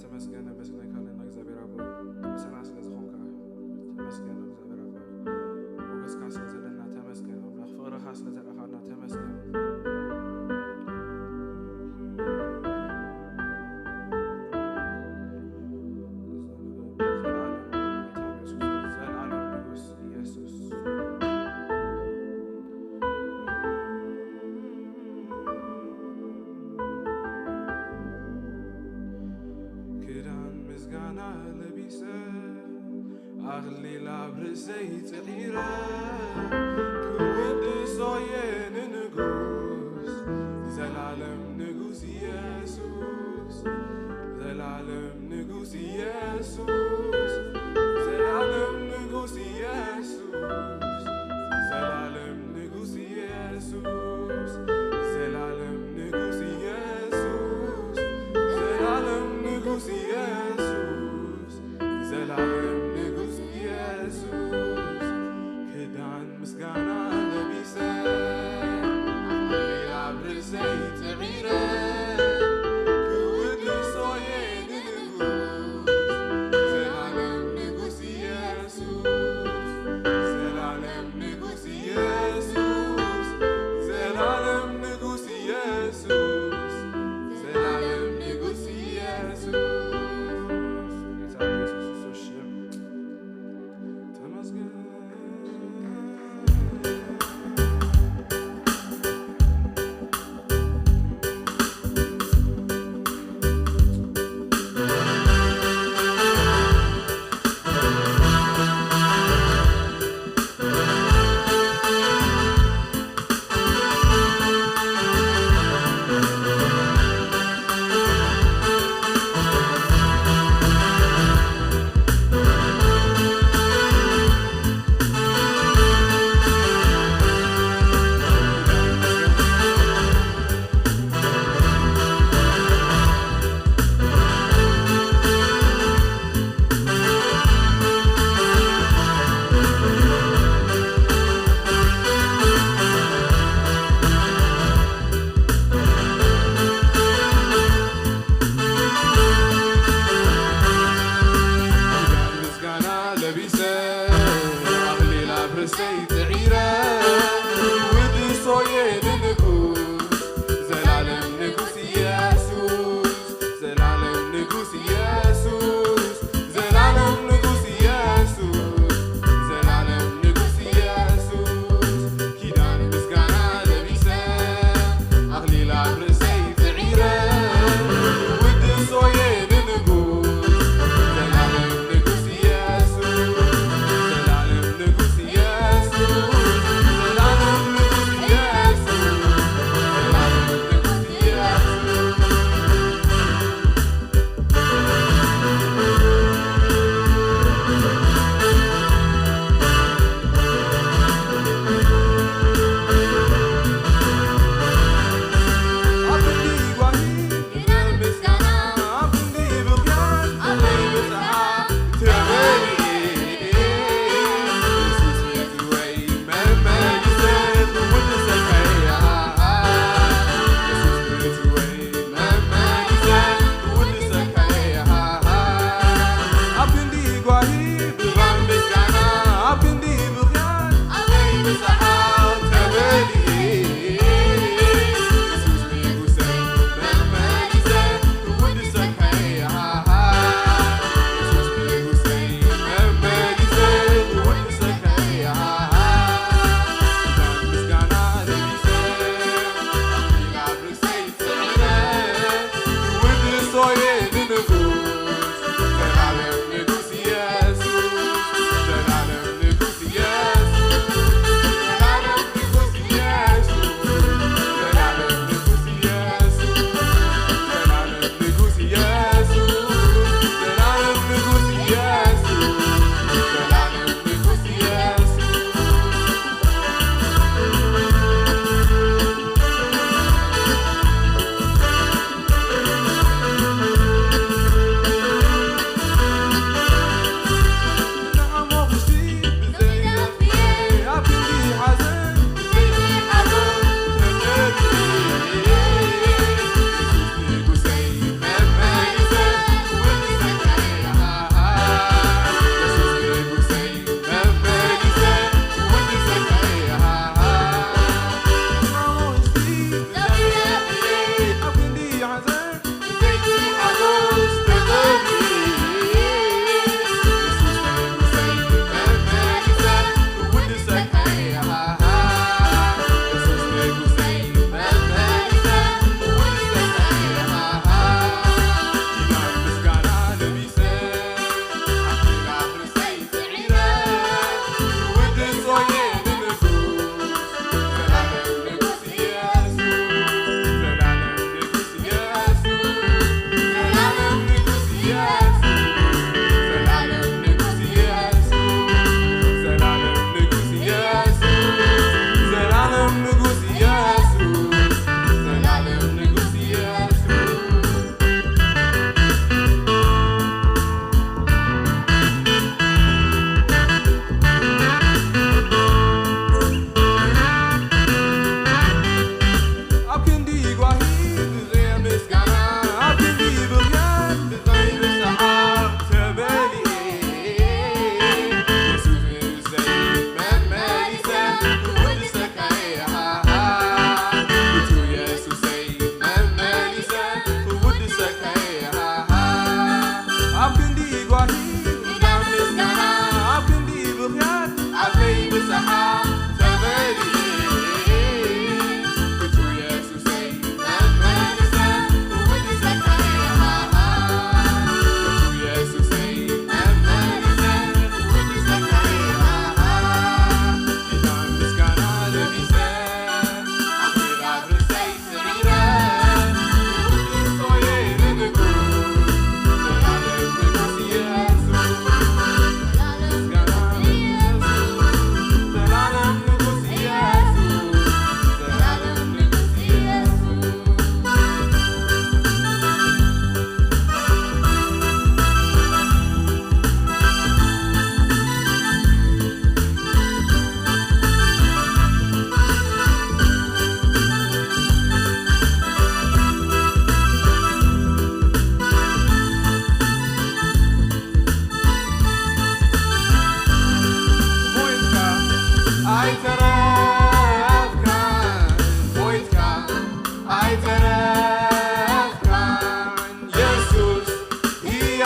ተመስገን፣ ነመስግነካ ኣለና እግዚኣብሔር ኣቦ፣ ምሳና ስለ ዝኾንካ ተመስገን እግዚኣብሔር ኣቦ፣ ሞገስካ ስለ ዘለና ተመስገን፣ ኣምላኽ ፍቕርኻ ስለ ዘርኣኻና ተመስገን። ክዳን ምስጋና ለቢሰ ኣኽሊል ኣብ ርእሰይ ጽዒረ ክውድሶ እየ ንንጉስ ዘላለም ንጉስ ኢየሱስ ዘላለም ንጉስ ኢየሱስ ዘላለም ንጉስ ኢየሱስ ዘላለም ንጉስ ኢየሱስ ዘላለም ንጉስ ኢየሱስ ዘላለም ንጉስ ኢየሱስ ዘላለም ንጉስ ኢየሱስ ክዳን ምስጋና ለቢሰ ኣኽሊል ኣብ ርእሰይ ጽዒረ ክውድሶ እየ ንንጉስ ዘላለም ንጉስ ኢየሱስ ዘላለም ንጉስ ኢየሱስ ዘላለም ንጉስ ኢየሱስ ዘላለም ንጉስ ኢየሱስ ጌታ ኢየሱስ ክርስቶስ ሽም ተመስገን። ምስጋና ለቢሰ ኣኽሊል ኣብ ርእሰይ ጽዒረ ውድሶ እየ ንንጉስ ዘላለም ንጉስ ኢየሱስ ዘላለም ንጉስ ኢየሱስ ዘላለም ንጉስ ኢየሱስ ዘላለም ንጉስ ኢየሱስ ኪዳን ምስጋና ለቢሰ ኣኽሊል ኣብ ርእሰይ ጽዒረ ውድሶ እየ ንንጉስ ዘላለም ንጉስ ኢየሱስ ዘላለም ንጉስ ኢየሱስ ዘላለም ንጉስ ኢየሱስ ዘላለም ንጉስ ኢየሱስ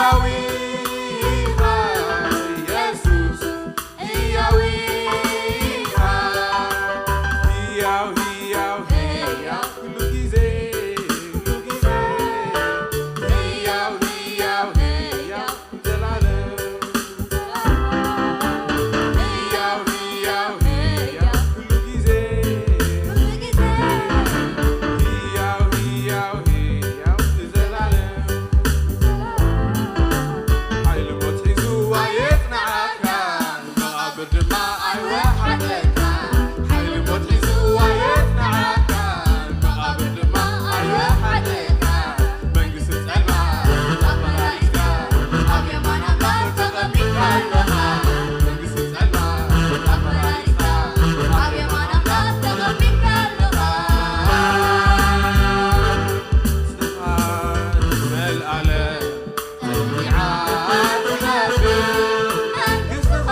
ሕያው ኢኻ የሱስ፣ ሕያው ኢኻ። ሕያው፣ ሕያው፣ ሕያው ኩሉ ግዜ፣ ኩሉ ግዜ። ሕያው፣ ሕያው፣ ሕያው ዘላለም። ሕያው፣ ሕያው፣ ሕያው ኩሉ ግዜ። ሕያው፣ ሕያው፣ ሕያው ዘላለም። ሓይሊ ሞት ሒዙ ኣየጽንዓካ፣ መቓብር ድማ ኣይወሓጠካ። ሓይሊ ሞት ሒዙ ኣየጽንዓካ፣ መቓብር ድማ ኣይወሓጠካ። መንግስቲ ጸልማት ኣመላሊስካ፣ ኣብ የማን ኣምላኽ ተቐሚጥካ ኣለኻ። መንግስቲ ጸልማት ኣመላሊስካ፣ ኣብ የማን ኣምላኽ ተቐሚጥካ ኣለኻ። ንስኻ ንዘለኣለም ጸኒዓ ትነብር፣ መንግስትኻ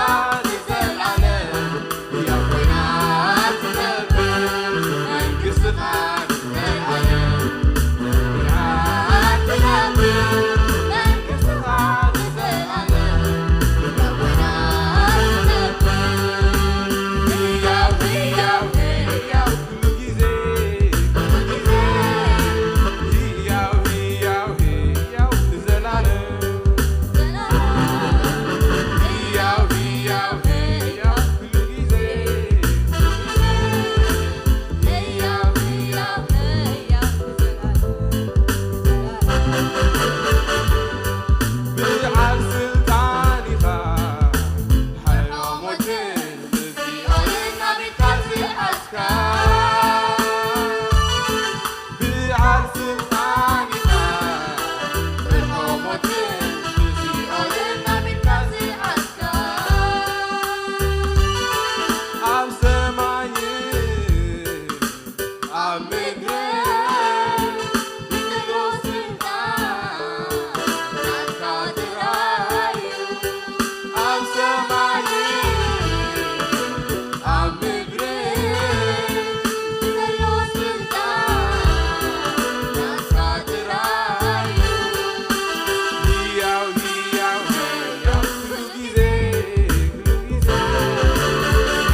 ንዘለኣለም። ሕያው ኮይና ትነብር፣ መንግስትኻ ንዘለኣለም። ጸኒዓ ትነብር፣ መንግስትኻ ንዘለኣለም። ሕያው ኮይና ትነብር። ሕያው፣ ሕያው፣ ሕያው ኩሉ ግዜ፣ ኩሉ ግዜ። ሕያው፣ ሕያው፣ ሕያው ንዘለኣለም። ሕያው፣ ሕያው፣ ሕያው ኩሉ ግዜ። ሕያው፣ ሕያው፣ ሕያው ንዘለኣለም። በዓል ስልጣን ኢኻ፣ ሓይሊ ሞትን ሲኦልን ኣብ ኢድካ ዝሓዝካ። በዓል ስልጣን ኢኻ፣ ፍርሒ ሞትን ሲኦልን ኣብ ኢድካ ዝሓዝካ። ኣብ ሰማይን ኣብ ምድርን ዘሎ ስልጣን ናትካ ጥራይ እዩ። ኣብ ሰማይን ኣብ ምድርን ዘሎ ስልጣን ናትካ ጥራይ እዩ። ህያው፣ ህያው፣ ህያው ኩሉ ግዜ፣ ኩሉ ግዜ።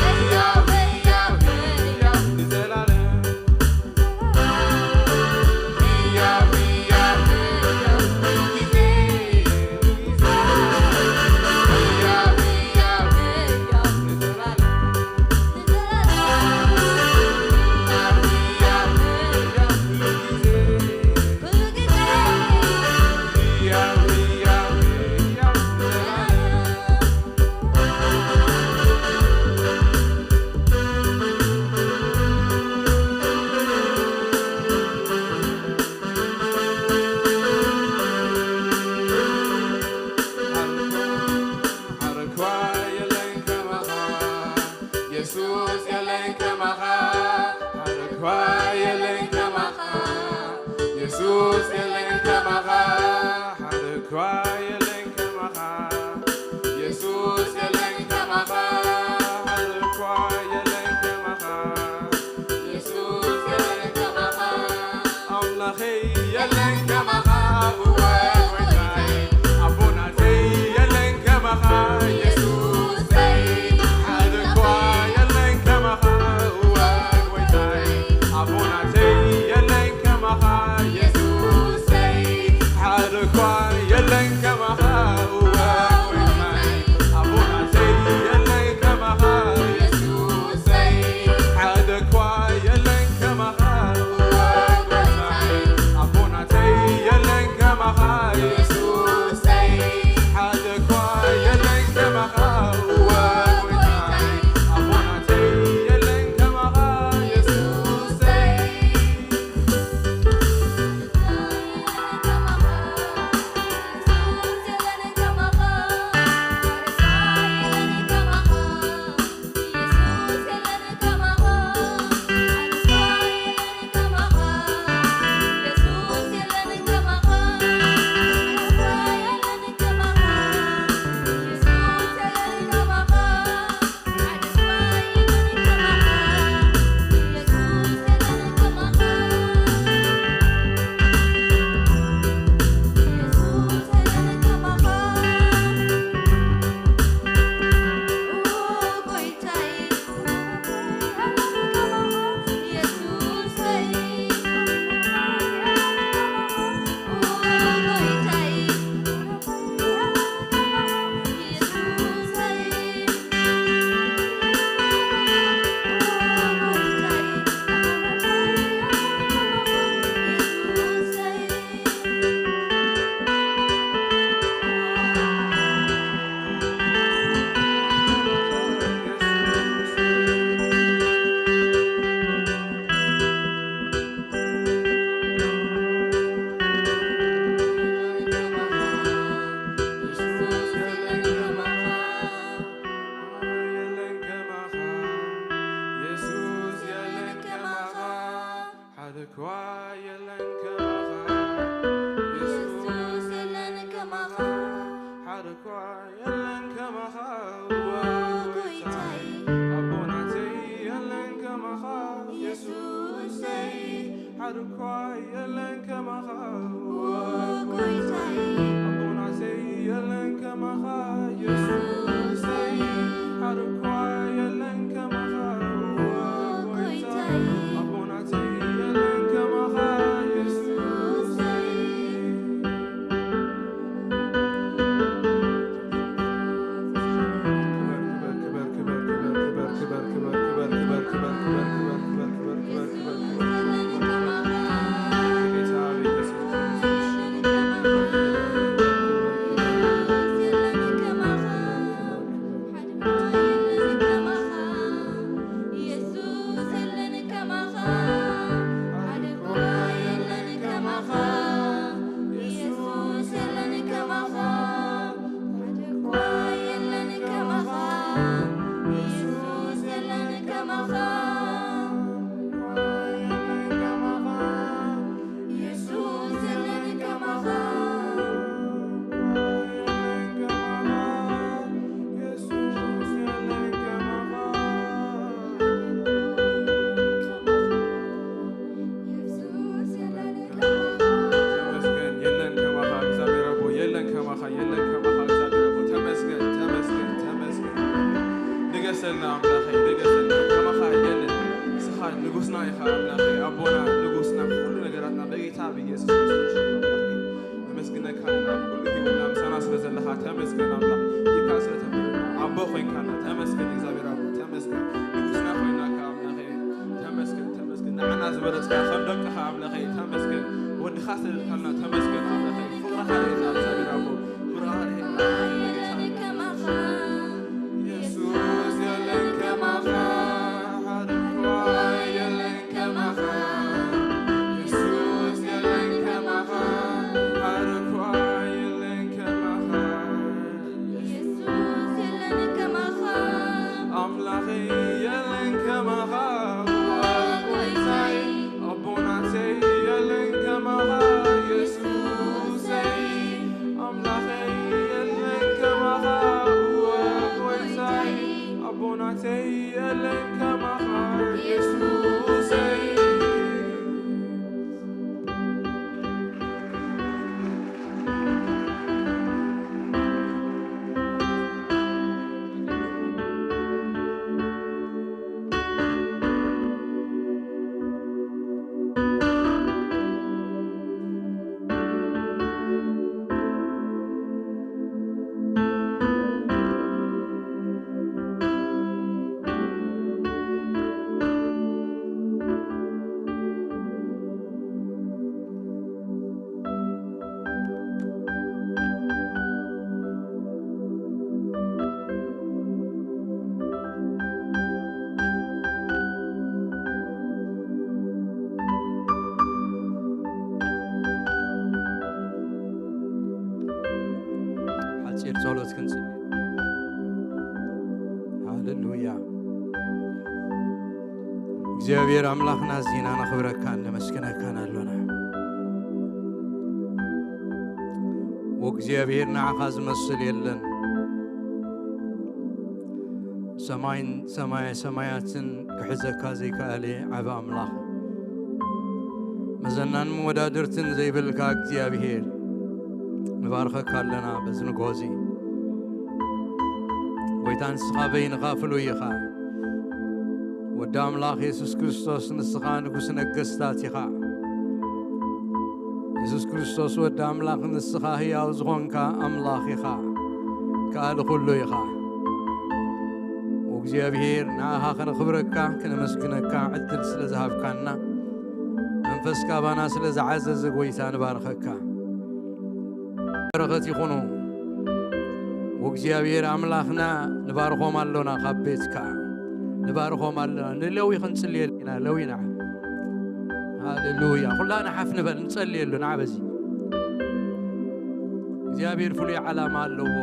ህያው፣ ህያው፣ ህያው ንዘላለም። ሓረኳ የለን ከማኻ፣ የሱስ የለን ከማኻ። ሓረኳ የለን ከማኻ፣ የሱስ የለን ከማኻ። ሓረኳ የለን ከማኻ፣ የሱስ የለን ከማኻ። ሓረኳ የለን ከማኻ፣ የሱስ የለን ከማኻ። ኣምላኸይ የለን ከማኻ፣ እወ ጎይታይ። ኣቦናተይ የለን ከማኻ፣ የሱሰይ። ሓደ እኳ የለን ከማኻ፣ እወ ጎይታይ። ኣቦናተይ የለን ከማኻ፣ የሱሰይ። ሓደ እኳ የለን ከማኻ፣ እወ ጎይታይ። ኣቦናተይ የለን ከማኻ፣ የሱሰይ። ሓደ እኳ የለን ከማኻ፣ እወ ጎይታይ። ኣቦናተይ የለን ከማኻ፣ የሱሰይ። ሓደ እኳ የለን ከማኻ፣ እወ ጎይታይ። ኣቦናተይ የለን ከማኻ፣ የሱሰይ። ሓደ እኳ የለን ከማኻ፣ ዋ ጎይታይ። ኣቦናተይ የለን ከማኻ፣ የሱሰይ። ሓደ እኳ የለን ከማኻ፣ ዋ ጎይታይ። ኣቦናተይ የለን ከማኻ፣ የሱሰይ። ሓደ እኳ የለን ከማኻ፣ ዋ ጎይታይ። ኣቦናተይ የለን ከማኻ፣ የሱሰይ። ተመስገን፣ የለን ከማኻ እግዚኣብሔር ኣቦ፣ የለን ከማኻ፣ የለን ከማኻ እግዚኣብሔር ኣቦ። ተመስገን፣ ተመስገን፣ ተመስገን። ንገሰልና ኣምላኸይ፣ ንገሰልና። ከማኻ የለን። ንስኻ ንጉስና ኢኻ ኣምላኸይ፣ ኣቦና፣ ንጉስና፣ ኩሉ ነገራትና በጌታ ብኢየሱስ ክርስቶስ ኣምላኸይ። ነመስግነካ ኣለና። ኩሉ ህይወትና ምሳና ስለ ዘለኻ ተመስገን ኣምላኽ። ኢድካ ስለ ተመረና ኣቦ ኮይንካና ተመስገን እግዚኣብሔር ኣቦ ተመስገን። ንጉስና ኮይናካ ኣምላኸይ ተመስገን ተመስገን። ንዓና ዝበለጽካ ከም ደቅኻ ኣምላኸይ ተመስገን። ወድኻ ስለ ልካልና ተመስገን ኣምላኸይ። ፍቕርኻ ርእየና እግዚኣብሔር ኣቦ ፍቕርኻ ርእየና። የለን ከማኻ የሱስ የለን ከማኻ ሓደ እኳ የለን ከማኻ የሱስ የለን ከማኻ ሓደ እኳ የለን ከማኻ የሱስ የለን ከማኻ ኣምላኸይ የለን ከማኻ ጎይታይ ኣቦናተይ የለን ከማኻ የሱሰይ ኣምላኸይ የለን ከማኻ እወ ጎይታይ ኣቦናተይ የለን ከማኻ የሱሰይ። ሓጺር ጸሎት ክንጽሊ። ሃሌሉያ። እግዚኣብሔር ኣምላኽና፣ ኣዚና ነኽብረካን ነመስግነካን ኣሎና። ወእግዚኣብሔር፣ ንዓኻ ዝመስል የለን። ሰማይን ሰማየ ሰማያትን ክሕዘካ ዘይከኣለ ዓቢ ኣምላኽ፣ መዘናን መወዳድርትን ዘይብልካ እግዚኣብሔር፣ ንባርኸካ ኣለና በዚ ንግሆ እዚ። ጎይታ፣ ንስኻ በይንኻ ፍሉይ ኢኻ። ወዲ ኣምላኽ የሱስ ክርስቶስ፣ ንስኻ ንጉስ ነገስታት ኢኻ። የሱስ ክርስቶስ ወዲ ኣምላኽ፣ ንስኻ ህያው ዝኾንካ ኣምላኽ ኢኻ። ከኣል ኩሉ ኢኻ። እግዚኣብሔር፣ ንኣኻ ከነኽብረካ፣ ከነመስግነካ ዕድል ስለ ዝሃብካና፣ መንፈስካ ባና ስለ ዝዓዘዘ፣ ጎይታ፣ ንባርኸካ። በረኸት ይኹኑ። ወእግዚኣብሔር ኣምላኽና፣ ንባርኾም ኣሎና፣ ካብ ቤትካ ንባርኾም ኣሎና። ንለዊ ክንጽልየሉ ኢና፣ ለዊና። ሃሌሉያ። ኩላና ሓፍ ንበል፣ ንጸልየሉ፣ ንዓ በዚ። እግዚኣብሔር ፍሉይ ዓላማ ኣለዎ።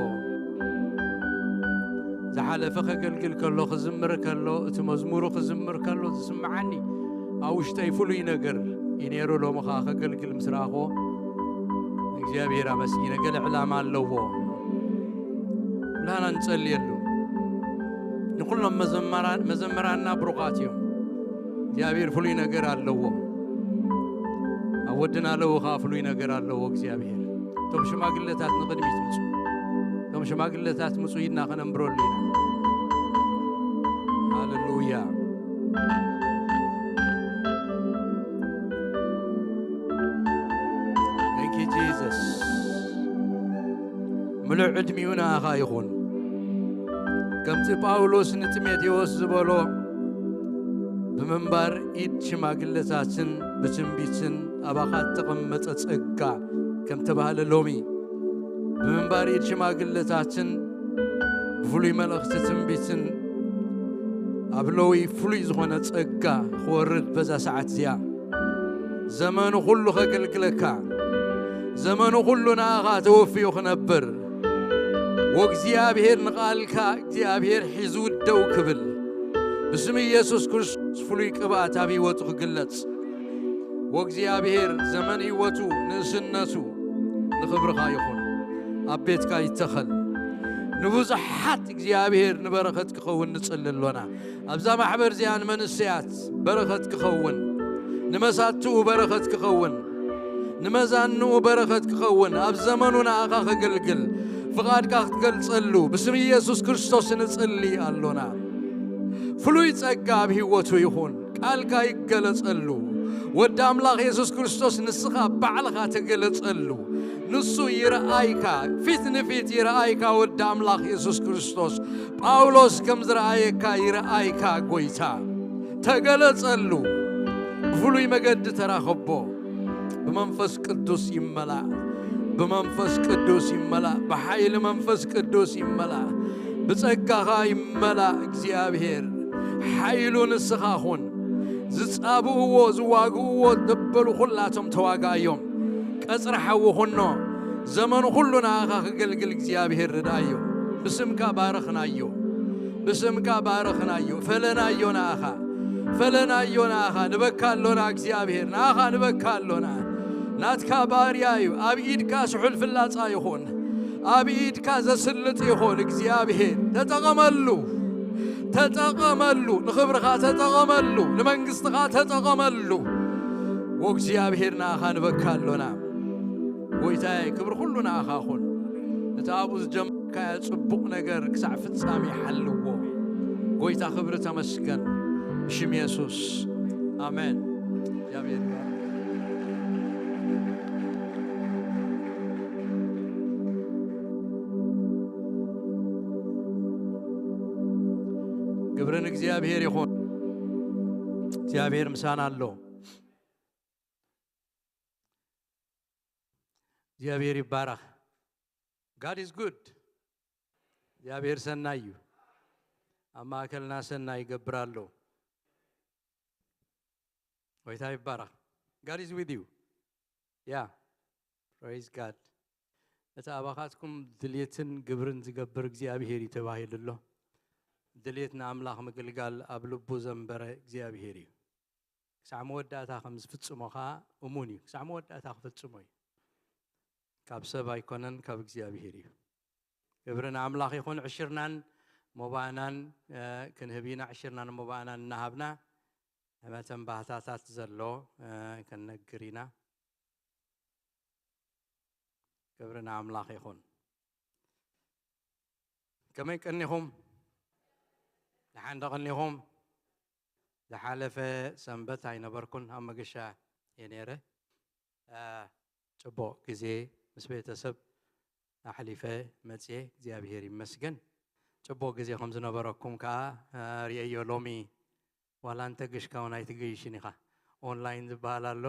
ዝሓለፈ ከገልግል ከሎ፣ ክዝምር ከሎ፣ እቲ መዝሙሩ ክዝምር ከሎ ዝስምዓኒ ኣብ ውሽጠይ ፍሉይ ነገር እዩ ነይሩ። ሎሚ ኸኣ ከገልግል ምስ ረኣኽዎ፣ እግዚኣብሔር ኣመስጊነ። ገለ ዕላማ ኣለዎ። ኩላና ንጸልየሉ። ንኩሎም መዘመራን መዘመራንና ብሩኻት እዮም። እግዚኣብሔር ፍሉይ ነገር ኣለዎ። ኣብ ወድና ኣለዉ ኸዓ ፍሉይ ነገር ኣለዎ እግዚኣብሔር። እቶም ሽማግለታት ንቕድሚት ምጹ። እቶም ሽማግለታት ምጹ ኢድና ከነንብረሉ ኢና። ሃሌሉያ። Thank you Jesus። ምሉእ ዕድሚኡ ንኣኻ ይኹን። ከምቲ ጳውሎስ ንጢሞቴዎስ ዝበሎ፣ ብምንባር ኢድ ሽማግለታትን ብትንቢትን ኣባኻ እተቐመጠ ጸጋ ከም ተባህለ ሎሚ፣ ብምንባር ኢድ ሽማግለታትን ብፍሉይ መልእኽቲ ትንቢትን ኣብ ሎዊ ፍሉይ ዝኾነ ጸጋ ክወርድ በዛ ሰዓት እዚኣ፣ ዘመኑ ኩሉ ከገልግለካ፣ ዘመኑ ኩሉ ንኣኻ ተወፊዩ ክነብር፣ ወእግዚኣብሔር ንቓልካ እግዚኣብሔር ሒዙ ደው ክብል፣ ብስም ኢየሱስ ክርስቶስ ፍሉይ ቅብኣት ኣብ ህይወቱ ክግለጽ፣ ወእግዚኣብሔር ዘመን ህይወቱ ንእስነቱ ንኽብርኻ ይኹን። ኣብ ቤትካ ይተኸል። ንብዙሓት እግዚኣብሔር ንበረኸት ክኸውን ንጽሊ ኣሎና። ኣብዛ ማሕበር እዚኣ ንመንእሰያት በረኸት ክኸውን፣ ንመሳትኡ በረኸት ክኸውን፣ ንመዛንኡ በረኸት ክኸውን፣ ኣብ ዘመኑ ንኣኻ ከገልግል፣ ፍቓድካ ክትገልጸሉ ብስም ኢየሱስ ክርስቶስ ንጽሊ ኣሎና። ፍሉይ ጸጋ ኣብ ህይወቱ ይኹን። ቃልካ ይገለጸሉ። ወዲ ኣምላኽ የሱስ ክርስቶስ ንስኻ ባዕልኻ ተገለጸሉ። ንሱ ይረኣይካ፣ ፊት ንፊት ይረኣይካ ወዲ ኣምላኽ የሱስ ክርስቶስ። ጳውሎስ ከም ዝረኣየካ ይረኣይካ ጎይታ። ተገለጸሉ። ብፍሉይ መገዲ ተራኸቦ። ብመንፈስ ቅዱስ ይመላእ። ብመንፈስ ቅዱስ ይመላእ። ብሓይሊ መንፈስ ቅዱስ ይመላእ። ብጸጋኻ ይመላእ እግዚኣብሔር። ሓይሉ ንስኻ ኹን። ዝጻብእዎ፣ ዝዋግእዎ ዘበሉ ኩላቶም ተዋጋእዮም። ቀጽሪ ሓዊ ኹኖ። ዘመኑ ኩሉ ንኣኻ ክገልግል እግዚኣብሔር ርድኣዮ። ብስምካ ባረኽናዮ። ብስምካ ባረኽናዮ። ፈለናዮ ንኣኻ። ፈለናዮ ንኣኻ። ንበካ ኣሎና እግዚኣብሔር። ንኣኻ ንበካ ኣሎና። ናትካ ባርያ እዩ። ኣብ ኢድካ ስሑል ፍላጻ ይኹን። ኣብ ኢድካ ዘስልጥ ይኹን እግዚኣብሔር። ተጠቐመሉ። ተጠቐመሉ። ንኽብርኻ ተጠቐመሉ። ንመንግስትኻ ተጠቐመሉ። ወእግዚኣብሔር ንኣኻ ንበካ ኣሎና። ጎይታዬ፣ ክብሪ ኩሉ ንኣኻ ኹን። እቲ ኣብኡ ዝጀመርካዮ ጽቡቕ ነገር ክሳዕ ፍጻሜ ሓልዎ። ጎይታ ክብሪ ተመስገን። ብሽም የሱስ። ኣሜን። እግዚኣብሔር ይባርክ። ክብሪ ንእግዚኣብሔር ይኹን። እግዚኣብሔር ምሳና ኣሎ። እግዚኣብሔር ይባረኽ። God is good። እግዚኣብሔር ሰናይ እዩ። ኣብ ማእከልና ሰናይ ይገብር ኣሎ። ጎይታ ይባረኽ። God is with you። Yeah. Praise God። እቲ ኣባኻትኩም ድልየትን ግብርን ዝገብር እግዚኣብሔር እዩ ተባሂሉ ኣሎ። ድልየት ንኣምላኽ ምግልጋል ኣብ ልቡ ዘንበረ እግዚኣብሔር እዩ። ክሳዕ መወዳእታ ከም ዝፍጽሞ ኸኣ እሙን እዩ። ክሳዕ መወዳእታ ክፍጽሞ እዩ። ካብ ሰብ ኣይኮነን፣ ካብ እግዚኣብሔር እዩ። ክብሪ ንኣምላኽ ይኹን። ዕሽርናን ሞባእናን፣ እ፣ ክንህብ ኢና። ዕሽርናን ሞባእናን እናሃብና፣ መተን ባህታታት ዘሎ፣ እ፣ ክንነግር ኢና። ክብሪ ንኣምላኽ ይኹን። ከመይ ቀኒኹም? ደሓን ዶ ቀኒኹም? ዝሓለፈ ሰንበት ኣይነበርኩን፣ ኣብ መገሻ እየ ነይረ። እ፣ ጽቡቕ ግዜ ምስ ቤተሰብ ኣሕሊፈ መጽየ፣ እግዚኣብሔር ይመስገን። ጽቡቕ ግዜ ከም ዝነበረኩም ከኣ፣ እ፣ ርእየዮ። ሎሚ ዋላ እንተ ገሽካ እውን ኣይትገይሽን ኢኻ። ኦንላይን ዝበሃል ኣሎ።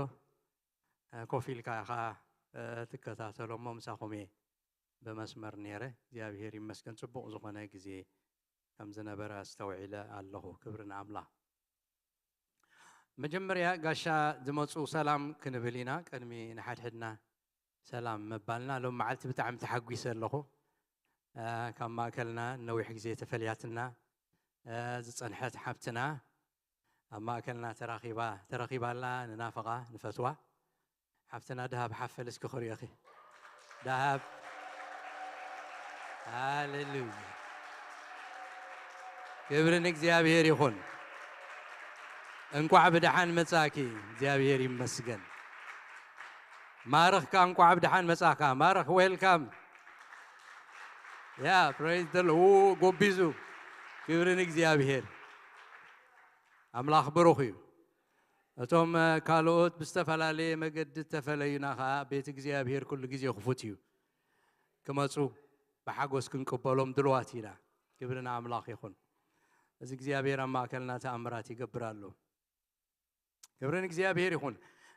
እ፣ ኮፍ ኢልካ ኢኻ፣ እ፣ ትከታተሎ እሞ ምሳኹም እየ ብመስመር ነይረ። እግዚኣብሔር ይመስገን ጽቡቕ ዝኾነ ግዜ ከም ዝነበረ ኣስተውዒለ ኣለኹ። ክብሪ ንኣምላኽ። መጀመርያ ጋሻ ዝመጹ ሰላም ክንብል ኢና። ቅድሚ ንሓድሕድና ሰላም ምባልና ሎም መዓልቲ ብጣዕሚ ተሓጒሰ ኣለኹ። እ፣ ካብ ማእከልና ነዊሕ ግዜ ተፈልያትና፣ እ፣ ዝጸንሐት ሓብትና ኣብ ማእከልና ተራኺባ፣ ተረኺባ ኣላ፣ ንናፍቓ፣ ንፈትዋ። ሓብትና ድሃብ ሓፈል እስኪ ክርእየኺ። ደሃብ። ሃሌሉያ። ክብሪ ንእግዚኣብሔር ይኹን። እንኳዕ ብደሓን መጻኪ። እግዚኣብሔር ይመስገን። ማርኽ ከኣ እንኳዕ ብደሓን መጻኻ። ማርኽ፣ ዌልካም። ያ፣ ፕሬዝ ደ ሎርድ። ጎቢዙ። ክብሪ ንእግዚኣብሔር። ኣምላኽ ብሩኽ እዩ። እቶም ካልኦት ብዝተፈላለየ መገዲ እተፈለዩና ኸኣ ቤት እግዚኣብሔር ኩሉ ግዜ ክፉት እዩ። ክመጹ ብሓጎስ ክንቅበሎም ድልዋት ኢና። ክብሪ ንኣምላኽ ይኹን። እዚ እግዚኣብሔር ኣብ ማእከልና ተኣምራት ይገብር ኣሎ። ክብሪ ንእግዚኣብሔር ይኹን።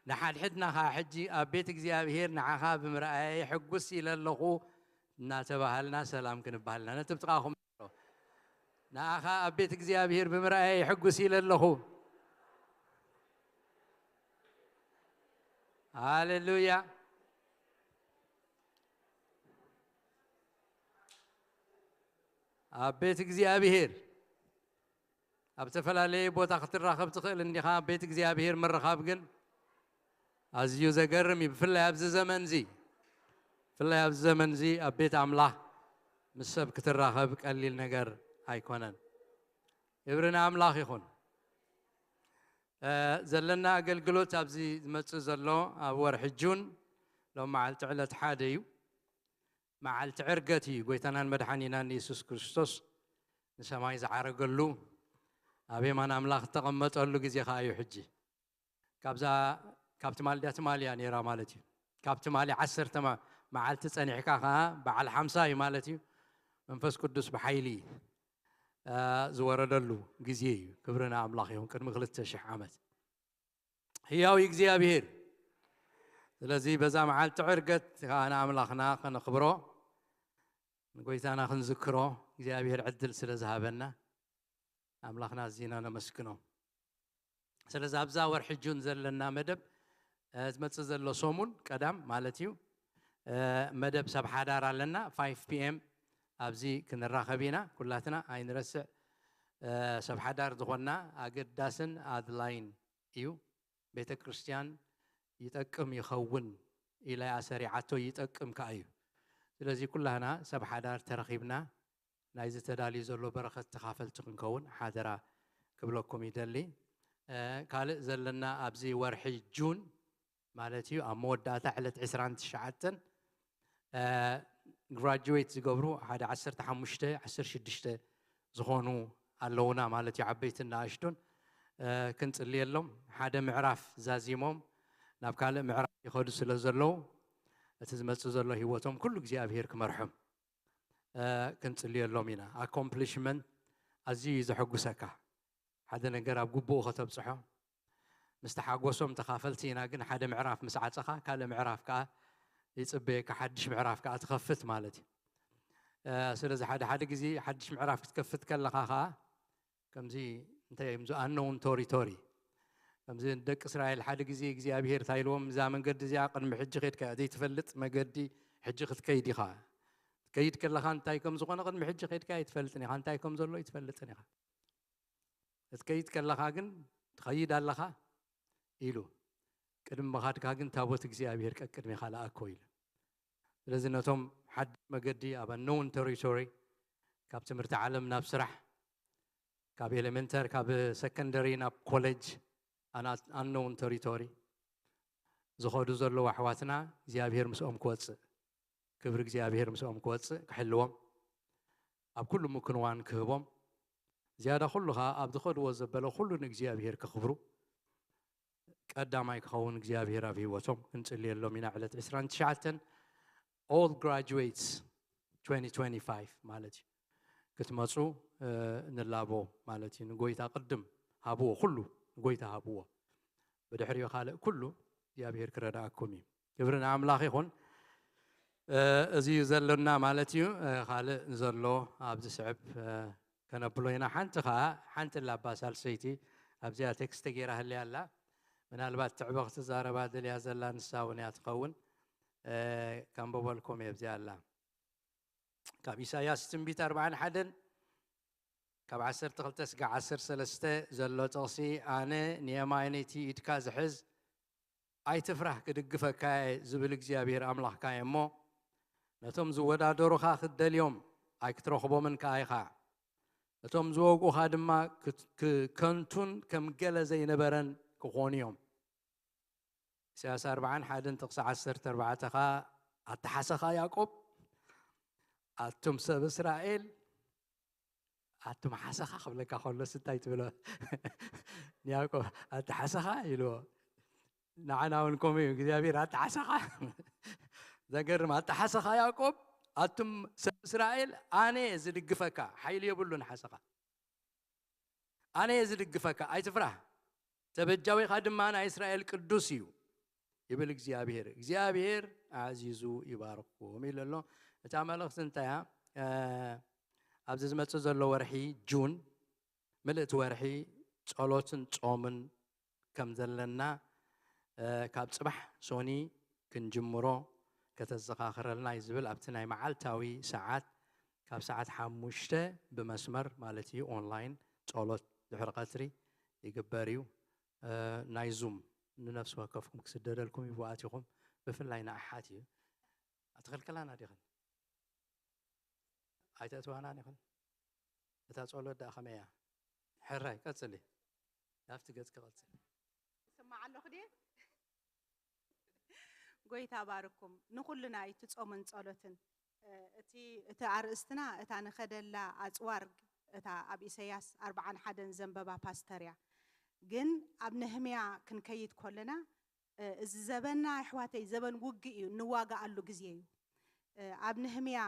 ንሓድሕድና ኸኣ ሕጂ ኣብ ቤት እግዚኣብሔር ንዓኻ ብምርኣየይ ሕጉስ ኢለ ኣለኹ እናተባሃልና ሰላም ክንበሃልና ነቲ ብጥቓኹም ንኣኻ ኣብ ቤት እግዚኣብሔር ብምርኣየይ ሕጉስ ኢለ ኣለኹ። ሃሌሉያ። ኣብ ቤት እግዚኣብሔር ኣብ ዝተፈላለየ ቦታ ክትራኸብ ትኽእል እንዲኻ። ኣብ ቤት እግዚኣብሔር ምርኻብ ግን ኣዝዩ ዘገርም እዩ። ብፍላይ ኣብዚ ዘመን እዚ፣ ብፍላይ ኣብዚ ዘመን እዚ ኣብ ቤት ኣምላኽ ምስ ሰብ ክትራኸብ ቀሊል ነገር ኣይኮነን። ክብሪ ንኣምላኽ ይኹን። እ፣ ዘለና ኣገልግሎት ኣብዚ ዝመጽእ ዘሎ ኣብ ወርሒ ጁን፣ ሎም መዓልቲ ዕለት ሓደ እዩ። መዓልቲ ዕርገት እዩ። ጎይታናን መድሓኒናን የሱስ ክርስቶስ ንሰማይ ዝዓረገሉ፣ ኣብ የማን ኣምላኽ እተቐመጠሉ ግዜ ኸኣ እዩ ሕጂ። ካብዛ፣ ካብ ትማል ድያ ትማል እያ ነይራ ማለት እዩ። ካብ ትማሊ ዓሰርተ መ-፣ መዓልቲ ጸኒሕካ ኸኣ በዓል ሓምሳ እዩ ማለት እዩ። መንፈስ ቅዱስ ብሓይሊ፣ እ፣ ዝወረደሉ ግዜ እዩ። ክብሪ ንኣምላኽ ይኹን። ቅድሚ ክልተ ሽሕ ዓመት ህያው እዩ እግዚኣብሔር። ስለዚ በዛ መዓልቲ ዕርገት ከኣ ንኣምላኽና ከነኽብሮ፣ ንጎይታና ክንዝክሮ እግዚኣብሔር ዕድል ስለ ዝሃበና ኣምላኽና ኣዚና ነመስግኖ። ስለዚ ኣብዛ ወርሒ ጁን ዘለና መደብ፣ እ፣ ዝመጽእ ዘሎ ሰሙን ቀዳም ማለት እዩ፣ እ፣ መደብ ሰብ ሓዳር ኣለና። ፋይቭ ፒ ኤም ኣብዚ ክንራኸብ ኢና። ኩላትና ኣይንረስዕ፣ እ፣ ሰብ ሓዳር ዝኾንና ኣገዳስን ኣድላይን እዩ። ቤተ ክርስቲያን ይጠቅም ይኸውን ኢላ እያ ሰሪዓቶ፣ ይጠቅም ከኣ እዩ። ስለዚ ኩላህና ሰብ ሓዳር ተረኺብና ናይዚ ተዳልዩ ዘሎ በረኸት ተኻፈልቲ ክንከውን ሓደራ ክብለኩም ይደሊ። እ፣ ካልእ ዘለና ኣብዚ ወርሒ ጁን ማለት እዩ፣ ኣብ መወዳእታ ዕለት ዕስራን ትሽዓተን፣ እ፣ ግራጁዌት ዝገብሩ ሓደ ዓሰርተ ሓሙሽተ፣ ዓሰርተ ሽዱሽተ ዝኾኑ ኣለዉና ማለት እዩ፣ ዓበይትን ንኣሽቱን። እ፣ ክንጽልየሎም፣ ሓደ ምዕራፍ ዛዚሞም ናብ ካልእ ምዕራፍ ይኸዱ ስለ ዘለዉ፣ እቲ ዝመጽእ ዘሎ ህይወቶም ኩሉ እግዚኣብሔር ክመርሖም፣ እ፣ ክንጽልየሎም ኢና። ኣኮምፕሊሽመንት ኣዝዩ እዩ ዘሐጉሰካ። ሓደ ነገር ኣብ ግቡኡ ከተብጽሖ፣ ምስቲ ሓጎሶም ተኻፈልቲ ኢና፣ ግን ሓደ ምዕራፍ ምስ ዓጸኻ፣ ካልእ ምዕራፍ ከኣ ይጽበየካ፣ ሓድሽ ምዕራፍ ከኣ ትኸፍት ማለት እዩ። እ፣ ስለዚ ሓደ ሓደ ግዜ ሓድሽ ምዕራፍ ክትከፍት ከለኻ ኸኣ፣ ከምዚ እንታይ እዮም፣ እዚ ኣነውን ቶሪቶሪ፣ ከምዚ ንደቂ እስራኤል ሓደ ግዜ እግዚኣብሄር እንታይ ኢልዎም፣ "እዛ መንገዲ እዚኣ ቅድሚ ሕጂ ኸድካ ዘይትፈልጥ መገዲ፣ ሕጂ ክትከይድ ኢኻ። ትከይድ ከለኻ እንታይ ከም ዝኾነ ቅድሚ ሕጂ ኸድካ ኣይትፈልጥን ኢኻ፣ እንታይ ከም ዘሎ ኣይትፈልጥን ኢኻ። ክትከይድ ከለኻ ግን ትኸይድ ኣለኻ" ኢሉ፣ "ቅድሚ ምኻድካ ግን ታቦት እግዚኣብሄር ቀቅድሜኻ ለኣኮ" ኢሉ። ስለዚ ነቶም ሓድሽ መገዲ ኣብ ኣነውን ቴሪቶሪ፣ ካብ ትምህርቲ ዓለም ናብ ስራሕ፣ ካብ ኤሌመንተር፣ ካብ ሰከንደሪ ናብ ኮሌጅ፣ ኣና-፣ ኣነውን ቴሪቶሪ ዝኸዱ ዘለዉ ኣሕዋትና እግዚኣብሄር ምስኦም ክወጽእ፣ ክብሪ እግዚኣብሄር ምስኦም ክወጽእ ክሕልዎም፣ ኣብ ኩሉ ምክንዋን ክህቦም፣ ዝያዳ ኩሉ ኸኣ ኣብ ዝኸድዎ ዘበለ ኩሉ ንእግዚኣብሄር ከኽብሩ፣ ቀዳማይ ክኸውን እግዚኣብሄር ኣብ ህይወቶም ክንጽልየሎም ኢና። ዕለት ዕስራን ትሽዓተን፣ all graduates twenty twenty-five ማለት እዩ፣ ክትመጹ፣ እ፣ ንላቦ ማለት እዩ። ንጎይታ ቅድም ሃብዎ፣ ኩሉ ንጎይታ ሃብዎ። ብድሕሪኡ ካልእ ኩሉ እግዚኣብሄር ክረድኣኩም እዩ። ክብሪ ንኣምላኽ ይኹን። እ፣ እዚ እዩ ዘሎና ማለት እዩ። እ፣ ካልእ ዘሎ ኣብ ዝስዕብ፣ እ፣ ከነብሎ ኢና። ሓንቲ ኸኣ፣ ሓንቲ ኣላ እባ ሳልሰይቲ ኣብዚኣ ቴክስት ገይራ ህልያ ኣላ። ምናልባት ትዕበ ክትዛረባ ደልያ ዘላ ንሳ እውን እያ ትኸውን። እ፣ ከንብበልኩም እየ፣ ኣብዚኣ ኣላ። ካብ ኢሳይያስ ትንቢት ኣርባዓን ሓደን ካብ ዓሰርተ ክልተ ስጋዕ ዓሰርተ ሰለስተ ዘሎ ጥቕሲ፣ "ኣነ ንየማነይቲ ኢድካ ዝሕዝ፣ ኣይትፍራህ፣ ክድግፈካ እየ" ዝብል እግዚኣብሔር ኣምላኽካ እየ እሞ፣ ነቶም ዝወዳደሩኻ ክትደልዮም ኣይክትረኽቦምን ከኣ ኢኻ። እቶም ዝወግኡኻ ድማ ክት- ክ- ከንቱን ከም ገለ ዘይነበረን ክኾኑ እዮም። ኢሳያስ ኣርብዓን ሓደን ጥቕሲ ዓሰርተ ኣርባዕተ ኸኣ ኣተሓሰኻ ያዕቆብ ኣቱም ሰብ እስራኤል ኣቱም ሓሰኻ ክብለካ ከሎስ እንታይ ትብሎ? ንያዕቆብ ኣተሓሰኻ ኢልዎ። ንዓና እውን ከምኡ እዩ እግዚኣብሔር ኣተሓሰኻ። ዘገርም ኣተሓሰኻ ያዕቆብ ኣቱም ሰብ እስራኤል ኣነ ዝድግፈካ ሓይሊ የብሉን ሓሰኻ ኣነ ዝድግፈካ ኣይትፍራህ ተበጃዊኻ ድማ ናይ እስራኤል ቅዱስ እዩ ይብል እግዚኣብሔር እግዚኣብሔር ኣዕዚዙ ይባርኩም ኢሉ ኣሎ። እታ መልእኽቲ እንታይ እያ? ኣብዚ ዝመፅእ ዘሎ ወርሒ ጁን ምልእቲ ወርሒ ጸሎትን ጾምን ከም ዘለና ካብ ጽባሕ ሶኒ ክንጅምሮ ከተዘኻኽረልና እዩ ዝብል ኣብቲ ናይ መዓልታዊ ሰዓት ካብ ሰዓት ሓሙሽተ ብመስመር ማለት እዩ ኦንላይን ጸሎት ድሕሪ ቀትሪ ይግበር እዩ። ናይ ዙም ንነፍሲ ወከፍኩም ክስደደልኩም ይብኣት ኢኹም ብፍላይ ንኣሓት እዩ። ኣትኽልክላና ዲኽን ኣይተእትዋናን ኢኽን? እታ ጸሎት ደኣ ከመይ እያ? ሕራይ ቀጽሊ። ናብቲ ገጽ ክቐጽል። ስማዕ ኣለኹ ድየ? ጎይታ ባርኩም ንኹልና እዩ እቲ ጾምን ጸሎትን። እቲ እቲ ኣርእስትና እታ ንኸደላ ኣጽዋር እታ ኣብ ኢሳያስ ኣርብዓን ሓደን ዘንበባ ፓስተር እያ። ግን ኣብ ነህምያ ክንከይድ ኮለና እዚ ዘበና ኣሕዋተይ ዘበን ውግእ እዩ፣ እንዋጋኣሉ ግዜ እዩ። ኣብ ነህምያ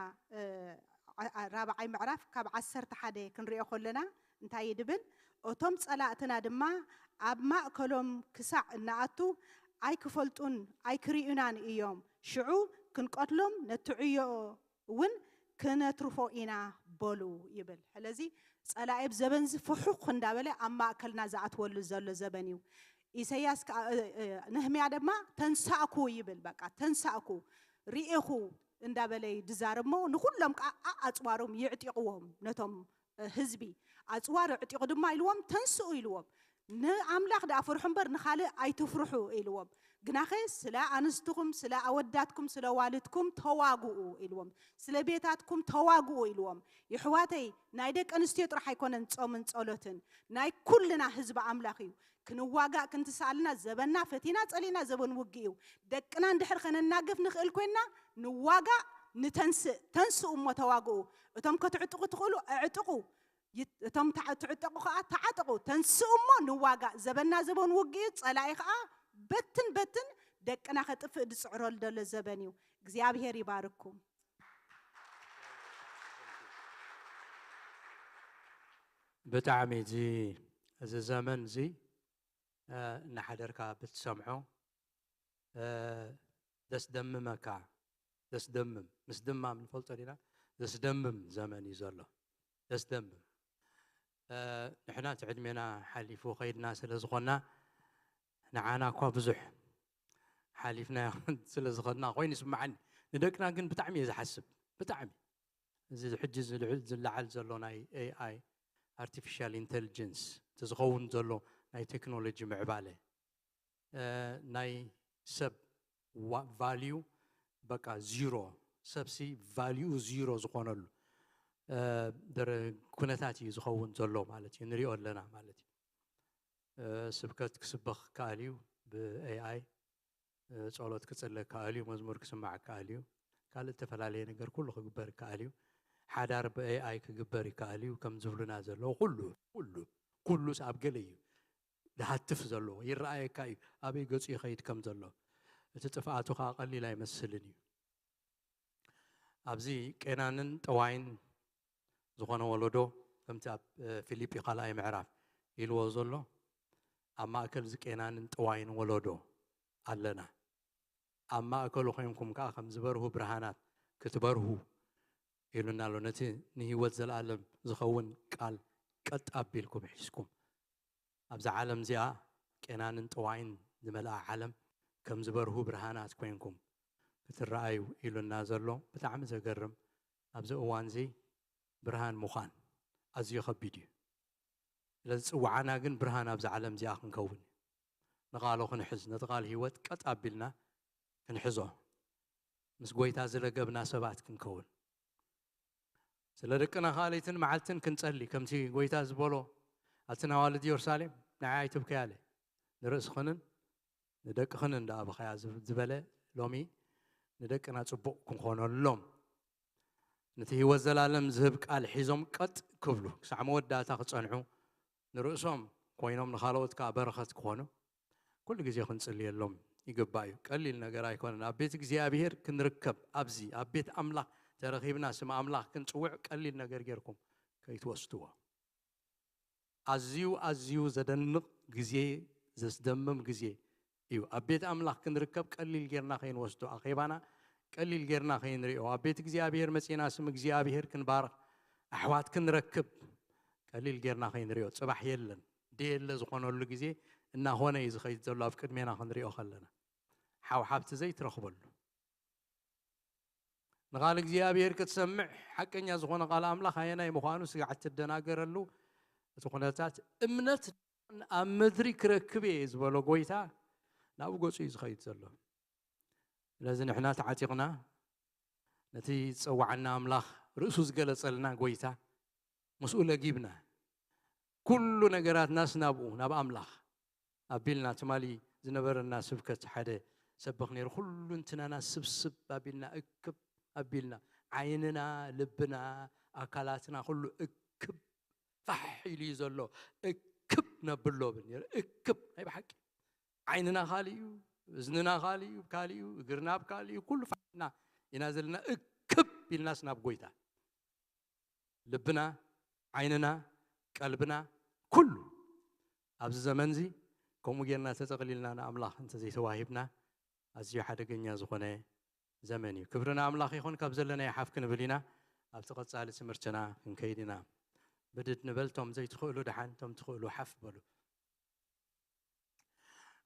ራብዓይ ምዕራፍ ካብ ዓሰርተ ሓደ ክንሪኦ ከለና እንታይ ድብል? እቶም ጸላእትና ድማ ኣብ ማእከሎም ክሳዕ እንኣቱ ኣይክፈልጡን ኣይክርእዩናን እዮም። ሽዑ ክንቀትሎም ነቲ ዕዮ እውን ክነትርፎ ኢና በሉ ይብል። ስለዚ ጸላኢ ኣብ ዘበንዚ ፍሑኽ እንዳበለ ኣብ ማእከልና ዝኣትወሉ ዘሎ ዘበን እዩ። ኢሳያስ ነህምያ ድማ ተንሳእኩ ይብል። በቃ ተንሳእኩ ርኢኹ እንዳበለ ድዛረብ ሞ ንኹሎም ከዓ ኣፅዋሮም ይዕጢቕዎም ነቶም ህዝቢ ኣፅዋር ዕጢቑ ድማ ኢልዎም ተንስኡ ኢልዎም ንኣምላኽ ደኣ ፍርሑ እምበር ንኻልእ ኣይትፍርሑ ኢልዎም ግናኸ ስለ ኣንስትኹም ስለ ኣወዳትኩም ስለ ዋልድኩም ተዋግኡ ኢልዎም ስለ ቤታትኩም ተዋግኡ ኢልዎም ይሕዋተይ ናይ ደቂ ኣንስትዮ ጥራሕ ኣይኮነን ፆምን ፆሎትን ናይ ኩልና ህዝቢ ኣምላኽ እዩ ክንዋጋእ ክንትስኣልና ዘበና ፈቲና ጸሊና ዘበን ውግእ እዩ። ደቅና እንድሕር ከነናግፍ ንኽእል ኮይንና ንዋጋእ ንተንስእ። ተንስኡ እሞ ተዋግኡ። እቶም ከትዕጥቑ ትኽእሉ ኣዕጥቑ። እቶም ትዕጠቑ ከኣ ተዓጠቑ። ተንስኡ እሞ ንዋጋእ። ዘበና ዘበን ውግእ እዩ። ጸላኢ ከኣ በትን በትን ደቅና ከጥፍእ ዝጽዕረሉ ዘሎ ዘበን እዩ። እግዚኣብሄር ይባርኩም። ብጣዕሚ እዚ እዚ ዘመን እዚ እናሓደርካ ብትሰምዖ ዘስደምመካ ዘስደምም ምስድማም ንፈልጦ ዲና ዘስደምም ዘመን እዩ ዘሎ ዘስደምም ንሕና እቲ ዕድሜና ሓሊፉ ከይድና ስለ ዝኾንና ንዓና እኳ ብዙሕ ሓሊፍና ስለ ዝኾንና ኮይኑ ይስምዓኒ ንደቅና ግን ብጣዕሚ እየ ዝሓስብ ብጣዕሚ እዚ ሕጂ ዝለዓል ዘሎ ናይ ኤኣይ ኣርቲፊሻል ኢንቴሊጀንስ እቲ ዝኸውን ዘሎ ናይ ቴክኖሎጂ ምዕባለ ናይ ሰብ ቫልዩ በቃ ዚሮ ሰብሲ ቫልዩ ዚሮ ዝኾነሉ ኩነታት እዩ ዝኸውን ዘሎ ማለት እዩ ንሪኦ ኣለና ማለት እዩ ስብከት ክስበኽ ከኣል እዩ ብኤኣይ ጸሎት ክጽለ ከኣል እዩ መዝሙር ክስማዕ ከኣል እዩ ካልእ እተፈላለየ ነገር ኩሉ ክግበር ከኣል እዩ ሓዳር ብኤኣይ ክግበር ይከኣል እዩ ከም ዝብሉና ዘለዉ ኩሉ ኩሉ ኩሉስ ኣብ ገለ እዩ ዝሃትፍ ዘለዎ ይረኣየካ እዩ ኣበይ ገጹ ይኸይድ ከም ዘሎ እቲ ጥፍኣቱ ከዓ ቀሊል ኣይመስልን እዩ ኣብዚ ቄናንን ጠዋይን ዝኾነ ወለዶ ከምቲ ኣብ ፊልጲ ካልኣይ ምዕራፍ ኢልዎ ዘሎ ኣብ ማእከል ዝቄናንን ጠዋይን ወለዶ ኣለና ኣብ ማእከሉ ኮንኩም ከዓ ከም ዝበርሁ ብርሃናት ክትበርሁ ኢሉና ኣሎ ነቲ ንህይወት ዘለኣለም ዝኸውን ቃል ቀጥ ኣቢልኩም ሒዝኩም ኣብዛ ዓለም እዚኣ ቄናንን ጠዋይን ዝመልኣ ዓለም ከም ዝበርሁ ብርሃናት ኮይንኩም ክትረኣዩ ኢሉና ዘሎ ብጣዕሚ ዘገርም ኣብዚ እዋን እዚ ብርሃን ምዃን ኣዝዩ ከቢድ እዩ ስለዚ ፅዋዓና ግን ብርሃን ኣብዚ ዓለም እዚኣ ክንከውን እዩ ንቓሉ ክንሕዝ ነቲ ቓል ህይወት ቀጥ ኣቢልና ክንሕዞ ምስ ጎይታ ዝለገብና ሰባት ክንከውን። ስለ ደቅና ከኣ ለይትን መዓልትን ክንጸሊ፣ ከምቲ ጎይታ ዝበሎ፣ ኣትን ኣዋልድ ኢየሩሳሌም፣ ንዓይ ኣይትብከያለ፣ ንርእስኽንን ንደቅኽንን ደኣ ብኸያ ዝብ-፣ ዝበለ፣ ሎሚ ንደቅና ጽቡቕ ክንኾነሎም፣ ነቲ ህይወት ዘላለም ዝህብ ቃል ሒዞም ቀጥ ክብሉ፣ ክሳዕ መወዳእታ ክጸንሑ፣ ንርእሶም ኮይኖም ንኻልኦት ከኣ በረኸት ክኾኑ፣ ኩሉ ግዜ ክንጽልየሎም ይግባእ እዩ። ቀሊል ነገር ኣይኮነን። ኣብ ቤት እግዚኣብሔር ክንርከብ፣ ኣብዚ ኣብ ቤት ኣምላኽ ተረኺብና ስም ኣምላኽ ክንጽውዕ ቀሊል ነገር ጌርኩም ከይትወስድዎ። ኣዝዩ፣ ኣዝዩ ዘደንቕ ግዜ፣ ዘስደምም ግዜ እዩ። ኣብ ቤት ኣምላኽ ክንርከብ ቀሊል ጌርና ከይንወስዶ፣ ኣኼባና ቀሊል ጌርና ከይንሪኦ፣ ኣብ ቤት እግዚኣብሔር መጺና ስም እግዚኣብሔር ክንባርኽ፣ ኣሕዋት ክንረክብ ቀሊል ጌርና ከይንሪኦ፣ ጽባሕ የለን፣ ደየለ ዝኾነሉ ግዜ እናኾነ እዩ ዝኸይድ ዘሎ፣ ኣብ ቅድሜና ክንሪኦ ከለና። ሓው ሓብቲ ዘይትረኽበሉ። ንቓል እግዚኣብሔር ክትሰምዕ፣ ሓቀኛ ዝኾነ ቃል ኣምላኽ ኣየናይ ምዃኑ ስጋዕ ትደናገረሉ፣ እቲ ኩነታት እምነት ኣብ ምድሪ ክረክብ እየ ዝበሎ ጎይታ ናብኡ ገጹ እዩ ዝኸይድ ዘሎ። ስለዚ ንሕና ተዓጢቕና ነቲ ዝጸዋዓና ኣምላኽ ርእሱ ዝገለጸልና ጎይታ ምስኡ ለጊብና ኩሉ ነገራትናስ ናብኡ፣ ናብ ኣምላኽ ኣቢልና፣ ትማሊ ዝነበረና ስብከት ሓደ ሰብኽ ነይሩ። ኩሉ እንትናና ስብስብ ኣቢልና፣ እክብ ኣቢልና፣ ዓይንና፣ ልብና፣ ኣካላትና ኩሉ እክብ ፋሕ ኢሉ እዩ ዘሎ። እክብ ነብሎ ብል ነይሩ። እክብ ናይ ብሓቂ ዓይንና ካልእ እዩ፣ እዝንና ካልእ እዩ፣ ካልእ እዩ፣ እግርና ኣብ ካልእ እዩ፣ ኩሉ ፋሕና ኢና ዘለና። እክብ ኢልናስ ናብ ጎይታ ልብና፣ ዓይንና፣ ቀልብና፣ ኩሉ ኣብዚ ዘመንዚ ከምኡ ጌርና ተጠቕሊልና ንኣምላኽ እንተዘይተዋሂብና ኣዝዩ ሓደገኛ ዝኾነ ዘመን እዩ። ክብሪ ንኣምላኽ ይኹን። ካብ ዘለናዮ ሓፍ ክንብል ኢና። ኣብቲ ቀጻሊ ትምህርትና ክንከይድ ኢና። ብድድ ንበል። ቶም ዘይትኽእሉ ደሓን፣ ቶም ትኽእሉ ሓፍ በሉ።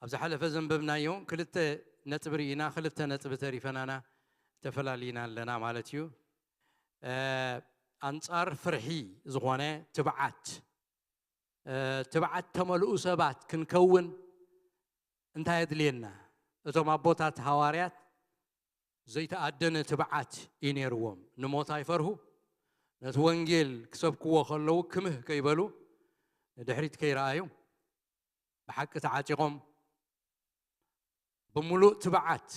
ኣብ ዝሓለፈ ዘንበብናዮ ክልተ ነጥቢ ርኢና፣ ክልተ ነጥቢ ተሪፈናና፣ ተፈላሊና ኣለና ማለት እዩ። እ፣ ኣንጻር ፍርሒ ዝኾነ ትብዓት፣ እ፣ ትብዓት ተመልኡ ሰባት ክንከውን እንታይ የድልየና? እቶም ኣቦታት ሃዋርያት ዘይተኣደነ ትብዓት እዩ ነይርዎም። ንሞት ኣይፈርሁ። ነቲ ወንጌል ክሰብክዎ ከለዉ ክምህ ከይበሉ፣ ንድሕሪት ከይረኣዩ፣ ብሓቂ ተዓጢቖም፣ ብምሉእ ትብዓት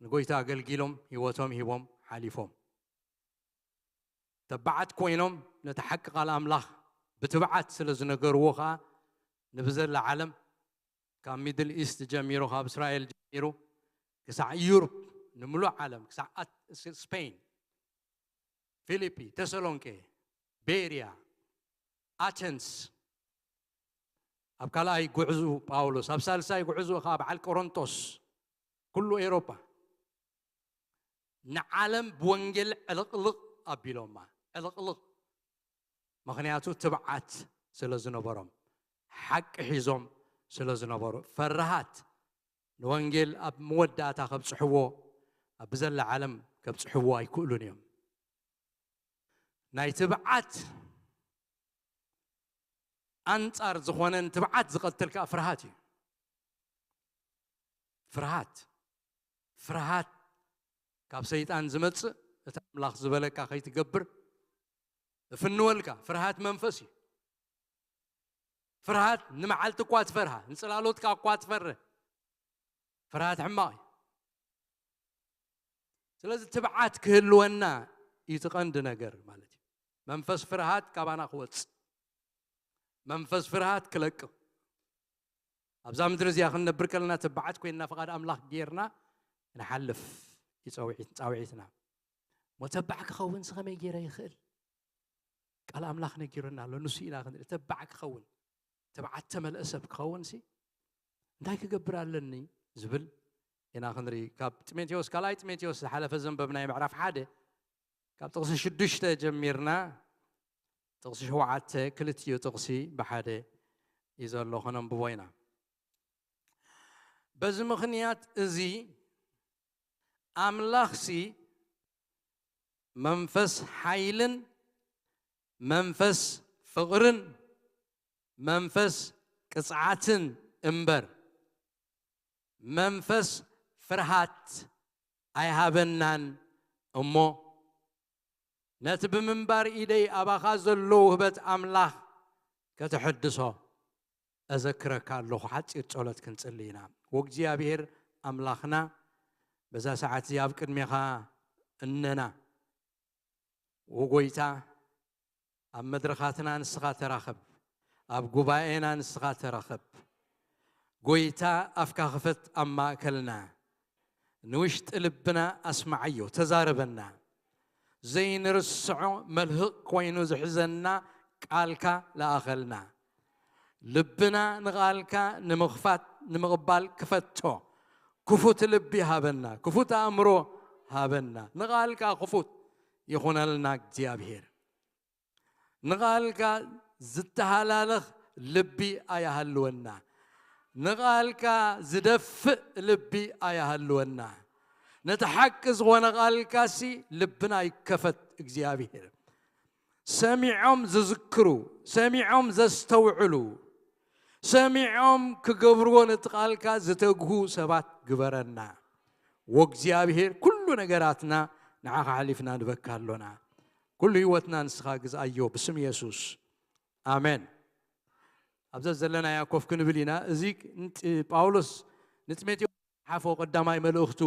ንጎይታ ኣገልጊሎም፣ ህይወቶም ሂቦም ሓሊፎም። ተባዓት ኮይኖም ነቲ ሓቂ ቃል ኣምላኽ ብትብዓት ስለ ዝነገርዎ ኸኣ፣ ንብዘላ ዓለም፣ ካብ ሚድል ኢስት ጀሚሩ፣ ካብ እስራኤል ጀሚሩ፣ ክሳዕ ዩሮፕ፣ ንምሉእ ዓለም፣ ክሳዕ ኣት-፣ ስ-፣ ስፔን፣ ፊሊፒ፣ ተሰሎንቄ፣ ቤርያ፣ ኣተንስ፣ ኣብ ካልኣይ ጉዕዙ ጳውሎስ፣ ኣብ ሳልሳይ ጉዕዙ ኸዓ በዓል ቆሮንቶስ፣ ኩሉ ኤውሮጳ፣ ንዓለም ብወንጌል ዕልቕልቕ ኣቢሎማ። ዕልቕልቕ። ምኽንያቱ ትብዓት ስለ ዝነበሮም፣ ሓቂ ሒዞም ስለ ዝነበሩ። ፈራሃት ንወንጌል ኣብ መወዳእታ ከብጽሕዎ፣ ኣብ ብዘላ ዓለም ከብጽሕዎ ኣይክእሉን እዮም። ናይ ትብዓት ኣንጻር ዝኾነን ትብዓት ዝቐትል ከኣ ፍርሃት እዩ። ፍርሃት፣ ፍርሃት ካብ ሰይጣን ዝመጽእ፣ እቲ ኣምላኽ ዝበለካ ከይትገብር እፍንወልካ። ፍርሃት መንፈስ እዩ። ፍርሃት ንመዓልቲ እኳ ትፈርሃ፣ ንጽላሎትካ እኳ ትፈርህ። ፍርሃት ሕማቕ እዩ። ስለዚ ትብዓት ክህልወና እዩ እቲ ቀንዲ ነገር ማለት እዩ። መንፈስ ፍርሃት ካባና ክወጽእ፣ መንፈስ ፍርሃት ክለቅቕ። ኣብዛ ምድሪ እዚኣ ክንነብር ከለና ተባዓት ኮይንና ፍቓድ ኣምላኽ ጌርና ክንሓልፍ እዩ ጸውዒት-፣ ጻውዒትና። እሞ ተባዕ ክኸውንስ ከመይ ገይረ ይኽእል? ቃል ኣምላኽ ነጊሩና ኣሎ። ንሱ ኢና ክንርኢ። ተባዕ ክኸውን፣ ትብዓት ተመልአ ሰብ ክኸውንሲ እንታይ ክገብር ኣለኒ ዝብል ኢና ክንርኢ። ካብ ጢሞቴዎስ፣ ካልኣይ ጢሞቴዎስ ዝሓለፈ ዘንበብናዮ ምዕራፍ ሓደ፣ ካብ ጥቕሲ ሽዱሽተ ጀሚርና ጥቕሲ ሸውዓተ፣ ክልቲኡ ጥቕሲ ብሓደ እዩ ዘሎ፣ ከነንብቦ ኢና። በዚ ምኽንያት እዚ ኣምላኽሲ መንፈስ ሓይልን መንፈስ ፍቕርን መንፈስ ቅጽዓትን እምበር፣ መንፈስ ፍርሃት ኣይሃበናን እሞ፣ ነቲ ብምንባር ኢደይ ኣባኻ ዘሎ ውህበት ኣምላኽ ከተሐድሶ እዘክረካ ኣለኹ። ሓጺር ጸሎት ክንጽሊ ኢና። ወእግዚኣብሔር ኣምላኽና፣ በዛ ሰዓት እዚ ኣብ ቅድሜኻ እነና። ወጎይታ፣ ኣብ መድረኻትና ንስኻ ተራኸብ፣ ኣብ ጉባኤና ንስኻ ተራኸብ። ጎይታ፣ ኣፍካ ክፈት ኣብ ማእከልና፣ ንውሽጢ ልብና ኣስምዓዮ፣ ተዛረበና። ዘይንርስዖ መልህቕ ኮይኑ ዝሕዘና ቃልካ ለኣኸልና። ልብና ንቓልካ ንምኽፋት፣ ንምቕባል ክፈቶ። ክፉት ልቢ ሃበና፣ ክፉት ኣእምሮ ሃበና። ንቓልካ ክፉት ይኹነልና እግዚኣብሔር። ንቓልካ ዝተሃላለኽ ልቢ ኣይሃልወና። ንቓልካ ዝደፍእ ልቢ ኣይሃልወና። ነቲ ሓቂ ዝኾነ ቃልካሲ ልብና ይከፈት እግዚኣብሔር። ሰሚዖም ዝዝክሩ፣ ሰሚዖም ዘስተውዕሉ፣ ሰሚዖም ክገብርዎ ነቲ ቃልካ ዝተግሁ ሰባት ግበረና። ወእግዚኣብሔር፣ ኩሉ ነገራትና ንዓኻ ሓሊፍና ንበካ ኣሎና። ኩሉ ህይወትና ንስኻ ግዝኣዮ ብስም የሱስ። ኣሜን። ኣብዛ ዘለናያ ኮፍ ክንብል ኢና። እዚ ንጢ-፣ ጳውሎስ ንጢሞቴዎስ ዝሓፎ ቀዳማይ መልእኽቱ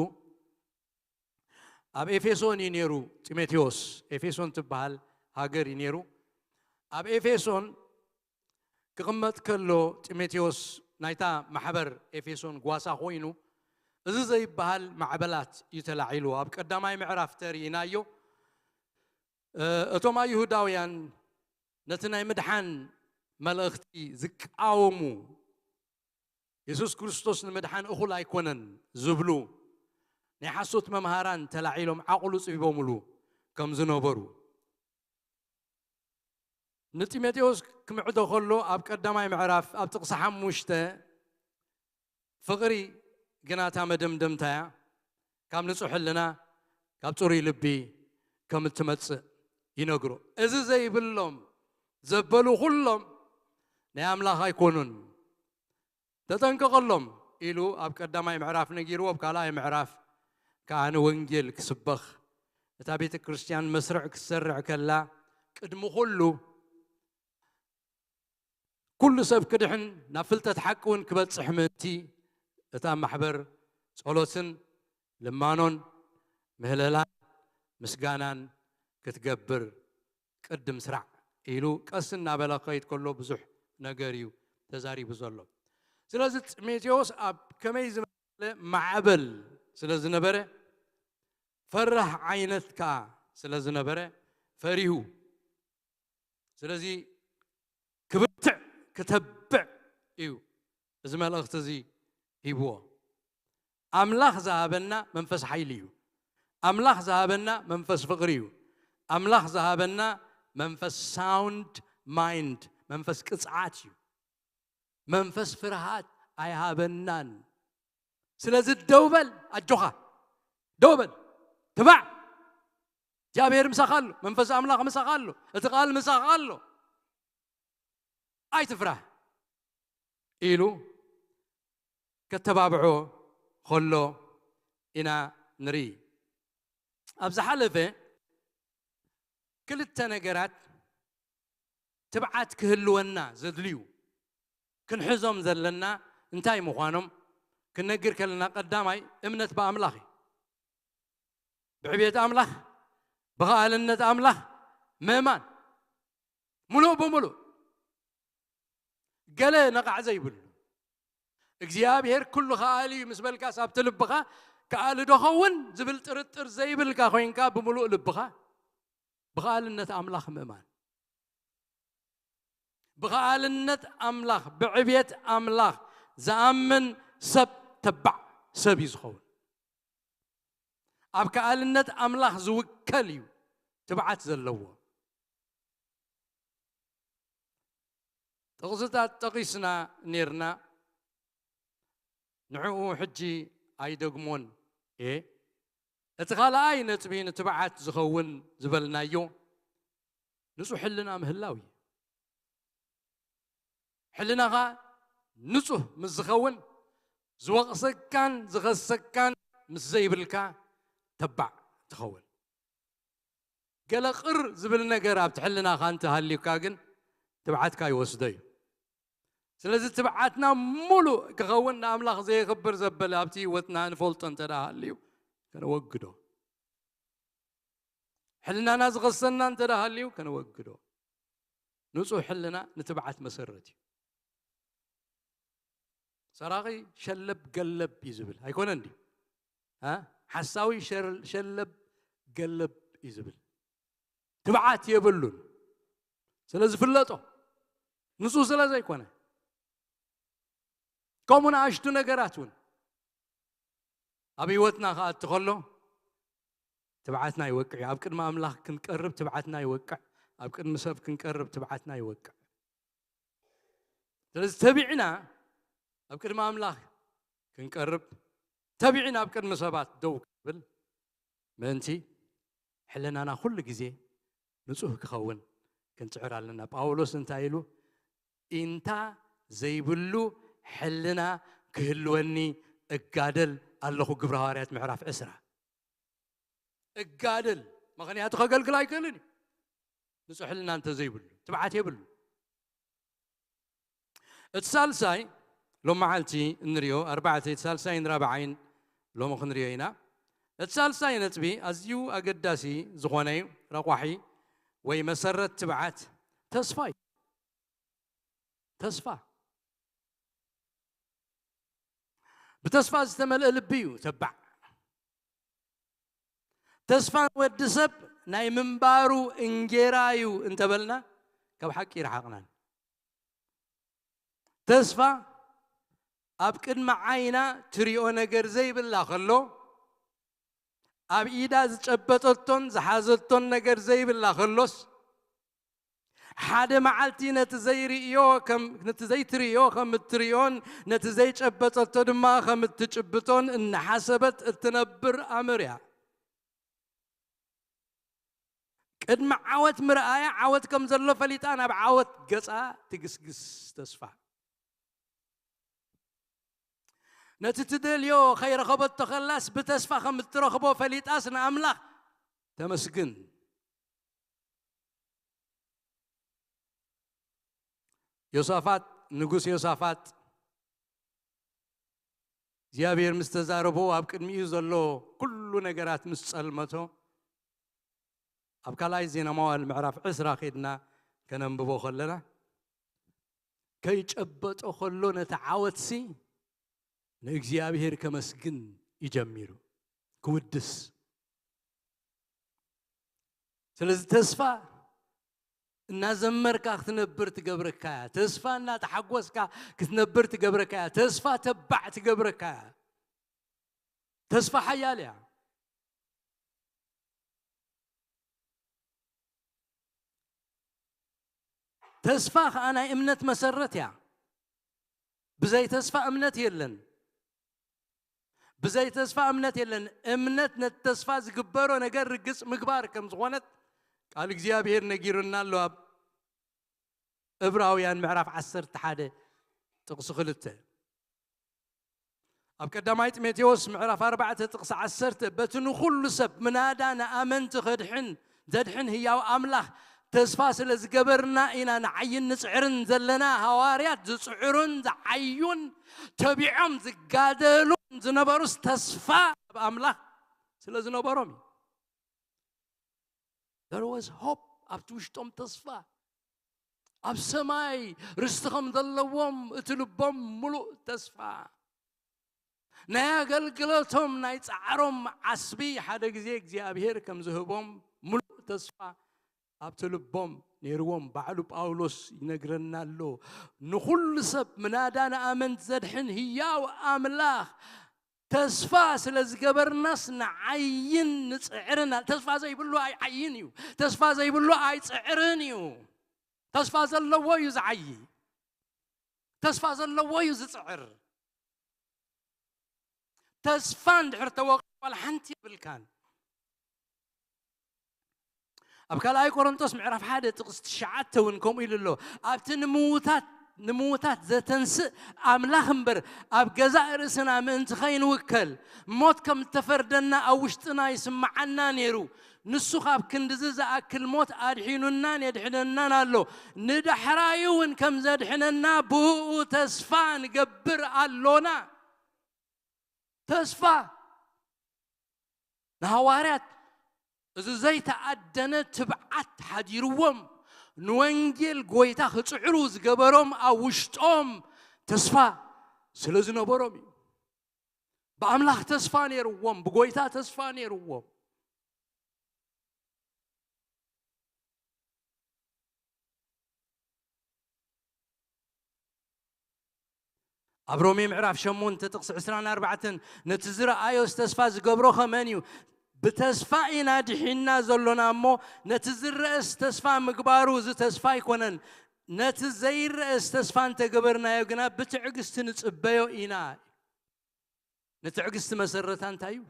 ኣብ ኤፌሶን እዩ ነይሩ። ጢሞቴዎስ ኤፌሶን ትበሃል ሃገር እዩ ነይሩ። ኣብ ኤፌሶን ክቕመጥ ከሎ ጢሞቴዎስ ናይታ ማሕበር ኤፌሶን ጓሳ ኮይኑ፣ እዚ ዘይበሃል ማዕበላት እዩ ተላዒሉ። ኣብ ቀዳማይ ምዕራፍ ተርእይናዮ። እ፣ እቶም ኣይሁዳውያን ነቲ ናይ ምድሓን መልእኽቲ ዝቃወሙ፣ የሱስ ክርስቶስ ንምድሓን እኹል ኣይኮነን ዝብሉ ናይ ሓሶት መምሃራን ተላዒሎም ዓቕሉ ጽቢቦምሉ ከም ዝነበሩ ንጢሞቴዎስ ክምዕዶ ከሎ፣ ኣብ ቀዳማይ ምዕራፍ ኣብ ጥቕሲ ሓሙሽተ፣ ፍቕሪ ግና እታ መደምደምታ እያ፣ ካብ ንጹሕ ሕልና፣ ካብ ጽሩይ ልቢ ከም እትመጽእ ይነግሮ። እዚ ዘይብሎም ዘበሉ ኩሎም ናይ ኣምላኽ ኣይኮኑን። ተጠንቀቐሎም ኢሉ ኣብ ቀዳማይ ምዕራፍ ነጊርዎ፣ ኣብ ካልኣይ ምዕራፍ ከኣ ንወንጌል ክስበኽ፣ እታ ቤተ ክርስቲያን መስርዕ ክትሰርዕ ከላ፣ ቅድሚ ኩሉ፣ ኩሉ ሰብ ክድሕን፣ ናብ ፍልጠት ሓቂ እውን ክበጽሕ ምእንቲ፣ እታ ማሕበር ጸሎትን ልማኖን ምህለላን ምስጋናን ክትገብር ቅድም ስራዕ ኢሉ ቀስ እናበለ ክኸይድ ከሎ ብዙሕ ነገር እዩ ተዛሪቡ ዘሎ። ስለዚ ጢሞቴዎስ ኣብ ከመይ ዝመሰለ ማዕበል ስለ ዝነበረ፣ ፈራህ ዓይነት ከኣ ስለ ዝነበረ ፈሪሁ። ስለዚ ክብርትዕ፣ ክተብዕ እዩ እዚ መልእኽቲ እዚ ሂብዎ። ኣምላኽ ዝሃበና መንፈስ ሓይሊ እዩ። ኣምላኽ ዝሃበና መንፈስ ፍቕሪ እዩ። ኣምላኽ ዝሃበና መንፈስ ሳውንድ ማይንድ፣ መንፈስ ቅጽዓት እዩ። መንፈስ ፍርሃት ኣይሃበናን። ስለዚ ደው በል፣ ኣጆኻ፣ ደው በል፣ ትባዕ። እግዚኣብሔር ምሳኻ ኣሎ፣ መንፈስ ኣምላኽ ምሳኻ ኣሎ፣ እቲ ቃል ምሳኻ ኣሎ። ኣይትፍራህ ኢሉ ከተባብዖ ከሎ ኢና ንርኢ። ኣብ ዝሓለፈ ክልተ ነገራት ትብዓት ክህልወና ዘድልዩ ክንሕዞም ዘለና እንታይ ምዃኖም ክነግር ከለና፣ ቀዳማይ እምነት ብኣምላኽ እዩ። ብዕብየት ኣምላኽ፣ ብኸኣልነት ኣምላኽ ምእማን፣ ምሉእ ብምሉእ፣ ገለ ነቓዕ ዘይብሉ። እግዚኣብሔር ኩሉ ከኣሊ እዩ ምስ በልካስ፣ ኣብቲ ልብኻ ከኣሊ ዶ ኸውን ዝብል ጥርጥር ዘይብልካ ኮይንካ፣ ብምሉእ ልብኻ ብኸኣልነት ኣምላኽ ምእማን። ብኸኣልነት ኣምላኽ፣ ብዕብየት ኣምላኽ ዝኣምን ሰብ ተባዕ ሰብ እዩ ዝኸውን። ኣብ ከኣልነት ኣምላኽ ዝውከል እዩ ትብዓት ዘለዎ። ጥቕስታት ጠቒስና ኔርና፣ ንዕኡ ሕጂ ኣይደግሞን እየ። እቲ ካልኣይ ነጥቢ ንትብዓት ዝኸውን ዝበልናዮ ንጹሕ ሕልና ምህላው እዩ። ሕልናኻ ንጹህ ምስ ዝኸውን፣ ዝወቕሰካን ዝኸሰካን ምስ ዘይብልካ፣ ተባዕ ትኸውን። ገለ ቅር ዝብል ነገር ኣብቲ ሕልናኻ እንተሃልዩካ ግን ትብዓትካ ይወስዶ እዩ። ስለዚ ትብዓትና ሙሉእ ክኸውን ንኣምላኽ ዘየኽብር ዘበለ ኣብቲ ህይወትና ንፈልጦ እንተ ደኣ ሃልዩ ከነወግዶ። ሕልናና ዝኸሰና እንተ ደኣ ሃልዩ ከነወግዶ። ንጹህ ሕልና ንትብዓት መሰረት እዩ። ሰራቒ ሸለብ ገለብ እዩ ዝብል ኣይኮነን ድዩ? እ? ሓሳዊ ሸር- ሸለብ ገለብ እዩ ዝብል። ትብዓት የብሉን። ስለ ዝፍለጦ ንጹህ ስለ ዘይኮነ። ከምኡ ንኣሽቱ ነገራት እውን ኣብ ህይወትና ክኣቱ ከሎ ትብዓትና ይወቅዕ እዩ። ኣብ ቅድሚ ኣምላኽ ክንቀርብ ትብዓትና ይወቅዕ። ኣብ ቅድሚ ሰብ ክንቀርብ ትብዓትና ይወቅዕ። ስለዚ ተቢዕና ኣብ ቅድሚ ኣምላኽ ክንቀርብ፣ ተቢዕና ኣብ ቅድሚ ሰባት ደው ክንብል ምእንቲ ሕልናና ኩሉ ግዜ ንጹህ ክኸውን ክንጽዕር ኣለና። ጳውሎስ እንታይ ኢሉ? ኢንታ ዘይብሉ ሕልና ክህልወኒ እጋደል ኣለኹ። ግብረ ሃዋርያት ምዕራፍ ዕስራ። እጋደል፣ ምኽንያቱ ከገልግል ኣይክእልን እዩ። ንጹሕ ሕልና እንተዘይብሉ፣ ትብዓት የብሉ። እቲ ሳልሳይ፣ ሎም መዓልቲ እንሪኦ፣ ኣርባዕተ፣ እቲ ሳልሳይን ራብዓይን ሎሚ ክንሪኦ ኢና። እቲ ሳልሳይ ነጥቢ ኣዝዩ ኣገዳሲ ዝኾነ እዩ፣ ረቋሒ ወይ መሰረት ትብዓት ተስፋ እዩ። ተስፋ። ብተስፋ ዝተመልአ ልቢ እዩ ተባዕ። ተስፋ ንወዲ ሰብ ናይ ምንባሩ እንጌራ እዩ እንተበልና፣ ካብ ሓቂ ይረሓቕናን። ተስፋ ኣብ ቅድሚ ዓይና ትሪኦ ነገር ዘይብላ ከሎ፣ ኣብ ኢዳ ዝጨበጠቶን ዝሓዘቶን ነገር ዘይብላ ከሎስ፣ ሓደ መዓልቲ ነቲ ዘይርእዮ ከም፣ ነቲ ዘይትርእዮ ከም እትርእዮን ነቲ ዘይጨበጠቶ ድማ ከም እትጭብጦን እናሓሰበት እትነብር ኣምር እያ። ቅድሚ ዓወት ምርኣያ ዓወት ከም ዘሎ ፈሊጣ ናብ ዓወት ገጻ ትግስግስ ተስፋ። ነቲ ትደልዮ ከይረኸበቶ ከላስ ብተስፋ ከም እትረኽቦ ፈሊጣስ ንኣምላኽ ተመስግን። ዮሳፋጥ፣ ንጉስ ዮሳፋጥ፣ እግዚኣብሔር ምስ ተዛረቦ ኣብ ቅድሚኡ ዘሎ ኩሉ ነገራት ምስ ጸልመቶ፣ ኣብ ካልኣይ ዜና መዋዕል ምዕራፍ ዕስራ ኬድና ከነንብቦ ከለና፣ ከይጨበጦ ከሎ ነቲ ዓወትሲ ንእግዚኣብሔር ከመስግን እዩ ጀሚሩ፣ ክውድስ። ስለዚ ተስፋ እናዘመርካ ክትነብር ትገብረካ እያ። ተስፋ እናተሓጎስካ ክትነብር ትገብረካ እያ። ተስፋ ተባዕ ትገብረካ እያ። ተስፋ ሓያል እያ። ተስፋ ኸኣ ናይ እምነት መሰረት እያ። ብዘይ ተስፋ እምነት የለን። ብዘይ ተስፋ እምነት የለን። እምነት ነቲ ተስፋ ዝግበሮ ነገር ርግጽ ምግባር ከም ዝኾነት ቃል እግዚኣብሔር ነጊሩና ኣሎ ኣብ ዕብራውያን ምዕራፍ ዓሰርተ ሓደ ጥቕሲ ክልተ። ኣብ ቀዳማይ ጢሞቴዎስ ምዕራፍ ኣርባዕተ ጥቕሲ ዓሰርተ፣ በቲ ንኹሉ ሰብ ምናዳ ንኣመንቲ ከድሕን ዘድሕን ህያው ኣምላኽ ተስፋ ስለ ዝገበርና ኢና ንዓይን ንጽዕርን ዘለና። ሃዋርያት ዝጽዕሩን ዝዓዩን ተቢዖም ዝጋደሉን ዝነበሩስ ተስፋ ኣብ ኣምላኽ ስለ ዝነበሮም እዩ። There was hope፣ ኣብቲ ውሽጦም ተስፋ፣ ኣብ ሰማይ ርስቲ ከም ዘለዎም እቲ ልቦም ምሉእ ተስፋ፣ ናይ ኣገልግሎቶም ናይ ጻዕሮም ዓስቢ ሓደ ግዜ እግዚኣብሔር ከም ዝህቦም ምሉእ ተስፋ ኣብቲ ልቦም ነይርዎም። ባዕሉ ጳውሎስ ይነግረና ኣሎ፣ ንኹሉ ሰብ ምናዳ ንኣመንቲ ዘድሕን ህያው ኣምላኽ ተስፋ ስለ ዝገበርናስ ንዓይን ንጽዕርን። ተስፋ ዘይብሉ ኣይዓይን እዩ። ተስፋ ዘይብሉ ኣይጽዕርን እዩ። ተስፋ ዘለዎ እዩ ዝዓዪ። ተስፋ ዘለዎ እዩ ዝጽዕር። ተስፋ እንድሕር ተወቒዑ ዋላ ሓንቲ የብልካን። ኣብ ካልኣይ ቆሮንቶስ ምዕራፍ ሓደ ጥቕሲ ትሽዓተ እውን ከምኡ ኢሉ ኣሎ። ኣብቲ ንምዉታት ንምዉታት ዘተንስእ ኣምላኽ እምበር፣ ኣብ ገዛእ ርእስና ምእንቲ ኸይንውከል፣ ሞት ከም እተፈርደና ኣብ ውሽጥና ይስምዓና ነይሩ። ንሱ ካብ ክንድዚ ዝኣክል ሞት ኣድሒኑናን የድሕነናን ኣሎ። ንዳሕራዩ እውን ከም ዘድሕነና ብእኡ ተስፋ ንገብር ኣሎና። ተስፋ ንሃዋርያት እዚ ዘይተኣደነ ትብዓት ሓዲርዎም፣ ንወንጌል ጐይታ ክጽዕሩ ዝገበሮም ኣብ ውሽጦም ተስፋ ስለ ዝነበሮም እዩ። ብኣምላኽ ተስፋ ነይርዎም፣ ብጐይታ ተስፋ ነይርዎም። ኣብ ሮሜ ምዕራፍ ሸሞንተ ጥቕሲ ዕስራን ኣርባዕተን፣ ነቲ ዝረኣዮስ ተስፋ ዝገብሮ ኸመን እዩ? ብተስፋ ኢና ድሒንና ዘሎና እሞ፣ ነቲ ዝረአስ ተስፋ ምግባሩ እዚ ተስፋ ኣይኮነን። ነቲ ዘይረአስ ተስፋ እንተገበርናዮ ግና ብትዕግስቲ ንጽበዮ ኢና። ንትዕግስቲ መሰረታ እንታይ እዩ?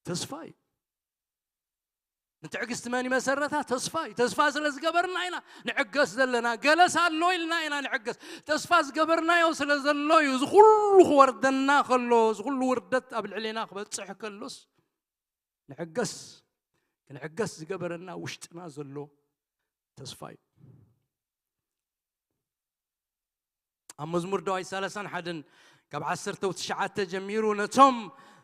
ተስፋ እዩ። ንትዕግስቲ መን ይመሰረታ? ተስፋ እዩ። ተስፋ ስለ ዝገበርና ኢና ንዕገስ ዘለና። ገለስ ኣሎ ኢልና ኢና ንዕገስ። ተስፋ ዝገበርናዮ ስለ ዘሎ እዩ። እዚ ኩሉ ክወርደና ከሎ፣ እዚ ኩሉ ውርደት ኣብ ልዕሌና ክበጽሕ ከሎስ ንዕገስ። ክንዕገስ ዝገበረና ውሽጥና ዘሎ ተስፋ እዩ። ኣብ መዝሙር ዳዊት ሰላሳን ሓደን ካብ ዓሰርተ ትሽዓተ ጀሚሩ፣ ነቶም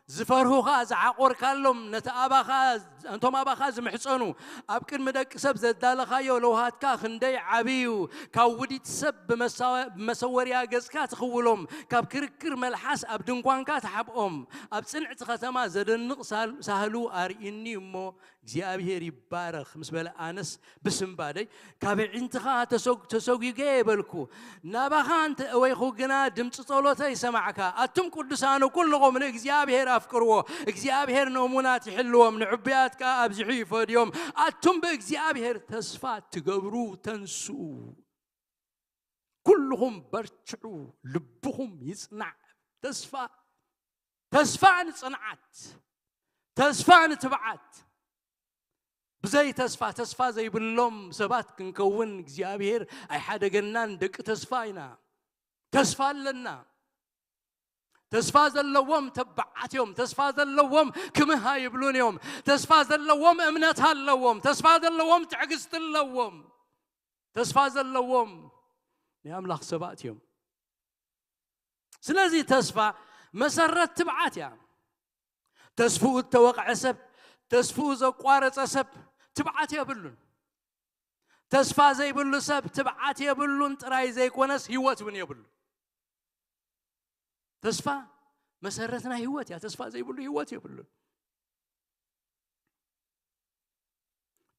ዝፈርሁኻ ዝዓቆርካሎም፣ ነቲ ኣባኻ፣ ነቶም ኣባኻ ዝምሕጸኑ፣ ኣብ ቅድሚ ደቂ ሰብ ዘዳለኻዮ ለውሃትካ ክንደይ ዓቢ እዩ። ካብ ውዲት ሰብ ብመሳወ-፣ ብመሰወርያ ገጽካ ትኽውሎም፣ ካብ ክርክር መልሓስ ኣብ ድንኳንካ ትሓብኦም። ኣብ ጽንዕቲ ኸተማ ዘደንቕ ሳል-፣ ሳህሉ ኣርእዩኒ እሞ፣ እግዚኣብሔር ይባረኽ ምስ በለ፣ ኣነስ ብስንባደይ ካብ ኣዒንትኻ ተሰግ-፣ ተሰጒገ በልኩ። ናባኻ እንተ እወይኹ ግና ድምፂ ጸሎተይ ሰማዕካ። ኣቱም ቅዱሳኑ ኩልኹም ንእግዚኣብሔር ኣፍቅርዎ። እግዚኣብሔር ንእሙናት ይሕልዎም፣ ንዕቡያት ከኣ ኣብዚሑ ይፈድዮም። ኣቱም ብእግዚኣብሔር ተስፋ ትገብሩ ተንስኡ። ኩልኹም በርትዑ፣ ልብኹም ይጽናዕ። ተስፋ፣ ተስፋ ንጽንዓት፣ ተስፋ ንትብዓት። ብዘይ ተስፋ፣ ተስፋ ዘይብሎም ሰባት ክንከውን እግዚኣብሔር ኣይሓደገናን። ደቂ ተስፋ ኢና። ተስፋ ኣለና። ተስፋ ዘለዎም ተባዓት እዮም። ተስፋ ዘለዎም ክምህ ኣይብሉን እዮም። ተስፋ ዘለዎም እምነት ኣለዎም። ተስፋ ዘለዎም ትዕግስቲ ኣለዎም። ተስፋ ዘለዎም ናይ ኣምላኽ ሰባት እዮም። ስለዚ ተስፋ መሰረት ትብዓት እያ። ተስፍኡ እተወቕዐ ሰብ፣ ተስፍኡ ዘቋረጸ ሰብ ትብዓት የብሉን። ተስፋ ዘይብሉ ሰብ ትብዓት የብሉን ጥራይ ዘይኮነስ ህይወት እውን የብሉን። ተስፋ መሰረት ናይ ህይወት እያ። ተስፋ ዘይብሉ ህይወት የብሉን።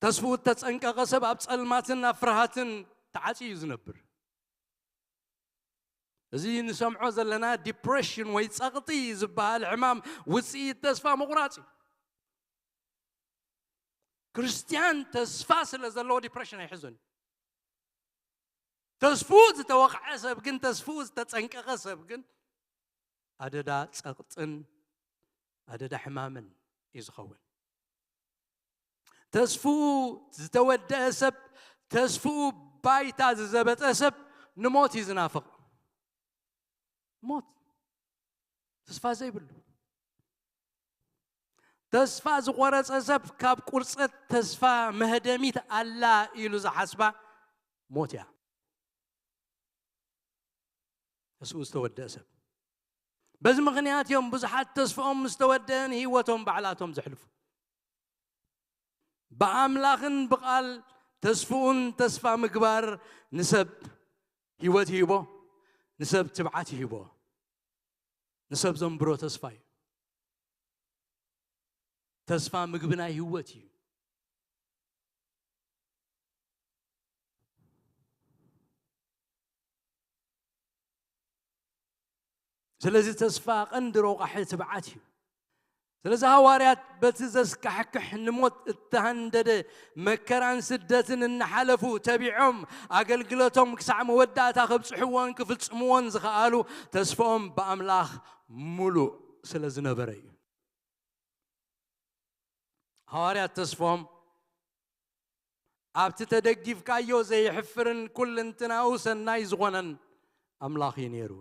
ተስፍኡ እተጸንቀቐ ሰብ ኣብ ጸልማትን ኣብ ፍርሃትን ተዓጽዩ እዩ ዝነብር። እዚ ንሰምዖ ዘለና ዲፕሬሽን ወይ ጸቕጢ ዝበሃል ሕማም ውጽኢት ተስፋ ምቑራጽ እዩ። ክርስትያን ተስፋ ስለ ዘለዎ ዲፕሬሽን ኣይሕዞን እዩ። ተስፍኡ ዝተወቕዐ ሰብ ግን፣ ተስፍኡ ዝተጸንቀቐ ሰብ ግን ኣደዳ ጸቕጥን ኣደዳ ሕማምን እዩ ዝኸውን። ተስፍኡ ዝተወደአ ሰብ፣ ተስፍኡ ባይታ ዝዘበጠ ሰብ ንሞት እዩ ዝናፍቕ። ሞት። ተስፋ ዘይብሉ። ተስፋ ዝቖረጸ ሰብ ካብ ቁርጸት ተስፋ መህደሚት ኣላ ኢሉ ዝሓስባ ሞት እያ። ተስፍኡ ዝተወደአ ሰብ። በዚ ምኽንያት እዮም ብዙሓት ተስፍኦም ምስ ተወደአ ንህይወቶም ባዕላቶም ዘሕልፉ። ብኣምላኽን ብቓል ተስፍኡን ተስፋ ምግባር ንሰብ ህይወት ይህቦ፣ ንሰብ ትብዓት ይህቦ፣ ንሰብ ዘንብሮ ተስፋ እዩ። ተስፋ ምግቢ ናይ ህይወት እዩ። ስለዚ ተስፋ ቀንዲ ረቋሒ ትብዓት እዩ። ስለዚ ሃዋርያት በቲ ዘስካሕክሕ ንሞት እተሃንደደ መከራን ስደትን እናሓለፉ ተቢዖም ኣገልግሎቶም ክሳዕ መወዳእታ ከብጽሕዎን ክፍጽምዎን ዝኸኣሉ ተስፋኦም ብኣምላኽ ምሉእ ስለ ዝነበረ እዩ። ሃዋርያት ተስፋኦም ኣብቲ ተደጊፍካዮ ዘይሕፍርን ኩልንትናኡ ሰናይ ዝኾነን ኣምላኽ እዩ ነይሩ።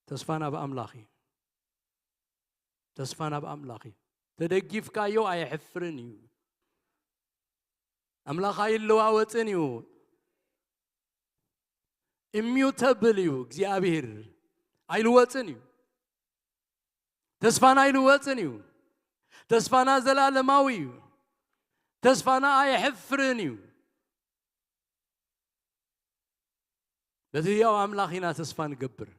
ተስፋና ብኣምላኽ እዩ። ተስፋና ብኣምላኽ እዩ። ተደጊፍካዮ ኣየሕፍርን እዩ። ኣምላኽ ኣይለዋወጥን እዩ። ኢሚዩተብል እዩ እግዚኣብሔር። ኣይልወጥን እዩ። ተስፋና ኣይልወጥን እዩ። ተስፋና ዘላለማዊ እዩ። ተስፋና ኣየሕፍርን እዩ። በቲ ህያው ኣምላኽ ኢና ተስፋ ንገብር።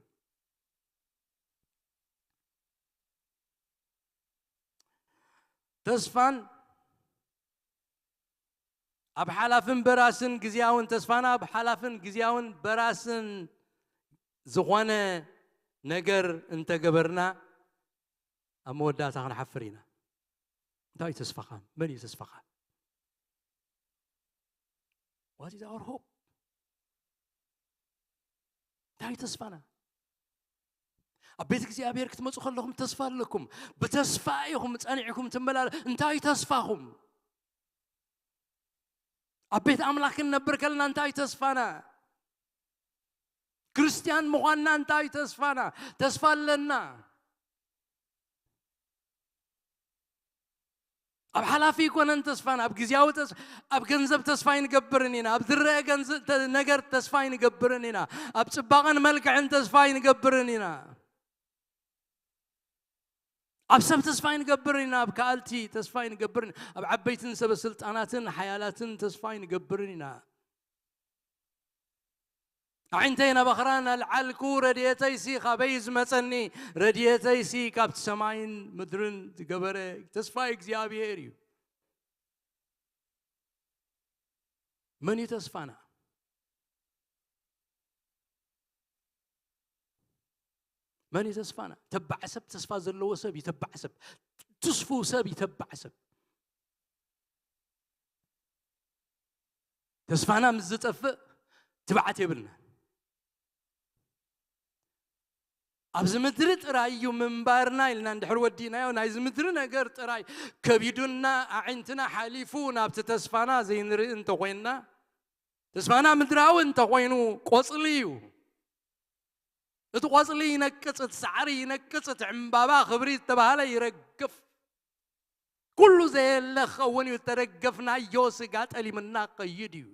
ተስፋን ኣብ ሓላፍን በራስን ግዜያውን፣ ተስፋና ኣብ ሓላፍን ግዜያውን በራስን ዝኾነ ነገር እንተገበርና፣ ኣብ መወዳእታ ክንሓፍር ኢና። እንታይ እዩ ተስፋኻ? መን እዩ ተስፋኻ? What is our hope? እንታይ እዩ ተስፋና? ኣብ ቤት እግዚኣብሔር ክትመጹ ከለኹም ተስፋ ኣለኩም። ብተስፋ ኢኹም ጸኒዕኩም ትመላለ። እንታይ እዩ ተስፋኹም? ኣብ ቤት ኣምላኽ ክንነብር ከለና እንታይ እዩ ተስፋና? ክርስትያን ምዃንና እንታይ እዩ ተስፋና? ተስፋ ኣለና። ኣብ ሓላፊ ኣይኮነን ተስፋና፣ ኣብ ግዜያዊ ተስ-፣ ኣብ ገንዘብ ተስፋ ኣይንገብርን ኢና። ኣብ ዝረአ ገንዘብ ተ-፣ ነገር ተስፋ ኣይንገብርን ኢና። ኣብ ጽባቐን መልክዕን ተስፋ ኣይንገብርን ኢና። ኣብ ሰብ ተስፋ ኣይንገብርን ኢና። ኣብ ከኣልቲ ተስፋ ኣይንገብርን። ኣብ ዓበይትን ሰበ ስልጣናትን ሓያላትን ተስፋ ኣይንገብርን ኢና። ኣዒንተይ ናባኽራን ኣልዓልኩ፣ ረድኤተይሲ ካበይ ዝመጸኒ? ረድኤተይሲ ካብቲ ሰማይን ምድርን ዝገበረ ተስፋ እግዚኣብሔር እዩ። መን እዩ ተስፋና? መን እዩ ተስፋና? ተባዕ ሰብ፣ ተስፋ ዘለዎ ሰብ ይተባዕ ሰብ፣ ትስፉው ሰብ ይተባዕ ሰብ። ተስፋና ምስ ዝጠፍእ ትብዓት የብልናን። ኣብዚ ምድሪ ጥራይ እዩ ምንባርና ኢልና እንድሕር ወዲእናዮ፣ ናይዚ ምድሪ ነገር ጥራይ ከቢዱና፣ ኣዒንትና ሓሊፉ ናብቲ ተስፋና ዘይንርኢ እንተኾይንና፣ ተስፋና ምድራዊ እንተኾይኑ ቆጽሊ እዩ። እቲ ቆጽሊ ይነቅጽ፣ እቲ ሳዕሪ ይነቅጽ፣ እቲ ዕምባባ ክብሪ ዝተባህለ ይረግፍ። ኩሉ ዘየለ ክኸውን እዩ፣ ዝተደገፍናዮ ስጋ ጠሊምና ክኸይድ እዩ።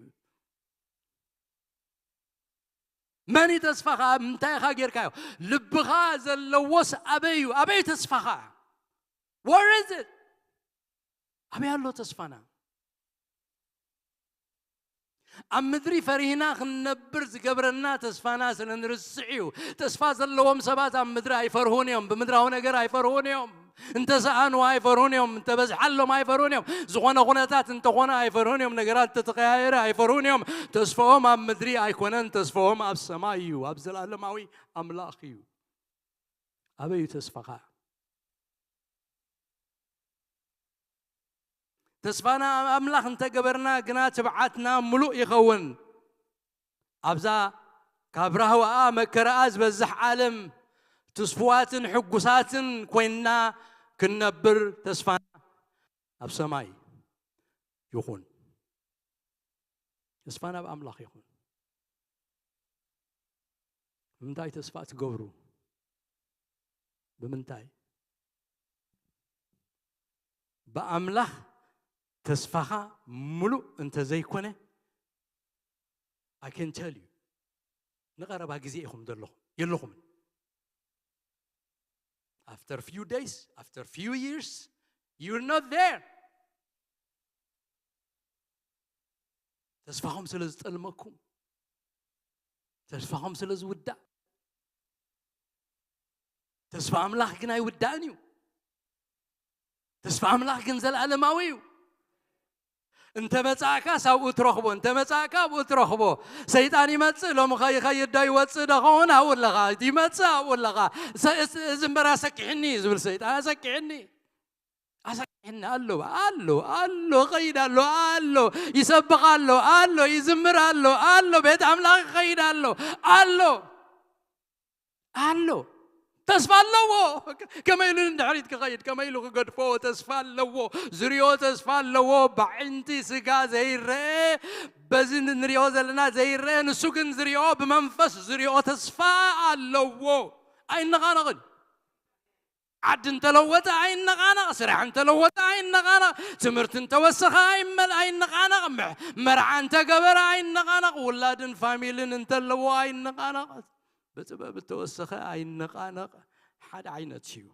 መን እዩ ተስፋኻ? እንታይ ኢኻ ጌርካዮ? ልብኻ ዘለዎስ ኣበይ እዩ? ኣበይ እዩ ተስፋኻ? Where is it? ኣበይ ኣሎ ተስፋና? ኣብ ምድሪ ፈሪህና ክንነብር ዝገብረና ተስፋና ስለ ንርስዕ እዩ። ተስፋ ዘለዎም ሰባት ኣብ ምድሪ ኣይፈርሁን እዮም፣ ብምድራዊ ነገር ኣይፈርሁን እዮም። እንተሰኣኑ ኣይፈርሁን እዮም፣ እንተበዝሓሎም ኣይፈርሁን እዮም፣ ዝኾነ ኩነታት እንተኾነ ኣይፈርሁን እዮም፣ ነገራት እንተተቐያየረ ኣይፈርሁን እዮም። ተስፋኦም ኣብ ምድሪ ኣይኮነን፣ ተስፋኦም ኣብ ሰማይ እዩ፣ ኣብ ዘላለማዊ ኣምላኽ እዩ። ኣበይ እዩ ተስፋኻ? ተስፋና ኣብ ኣምላኽ እንተገበርና ግና ትብዓትና ምሉእ ይኸውን። ኣብዛ ካብ ራህዋኣ መከራኣ ዝበዝሕ ዓለም ትስፉዋትን ሕጉሳትን ኮይንና ክንነብር ተስፋና ኣብ ሰማይ ይኹን። ተስፋና ኣብ ኣምላኽ ይኹን። ብምንታይ ተስፋ ትገብሩ? ብምንታይ? ብኣምላኽ ተስፋኻ ምሉእ እንተዘይኮነ፣ I can tell you፣ ንቐረባ ግዜ ኢኹም ዘለኹም፣ የለኹምን። After few days, after few years, you're not there. ተስፋኹም ስለ ዝጠልመኩም፣ ተስፋኹም ስለ ዝውዳእ፣ ተስፋ ኣምላኽ ግን ኣይውዳእን እዩ። ተስፋ ኣምላኽ ግን ዘለኣለማዊ እዩ። እንተ መጻእካስ ኣብኡ ትረኽቦ፣ እንተ መጻእካ ኣብኡ ትረኽቦ። ሰይጣን ይመጽእ፣ ሎሚ ኸ ይኸይድ ዶ ይወጽእ ዶ ኸውን? ኣብኡ ኣለኻ። ይመጽእ፣ ኣብኡ ኣለኻ። ሰ-፣ እዚ፣ እዚ እምበር ኣሰኪሕኒ እዩ ዝብል ሰይጣን፣ ኣሰኪሕኒ። ኣሰኪሕኒ ኣሎ፣ ኣሎ፣ ኣሎ፣ ይኸይድ ኣሎ፣ ኣሎ፣ ይሰብኽ ኣሎ፣ ኣሎ፣ ይዝምር ኣሎ፣ ኣሎ፣ ቤት ኣምላኽ ይኸይድ ኣሎ፣ ኣሎ፣ ኣሎ። ተስፋ ኣለዎ። ከመይ ኢሉ ንድሕሪት ክኸይድ፣ ከመይ ኢሉ ክገድፎ ተስፋ ኣለዎ። ዝሪኦ ተስፋ ኣለዎ። ብዓይንቲ ስጋ ዘይረአ፣ በዚ ንሪኦ ዘለና ዘይረአ፣ ንሱ ግን ዝሪኦ፣ ብመንፈስ ዝሪኦ ተስፋ ኣለዎ። ኣይነቓነቕን። ዓዲ እንተለወጠ ኣይነቓነቕ፣ ስራሕ እንተለወጠ ኣይነቓነቕ፣ ትምህርቲ እንተወሰኸ ኣይመል-፣ ኣይነቓነቕ፣ መ-፣ መርዓ እንተገበረ ኣይነቓነቕ፣ ውላድን ፋሚልን እንተለዎ ኣይነቓነቕ። ብጥበብ እተወሰኸ ኣይነቓነቕ። ሓደ ዓይነት እዩ።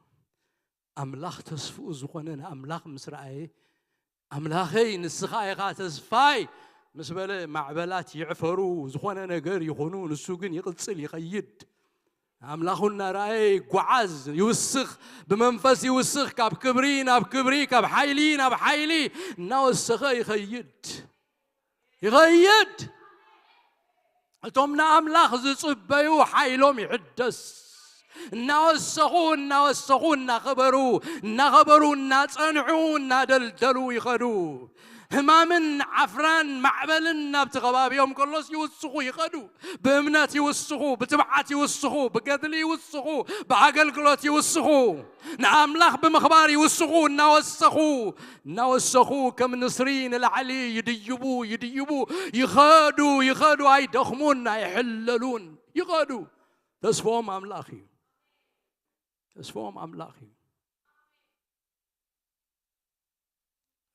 ኣምላኽ ተስፍኡ ዝኾነ ንኣምላኽ ምስ ረኣየ፣ ኣምላኸይ ንስኻ ኢኻ ተስፋይ ምስ በለ፣ ማዕበላት ይዕፈሩ፣ ዝኾነ ነገር ይኹኑ፣ ንሱ ግን ይቕጽል ይኸይድ። ኣምላኹ እናረኣየ ይጓዓዝ፣ ይውስኽ፣ ብመንፈስ ይውስኽ፣ ካብ ክብሪ ናብ ክብሪ፣ ካብ ሓይሊ ናብ ሓይሊ እናወሰኸ ይኸይድ። ይኸይድ። እቶም ንኣምላኽ ዝጽበዩ ሓይሎም ይሕደስ። እናወሰኹ፣ እናወሰኹ፣ እናኸበሩ፣ እናኸበሩ፣ እናጸንዑ፣ እናደልደሉ ይኸዱ። ህማምን ዓፍራን ማዕበልን ናብቲ ከባቢኦም ከሎስ ይውስኹ ይኸዱ። ብእምነት ይውስኹ፣ ብትብዓት ይውስኹ፣ ብገድሊ ይውስኹ፣ ብኣገልግሎት ይውስኹ፣ ንኣምላኽ ብምኽባር ይውስኹ። እናወሰኹ፣ እናወሰኹ ከም ንስሪ ንላዕሊ ይድይቡ፣ ይድይቡ፣ ይኸዱ፣ ይኸዱ፣ ኣይደኽሙን፣ ኣይሕለሉን፣ ይኸዱ። ተስፎም ኣምላኽ እዩ። ተስፎም ኣምላኽ እዩ።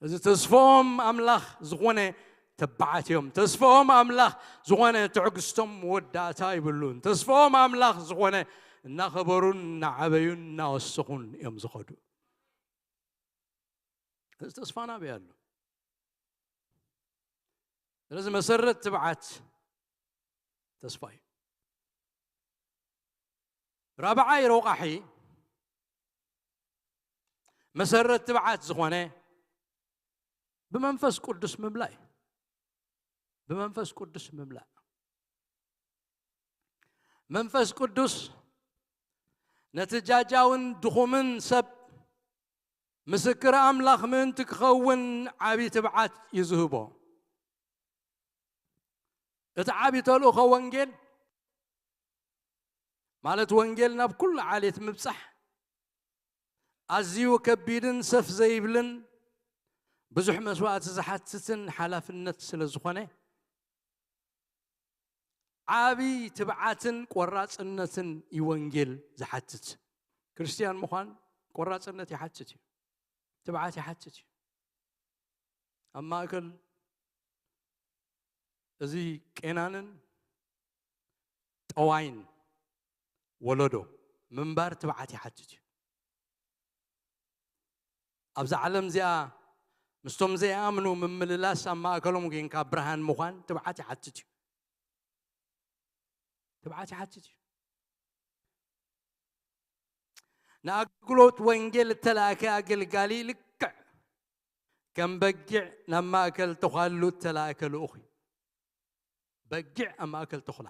እዚ ተስፎም ኣምላኽ ዝኾነ ተባዓት እዮም። ተስፎም ኣምላኽ ዝኾነ ትዕግስቶም መወዳእታ ይብሉን። ተስፎም ኣምላኽ ዝኾነ እናኸበሩን እናዓበዩን እናወሰኹን እዮም ዝኸዱ። እዚ ተስፋ ናበይ ኣሎ? ስለዚ መሰረት ትብዓት ተስፋ እዩ። ራብዓይ ረቋሒ መሰረት ትብዓት ዝኾነ ብመንፈስ ቅዱስ ምምላእ እዩ። ብመንፈስ ቅዱስ ምምላእ። መንፈስ ቅዱስ ነቲ ጃጃውን ድኹምን ሰብ ምስክር ኣምላኽ ምእንቲ ክኸውን ዓቢ ትብዓት እዩ ዝህቦ። እቲ ዓቢ ተልእኾ ወንጌል፣ ማለት ወንጌል ናብ ኩሉ ዓሌት ምብጻሕ፣ ኣዝዩ ከቢድን ሰፍ ዘይብልን ብዙሕ መስዋእቲ ዝሓትትን ሓላፍነት ስለ ዝኾነ፣ ዓቢ ትብዓትን ቆራጽነትን እዩ ወንጌል ዝሓትት። ክርስትያን ምዃን ቆራጽነት ይሓትት እዩ። ትብዓት ይሓትት እዩ። ኣብ ማእከል እዚ ቄናንን ጠዋይን ወለዶ ምንባር ትብዓት ይሓትት እዩ። ኣብዛ ዓለም እዚኣ ምስቶም ዘይኣምኑ ምምልላስ፣ ኣብ ማእከሎም ጌንካ ብርሃን ምዃን ትብዓት ይሓትት እዩ። ትብዓት ይሓትት እዩ። ንኣገልግሎት ወንጌል እተላእከ ኣገልጋሊ ልክዕ ከም በጊዕ ናብ ማእከል ተዃሉ እተላእከ ልኡኽ እዩ። በጊዕ ኣብ ማእከል ተኹላ።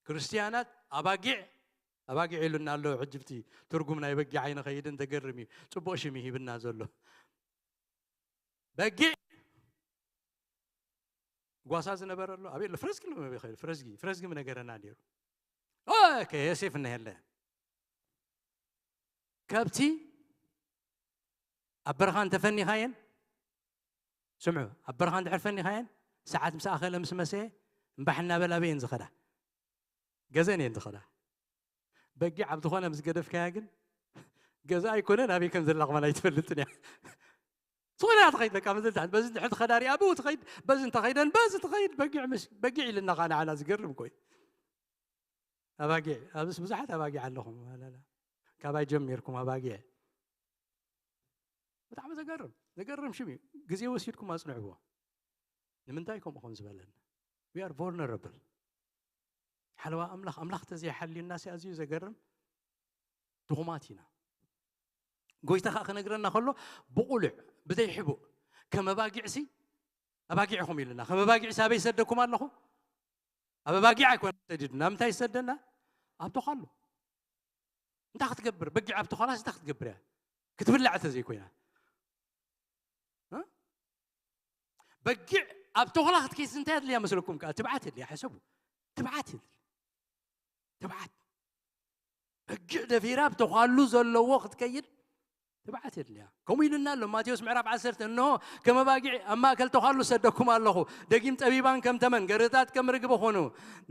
ክርስትያናት ኣባጊዕ፣ ኣባጊዕ ኢሉና ኣሎ። ሕጂ ብቲ ትርጉም ናይ በጊዕ ኣይንኸይድን፣ ተገርም እዩ። ጽቡቕ ሽም እዩ ሂብና ዘሎ። በጊዕ ጓሳ ዝነበረ ኣሎ። ኣበይ ኣሎ? ፍረዝጊ ኣሎ። ኣበይ ኸይዱ? ፍረዝጊ፣ ፍረዝጊ ምነገረና ነይሩ። ኦኬ፣ ዮሴፍ እነሄለ። ከብቲ ኣብ በረኻ እንተፈኒኻየን፣ ስምዑ፣ ኣብ በረኻ እንድሕር ፈኒኻየን፣ ሰዓት ምስ ኣኸለ ምስ መሰየ፣ እምባሕ እናበላ ኣበየን ዝኸዳ? ገዘን እየን ዝኸዳ። በጊዕ ኣብ ዝኾነ ምስ ገደፍካያ ግን፣ ገዛ ኣይኮነን፣ ኣበይ ከም ዘላ ከማን ኣይትፈልጥን እያ። ዝኾነ እያ ትኸይድ፣ በቃ፣ በዚ እንድሕር፣ በዚ እንድሕር ትኸዳ ሪኣ፣ ብኡ ትኸይድ፣ በዚ እንተኸይደን፣ በዚ ትኸይድ፣ በጊዕ ምስ፣ በጊዕ ኢልና ኸዓ ንዓና ዝገርም እኮ እዩ። ኣባጊዕ፣ ኣብስ ብዙሓት ኣባጊዕ ኣለኹም፣ ኣላላ። ካባይ ጀሚርኩም ኣባጊዕ። ብጣዕሚ ዘገርም፣ ዘገርም ሽም እዩ። ግዜ ወሲድኩም ኣጽንዕዎ። ንምንታይ ከምኡ ከም ዝበለና? We are vulnerable። ሓለዋ ኣምላኽ፣ ኣምላኽ ተዘይሓልዩና ሲ ኣዝዩ ዘገርም ድኹማት ኢና። ጎይታ ኸኣ ክነግረና ከሎ ብቑሉዕ፣ ብዘይሕቡእ፣ ከም ኣባጊዕ ሲ፣ ኣባጊዕ ኢኹም ኢሉና። ከም ኣባጊዕ ሲ ኣበይ ሰደኩም ኣለኹ? ኣብ ኣባጊዕ ኣይኮነ ሰዲዱና። ኣብ ምንታይ ዝሰደና? ኣብ ተዃሉ። እንታይ ክትገብር? በጊዕ ኣብ ተዃላስ እንታይ ክትገብር እያ? ክትብላዕ እንተዘይኮይና። እ? በጊዕ ኣብ ተኹላ ክትከይስ እንታይ ኣድልያ መስለኩም? ከኣ ትብዓት የድልያ፣ ሕሰቡ። ትብዓት የድልያ። ትብዓት። እግዕ ደፊራ ብተዃሉ ዘለዎ ክትከይድ ትብዓት የድልያ። ከምኡ ኢሉና ኣሎ ማቴዎስ ምዕራፍ ዓሰርተ፣ "እንሆ ከም ኣባጊዕ ኣብ ማእከል ተዃሉ ሰደኩም ኣለኹ። ደጊም ጠቢባን ከም ተመን፣ ገርህታት ከም ርግቢ ኹኑ።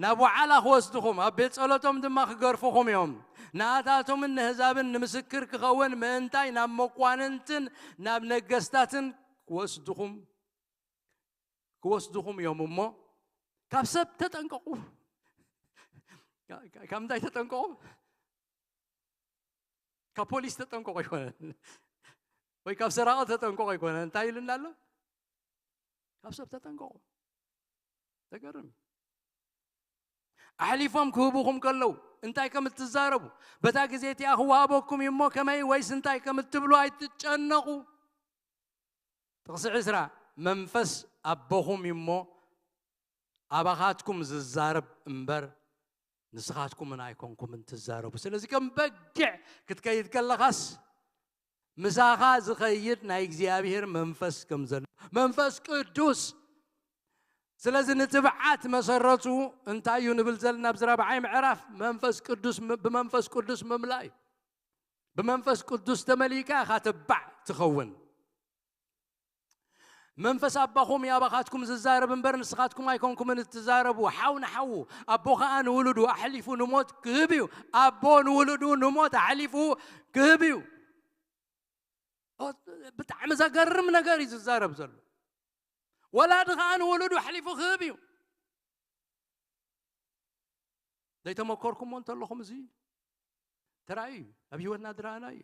ናብ ወዓላ ክወስድኹም፣ ኣብ ቤት ጸሎቶም ድማ ክገርፍኹም እዮም። ንኣታቶምን ንህዛብን ንምስክር ክኸውን ምእንታይ ናብ መኳንንትን ናብ ነገስታትን ክወስድኹም፣ ክወስድኹም እዮም እሞ ካብ ሰብ ተጠንቀቑ።" ካብ እንታይ ተጠንቀቑ? ካብ ፖሊስ ተጠንቀቑ ኣይኮነን፣ ወይ ካብ ሰራቒ ተጠንቀቑ ኣይኮነን። እንታይ ኢሉና ኣሎ? ካብ ሰብ ተጠንቀቑ። ተገርም። ኣሕሊፎም ክህቡኹም ከለዉ እንታይ ከም እትዛረቡ፣ በታ ግዜ እቲኣ ክወሃበኩም እዩ እሞ ከመይ ወይስ እንታይ ከም እትብሉ ኣይትጨነቑ። ጥቕሲ ዕስራ፣ መንፈስ ኣቦኹም እዩ እሞ ኣባኻትኩም ዝዛረብ እምበር ንስኻትኩምን ኣይኮንኩምን ትዛረቡ። ስለዚ ከም በጊዕ ክትከይድ ከለኻስ ምሳኻ ዝኸይድ ናይ እግዚኣብሔር መንፈስ ከም ዘሎ፣ መንፈስ ቅዱስ። ስለዚ ንትብዓት መሰረቱ እንታይ እዩ ንብል ዘለና ኣብዚ ራብዓይ ምዕራፍ? መንፈስ ቅዱስ ም-፣ ብመንፈስ ቅዱስ ምምላእ እዩ። ብመንፈስ ቅዱስ ተመሊእካ ኢኻ ተባዕ ትኸውን። መንፈስ ኣባኹም እዩ ኣባኻትኩም ዝዛረብ እምበር ንስኻትኩም ኣይኮንኩምን እትዛረቡ። ሓው ንሓዉ፣ ኣቦ ኸኣ ንውሉዱ ኣሕሊፉ ንሞት ክህብ እዩ። ኣቦ ንውሉዱ ንሞት ኣሕሊፉ ክህብ እዩ። ኦ፣ ብጣዕሚ ዘገርም ነገር እዩ ዝዛረብ ዘሎ። ወላዲ ኸኣ ንውሉዱ ኣሕሊፉ ክህብ እዩ። ዘይተመኮርኩሞ እንተለኹም እዚ ተራእዩ እዩ። ኣብ ህይወትና ዝረኣና እዩ።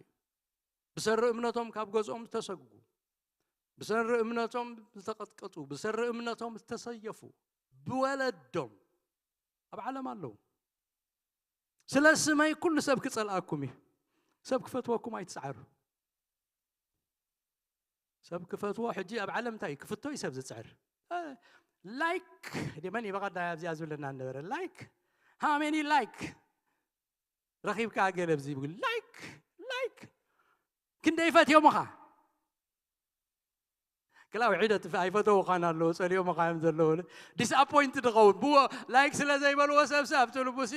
ብሰሪ እምነቶም ካብ ገዝኦም ዝተሰጉጉ፣ ብሰሪ እምነቶም ዝተቐጥቀጡ፣ ብሰሪ እምነቶም ዝተሰየፉ፣ ብወለዶም ኣብ ዓለም ኣለዉ። ስለ ስመይ ኩሉ ሰብ ክጸልኣኩም እዩ። ሰብ ክፈትወኩም ኣይትጽዓሩ። ሰብ ክፈትዎ ሕጂ ኣብ ዓለም እንታይ እዩ? ክፍቶ እዩ ሰብ ዝጽዕር። እ፣ ላይክ፣ ድመን ይበቐዳ ኣብዚኣ ዝብለና ነበረ። ላይክ፣ ሃው ሜኒ ላይክ ረኺብካ ገለ ኣብዚ ይብል። ላይክ፣ ላይክ። ክንደይ ፈትዮምኻ? ክላው ዒደ ትፍ-፣ ኣይፈተውኻን ኣለዉ፣ ጸልዮምኻ እዮም ዘለዉ። ዲስኣፖይንት ድኸውን። ብዎ ላይክ ስለ ዘይበልዎ ሰብሲ ኣብቲ ልቡሲ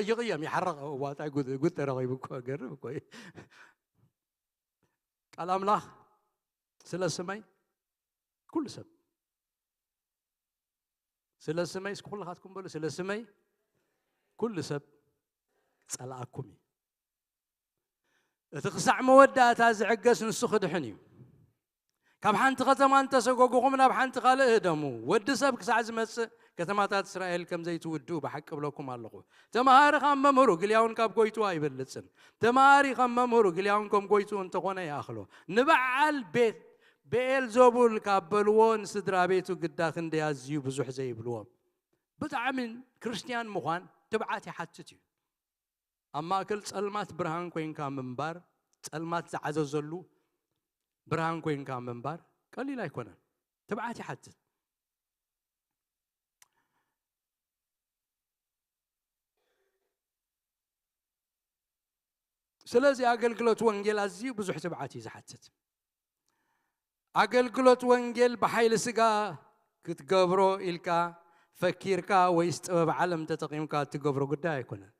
ይቕየም፣ ይሓርቕ። እዋ፣ እንታይ ጉድ፣ ጉድ ተረኺቡ እኮ፣ ገርም እኮ እዩ። ቃል ኣምላኽ ስለ ስመይ ኩሉ ሰብ፣ ስለ ስመይ፣ እስኪ ኩልኻትኩም በሉ፣ ስለ ስመይ ኩሉ ሰብ ጸላኣኩም እዩ። እቲ ክሳዕ መወዳእታ ዝዕገስ ንሱ ክድሕን እዩ። ካብ ሓንቲ ከተማ እንተሰጎጉኹም ናብ ሓንቲ ካልእ ህደሙ። ወዲ ሰብ ክሳዕ ዝመጽእ ከተማታት እስራኤል ከም ዘይትውድኡ ብሓቂ እብለኩም ኣለኹ። ተመሃሪ ካብ መምህሩ ግልያውን ካብ ጎይትኡ ኣይበልጽን። ተመሃሪ ከም መምህሩ ግልያውን ከም ጎይትኡ እንተኾነ ይኣኽሎ። ንበዓል ቤት ብኤልዘቡል ካብ በልዎ ንስድራ ቤቱ ግዳ ክንደይ ኣዝዩ ብዙሕ ዘይብልዎ። ብጣዕሚ ክርስትያን ምዃን ትብዓት ይሓትት እዩ። ኣብ ማእከል ጸልማት ብርሃን ኮይንካ ምንባር፣ ጸልማት ዝዓዘዘሉ ብርሃን ኮይንካ ምንባር ቀሊል ኣይኮነን። ትብዓት ይሓትት። ስለዚ ኣገልግሎት ወንጌል ኣዝዩ ብዙሕ ትብዓት እዩ ዝሓትት። ኣገልግሎት ወንጌል ብሓይሊ ስጋ ክትገብሮ ኢልካ ፈኪርካ ወይስ ጥበብ ዓለም ተጠቒምካ እትገብሮ ጉዳይ ኣይኮነን።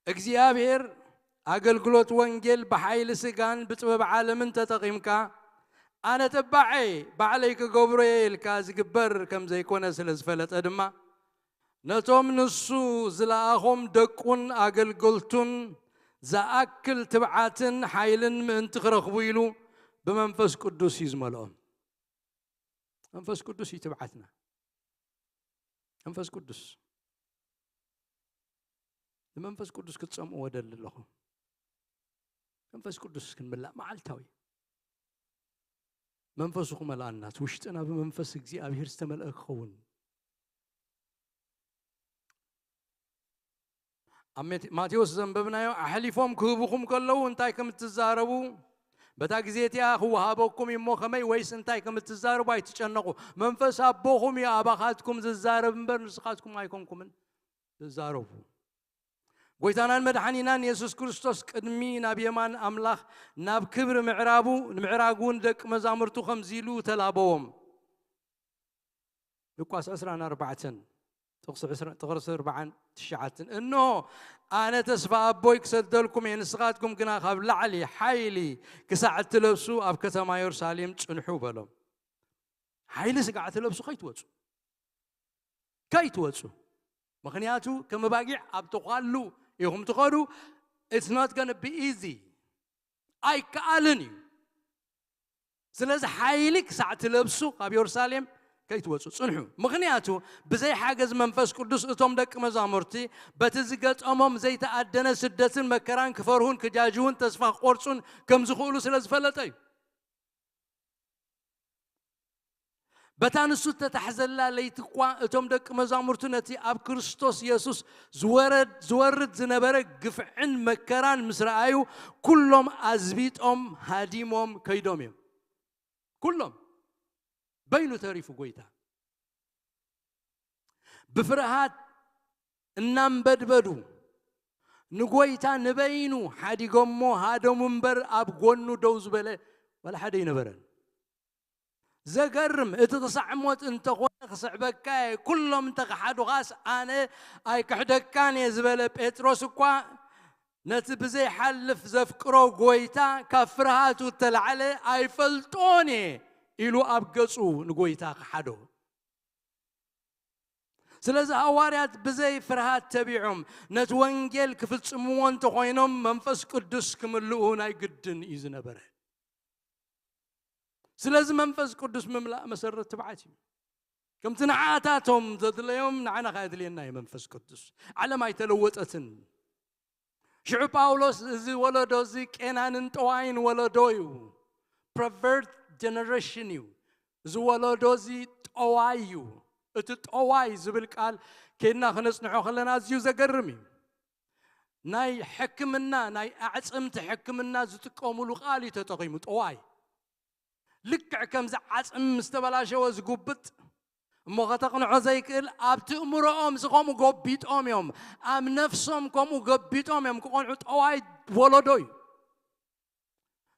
እግዚኣብሔር ኣገልግሎት ወንጌል ብሓይሊ ስጋን ብጥበብ ዓለምን ተጠቒምካ፣ "ኣነ ተባዐ ባዕለይ ክገብሮ እየ" ኢልካ ዝግበር ከም ዘይኮነ ስለ ዝፈለጠ ድማ፣ ነቶም ንሱ ዝለኣኾም ደቁን ኣገልገልቱን ዝኣክል ትብዓትን ሓይልን ምእንቲ ክረኽቡ ኢሉ ብመንፈስ ቅዱስ እዩ ዝመልኦም። መንፈስ ቅዱስ እዩ ትብዓትና። መንፈስ ቅዱስ፣ ንመንፈስ ቅዱስ ክትጸምእዎ እደሊ ኣለኹ። መንፈስ ቅዱስ ክንምላእ መዓልታዊ። መንፈሱ ክመልኣና፣ እቲ ውሽጥና ብመንፈስ እግዚኣብሔር ዝተመልአ ክኸውን። ኣብ ሜት-፣ ማቴዎስ ዘንበብናዮ፣ "ኣሕሊፎም ክህቡኹም ከለዉ እንታይ ከም እትዛረቡ፣ በታ ግዜ እቲኣ ክወሃበኩም እዩ እሞ፣ ከመይ ወይስ እንታይ ከም እትዛረቡ ኣይትጨነቑ። መንፈስ ኣቦኹም እዩ ኣባኻትኩም ዝዛረብ እምበር፣ ንስኻትኩም ኣይኮንኩምን ትዛረቡ።" ጎይታናን መድሓኒናን የሱስ ክርስቶስ ቅድሚ ናብ የማን ኣምላኽ ናብ ክብሪ ምዕራቡ፣ ንምዕራጉ ንደቂ መዛሙርቱ ከምዚ ኢሉ ተላበዎም። ሉቃስ ዕስራን ኣርባዕተን፣ ጥቕሲ ዕስራ፣ ጥቕሲ ኣርባዓን ትሽዓተን፣ "እንሆ፣ ኣነ ተስፋ ኣቦይ ክሰደልኩም እየ፣ ንስኻትኩም ግና ካብ ላዕሊ ሓይሊ ክሳዕ እትለብሱ ኣብ ከተማ የሩሳሌም ጽንሑ" በሎም። ሓይሊ ስጋዕ ትለብሱ ከይትወጹ፣ ከይትወጹ። ምኽንያቱ ከም ኣባጊዕ ኣብ ተዃሉ ኢኹም ትኸዱ። It's not gonna be easy. ኣይከኣልን እዩ። ስለዚ ሓይሊ ክሳዕ ትለብሱ ካብ የሩሳሌም ከይትወጹ ጽንሑ። ምኽንያቱ ብዘይ ሓገዝ መንፈስ ቅዱስ እቶም ደቂ መዛሙርቲ በቲ ዝገጠሞም ዘይተኣደነ ስደትን መከራን ክፈርሁን ክጃጅውን ተስፋ ክቆርጹን ከም ዝኽእሉ ስለ ዝፈለጠ እዩ። በታ ንሱ እተታሕዘላ ለይቲ እኳ እቶም ደቂ መዛሙርቱ ነቲ ኣብ ክርስቶስ የሱስ ዝወረድ-፣ ዝወርድ ዝነበረ ግፍዕን መከራን ምስ ረኣዩ፣ ኩሎም ኣዝቢጦም ሃዲሞም ከይዶም እዮም። ኩሎም። በይኑ ተሪፉ ጎይታ። ብፍርሃት እናንበድበዱ ንጎይታ ንበይኑ ሓዲጎሞ ሃደሙ እምበር፣ ኣብ ጎኑ ደው ዝበለ ዋላ ሓደ ኣይነበረን። ዘገርም፣ እቲ ክሳዕ ሞት እንተኾነ ክስዕበካ እየ፣ ኩሎም እንተኸሓዱኻስ ኣነ ኣይክሕደካን እየ ዝበለ ጴጥሮስ እኳ፣ ነቲ ብዘይሓልፍ ዘፍቅሮ ጎይታ ካብ ፍርሃቱ እተላዕለ ኣይፈልጦን እየ ኢሉ ኣብ ገጹ ንጎይታ ከሓዶ። ስለዚ ሃዋርያት ብዘይ ፍርሃት ተቢዖም ነቲ ወንጌል ክፍጽምዎ እንተኾይኖም መንፈስ ቅዱስ ክምልኡ ናይ ግድን እዩ ዝነበረ። ስለዚ መንፈስ ቅዱስ ምምላእ መሰረት ትብዓት እዩ። ከምቲ ንዓታቶም ዘድለዮም ንዓና ከኣ የድልየና እዩ መንፈስ ቅዱስ። ዓለም ኣይተለወጠትን። ሽዑ ጳውሎስ እዚ ወለዶ እዚ ቄናንን ጠዋይን ወለዶ እዩ። Pervert generation እዩ። እዚ ወለዶ እዚ ጠዋይ እዩ። እቲ ጠዋይ ዝብል ቃል ኬድና ክነጽንሖ ከለና ኣዝዩ ዘገርም እዩ። ናይ ሕክምና፣ ናይ ኣዕጽምቲ ሕክምና ዝጥቀሙሉ ቃል እዩ ተጠቒሙ፣ ጠዋይ። ልክዕ ከምዚ ዓጽሚ ምስ ተበላሸወ ዝጉብጥ እሞ ከተቕንዖ ዘይክእል፣ ኣብ ትእምሮኦም ሲ ከምኡ ገቢጦም እዮም፣ ኣብ ነፍሶም ከምኡ ገቢጦም እዮም ክቐንዑ። ጠዋይ ወለዶ እዩ።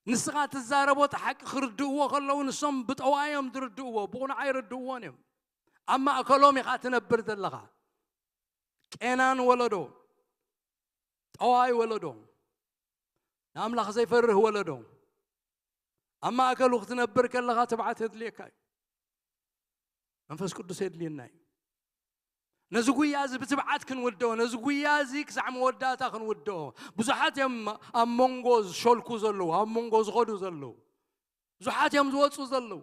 ንስኻ ትዛረቦ እቲ ሓቂ ክርድእዎ ከለዉ ንሶም ብጠዋዮም ዝርድእዎ፣ ብቑኑዕ ኣይርድእዎን እዮም። ኣብ ማእከሎም ኢኻ ትነብር ዘለኻ። ቄናን ወለዶ፣ ጠዋይ ወለዶ፣ ንኣምላኽ ዘይፈርህ ወለዶ። ኣብ ማእከሉ ክትነብር ከለኻ ትብዓት የድልየካ እዩ። መንፈስ ቅዱስ የድልየና እዩ። ነዚ ጉያ እዚ ብትብዓት ክንውድኦ፣ ነዚ ጉያ እዚ ክሳዕ መወዳእታ ክንውድኦ። ብዙሓት እዮም ኣብ መንጎ ዝሸልኩ ዘለዉ፣ ኣብ መንጎ ዝኸዱ ዘለዉ። ብዙሓት እዮም ዝወጹ ዘለዉ።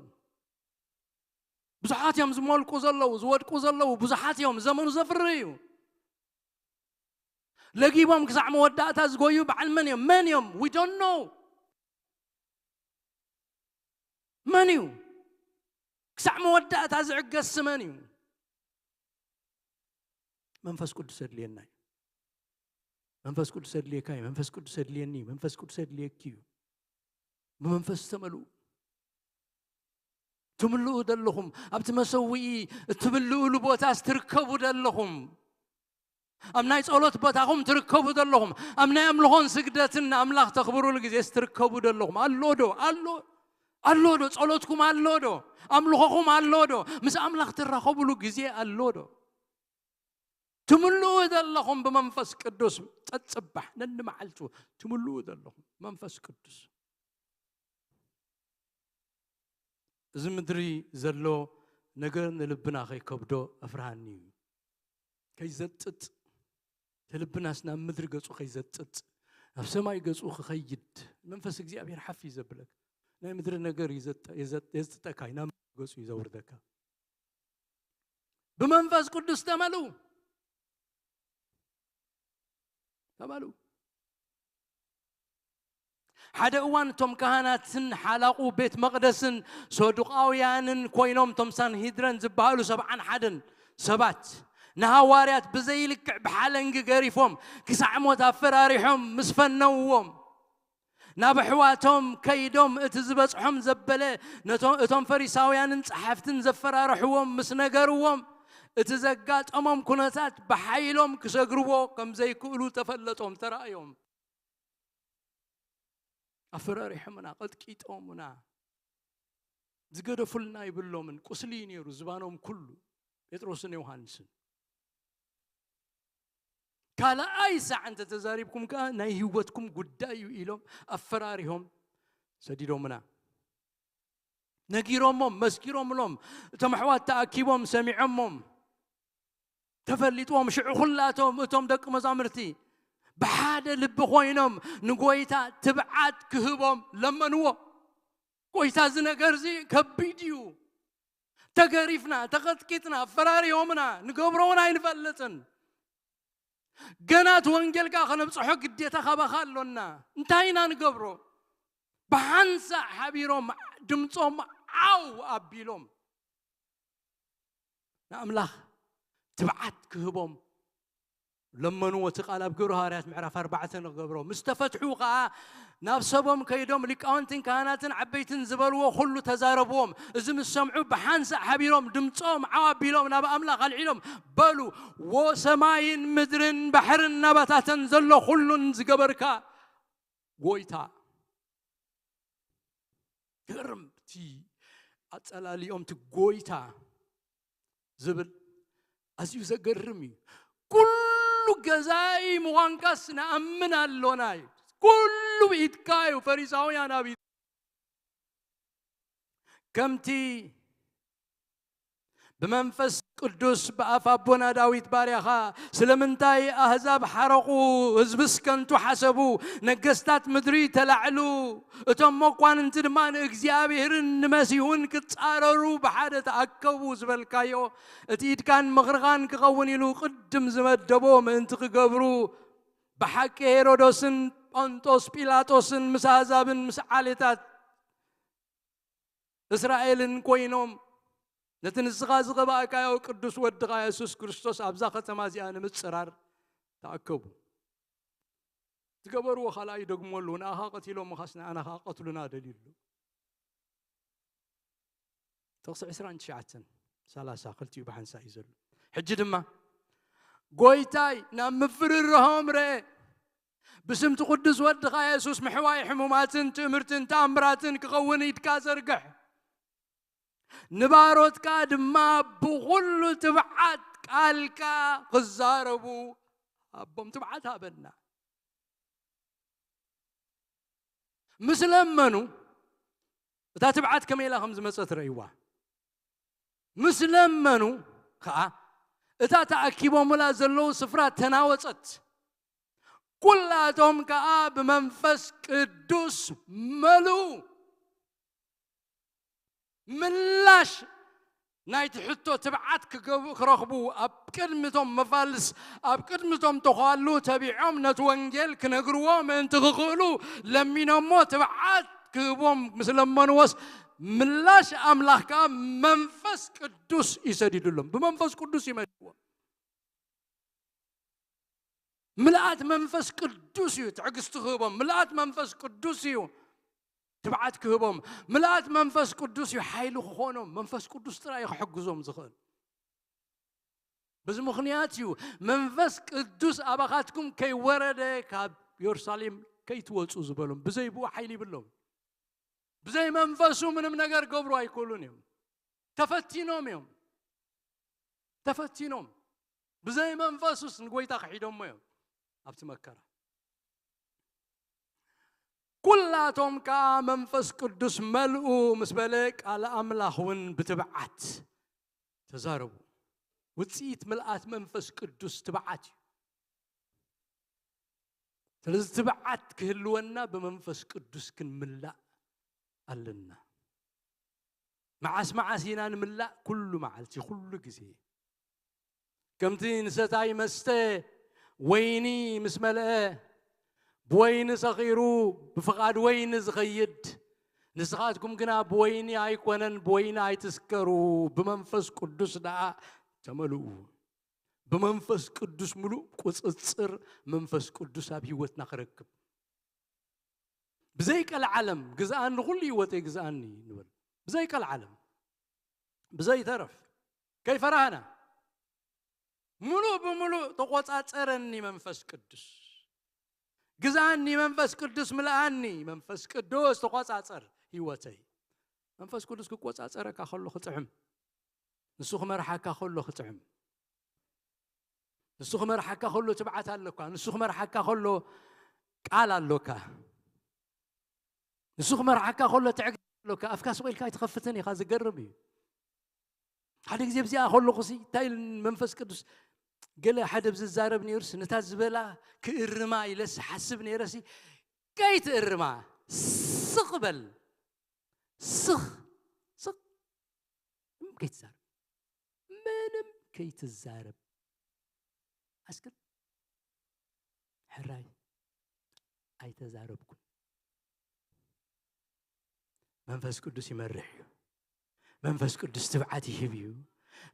ብዙሓት እዮም ዝሞልቁ ዘለዉ፣ ዝወድቁ ዘለዉ። ብዙሓት እዮም። ዘመኑ ዘፍርህ እዩ። ለጊቦም ክሳዕ መወዳእታ ዝጎዩ በዓል መን እዮም? መን እዮም? We don't know። መን እዩ? ክሳዕ መወዳእታ ዝዕገስ መን እዩ? መንፈስ ቅዱስ የድልየና እዩ። መንፈስ ቅዱስ የድልየካ እዩ። መንፈስ ቅዱስ የድልየኒ እዩ። መንፈስ ቅዱስ የድልየኪ እዩ። ብመንፈስ ተመልኡ። ትምልኡ ደለኹም። ኣብቲ መሰውኢ እትምልኡሉ ቦታስ ትርከቡ ደለኹም። ኣብ ናይ ጸሎት ቦታኹም ትርከቡ ደለኹም። ኣብ ናይ ኣምልኾን ስግደትን ንኣምላኽ ተኽብሩሉ ግዜስ ትርከቡ ደለኹም። ኣሎ ዶ? ኣሎ። ኣሎ ዶ? ጸሎትኩም ኣሎ ዶ? ኣምልኾኹም ኣሎ ዶ? ምስ ኣምላኽ ትራኸቡሉ ግዜ ኣሎ ዶ? ትምልኡ ዘለኹም ብመንፈስ ቅዱስ ጸጽባሕ ነንመዓልቱ ትምልኡ ዘለኹም መንፈስ ቅዱስ። እዚ ምድሪ ዘሎ ነገር ንልብና ከይከብዶ እፍርሃኒ እዩ። ከይዘጥጥ፣ እቲ ልብናስ ናብ ምድሪ ገጹ ከይዘጥጥ፣ ናብ ሰማይ ገጹ ክኸይድ፣ መንፈስ እግዚኣብሔር ሓፍ እዩ ዘብለካ። ናይ ምድሪ ነገር እዩ ዘጠ-፣ የዘጥ-፣ የዝጥጠካ እዩ፣ ናብ ምድሪ ገጹ እዩ ዘውርደካ። ብመንፈስ ቅዱስ ተመልኡ። ተመልኡ። ሓደ እዋን እቶም ካህናትን ሓላቑ ቤት መቕደስን ሰዱቃውያንን ኮይኖም፣ እቶም ሳንሂድረን ዝበሃሉ ሰብዓን ሓደን ሰባት ንሃዋርያት ብዘይልክዕ ብሓለንጊ ገሪፎም ክሳዕ ሞት ኣፈራሪሖም ምስ ፈነውዎም፣ ናብ ኣሕዋቶም ከይዶም እቲ ዝበጽሖም ዘበለ ነቶ-፣ እቶም ፈሪሳውያንን ጸሓፍትን ዘፈራርሕዎም ምስ ነገርዎም፣ እቲ ዘጋጠሞም ኩነታት ብሓይሎም ክሰግርዎ ከም ዘይክእሉ ተፈለጦም፣ ተራእዮም። ኣፈራሪሖምና፣ ቀጥቂጦምና፣ ዝገደፉልና ይብሎምን፣ ቁስሊ እዩ ነይሩ ዝባኖም ኩሉ፣ ጴጥሮስን ዮሃንስን። ካልኣይ ሳዕ እንተተዛሪብኩም ከኣ ናይ ህይወትኩም ጉዳይ እዩ ኢሎም ኣፈራሪሆም ሰዲዶምና። ነጊሮሞም፣ መስኪሮምሎም፣ እቶም ኣሕዋት ተኣኪቦም ሰሚዖሞም። ተፈሊጥዎም ሽዑ ኩላቶም እቶም ደቂ መዛሙርቲ ብሓደ ልቢ ኮይኖም ንጎይታ ትብዓት ክህቦም ለመንዎ። ጎይታ፣ እዚ ነገር እዚ ከቢድ እዩ። ተገሪፍና፣ ተቐጥቂጥና፣ ኣፈራሪዮምና፣ ንገብሮ እውን ኣይንፈልጥን። ገና እቲ ወንጌል ከኣ ከነብጽሖ ግዴታ ካባኻ ኣሎና። እንታይ ኢና ንገብሮ? ብሓንሳእ ሓቢሮም ድምጾም ዓው ኣቢሎም ንኣምላኽ ትብዓት ክህቦም ለመንዎ። እቲ ቃል ኣብ ግብሪ ሃዋርያት ምዕራፍ ኣርባዕተ ንገብሮ። ምስ ተፈትሑ ከኣ ናብ ሰቦም ከይዶም ሊቃውንትን ካህናትን ዓበይትን ዝበልዎ ኩሉ ተዛረብዎም። እዚ ምስ ሰምዑ ብሓንሳእ ሓቢሮም ድምጾም ዓው ኣቢሎም ናብ ኣምላኽ ኣልዒሎም በሉ፣ "ዎ ሰማይን ምድርን ባሕርን ናባታተን ዘሎ ኩሉን ዝገበርካ ጎይታ!" ገርም እቲ ኣጸላሊኦም፣ እቲ ጎይታ ዝብል ኣዝዩ ዘገርም እዩ። "ኩሉ ገዛኢ ምዃንካስ ንኣምን ኣሎና" እዩ። "ኩሉ ብኢድካ እዩ፣ ፈሪሳውያን ኣብ ኢድ-" ከምቲ ብመንፈስ ቅዱስ ብኣፍ ኣቦና ዳዊት ባርያኻ፣ "ስለምንታይ ኣህዛብ ሓረቑ፣ ህዝብስ ከንቱ ሓሰቡ፣ ነገስታት ምድሪ ተላዕሉ፣ እቶም መኳንንቲ ድማ ንእግዚኣብሔርን ንመሲሁን ክጻረሩ ብሓደ ተኣከቡ" ዝበልካዮ፣ እቲ ኢድካን ምኽርኻን ክኸውን ኢሉ ቅድም ዝመደቦ ምእንቲ ክገብሩ፣ ብሓቂ ሄሮዶስን ጳንጦስ ጲላጦስን ምስ ኣህዛብን ምስ ዓሌታት እስራኤልን ኮይኖም ነቲ ንስኻ ዝቐባእካዮ ቅዱስ ወድኻ የሱስ ክርስቶስ ኣብዛ ከተማ እዚኣ ንምጽራር ተኣከቡ። ዝገበርዎ ካልኣ ይደግሞ ኣለዉ። ንኣኻ ቀቲሎምኻስ ንኣና ኸኣ ቀትሉና ደልዩ ኣሎ። ጥቕሲ ዕስራን ትሽዓተን ሰላሳ ክልቲኡ ብሓንሳእ እዩ ዘሎ። ሕጂ ድማ ጎይታይ ናብ ምፍርርሆም ረአ። ብስምቲ ቅዱስ ወድኻ የሱስ ምሕዋይ ሕሙማትን ትእምርትን ተኣምራትን ክኸውን ኢድካ ዘርግሕ። ንባሮትካ ድማ ብኹሉ ትብዓት ቃልካ ክዛረቡ ሃቦም። ትብዓት ሃበና። ምስ ለመኑ እታ ትብዓት ከመይ ኢላ ከም ዝመጸት ረእይዋ። ምስ ለመኑ ከኣ እታ ተኣኪቦምላ ዘለዉ ስፍራ ተናወጸት። ኩላቶም ከኣ ብመንፈስ ቅዱስ መልኡ። ምላሽ ናይቲ ሕቶ ትብዓት ክገብ-፣ ክረኽቡ ኣብ ቅድሚቶም መፋልስ፣ ኣብ ቅድሚቶም ተዃሉ ተቢዖም ነቲ ወንጌል ክነግርዎ ምእንቲ ክኽእሉ ለሚኖሞ። ትብዓት ክህቦም ምስ ለመንዎስ ምላሽ ኣምላኽ ከኣ መንፈስ ቅዱስ እዩ ሰዲዱሎም። ብመንፈስ ቅዱስ እዩ መዲዎ። ምልኣት መንፈስ ቅዱስ እዩ ትዕግስቲ ክህቦም። ምልኣት መንፈስ ቅዱስ እዩ ትብዓት ክህቦም። ምልኣት መንፈስ ቅዱስ እዩ ሓይሊ ክኾኖም። መንፈስ ቅዱስ ጥራይ እዩ ክሕግዞም ዝኽእል። በዚ ምኽንያት እዩ መንፈስ ቅዱስ ኣባኻትኩም ከይወረደ ካብ የሩሳሌም ከይትወጹ ዝበሎም። ብዘይ ብኡ ሓይሊ ይብሎም። ብዘይ መንፈሱ ምንም ነገር ገብሩ ኣይክእሉን እዮም። ተፈቲኖም እዮም። ተፈቲኖም። ብዘይ መንፈሱስ ንጎይታ ክሒዶሞ እዮም ኣብቲ መከራ። ኩላቶም ከኣ መንፈስ ቅዱስ መልኡ ምስ በለ ቃል ኣምላኽ እውን ብትብዓት ተዛረቡ። ውጽኢት ምልኣት መንፈስ ቅዱስ ትብዓት እዩ። ስለዚ ትብዓት ክህልወና ብመንፈስ ቅዱስ ክንምላእ ኣለና። መዓስ መዓስ ኢና ንምላእ? ኩሉ መዓልቲ፣ ኩሉ ግዜ። ከምቲ ንሰታይ መስተ ወይኒ ምስ መልአ፣ ብወይኒ ሰኺሩ ብፍቓድ ወይኒ ዝኸይድ፣ ንስኻትኩም ግና ብወይኒ ኣይኮነን፣ ብወይኒ ኣይትስከሩ፣ ብመንፈስ ቅዱስ ደኣ ተመልኡ። ብመንፈስ ቅዱስ ምሉእ ቁጽጽር መንፈስ ቅዱስ ኣብ ህይወትና ክረክብ። ብዘይ ቀልዓለም ግዝኣኒ፣ ኩሉ ህይወተይ ግዝኣኒ ንበል። ብዘይ ቀልዓለም፣ ብዘይ ተረፍ፣ ከይፈራህና፣ ምሉእ ብምሉእ ተቆጻጸረኒ መንፈስ ቅዱስ። ግዝኣኒ መንፈስ ቅዱስ፣ ምልኣኒ መንፈስ ቅዱስ፣ ተቆጻጸር ህይወተይ። መንፈስ ቅዱስ ክቆጻጸረካ ከሎ ክጥዕም፣ ንሱ ክመርሓካ ከሎ ክጥዕም። ንሱ ክመርሓካ ከሎ ትብዓት ኣለካ። ንሱ ክመርሓካ ከሎ ቃል ኣሎካ። ንሱ ክመርሓካ ከሎ ትዕግስቲ ኣሎካ። ኣፍካ ስቕ ኢልካ ኣይትኸፍትን ኢኻ። ዝገርም እዩ። ሓደ ግዜ ኣብዚኣ ከለኹሲ እንታይ ኢሉ መንፈስ ቅዱስ ገለ ሓደ ብዝዛረብ ነይሩስ ነታ ዝበላ ክእርማ ኢለስ ሓስብ ነይረሲ ከይትእርማ ስቕ በል። ስኽ ስቕ ምንም ከይትዛረብ ምንም ከይትዛረብ ኣስክር ሕራይ ኣይተዛረብኩን። መንፈስ ቅዱስ ይመርሕ እዩ። መንፈስ ቅዱስ ትብዓት ይህብ እዩ።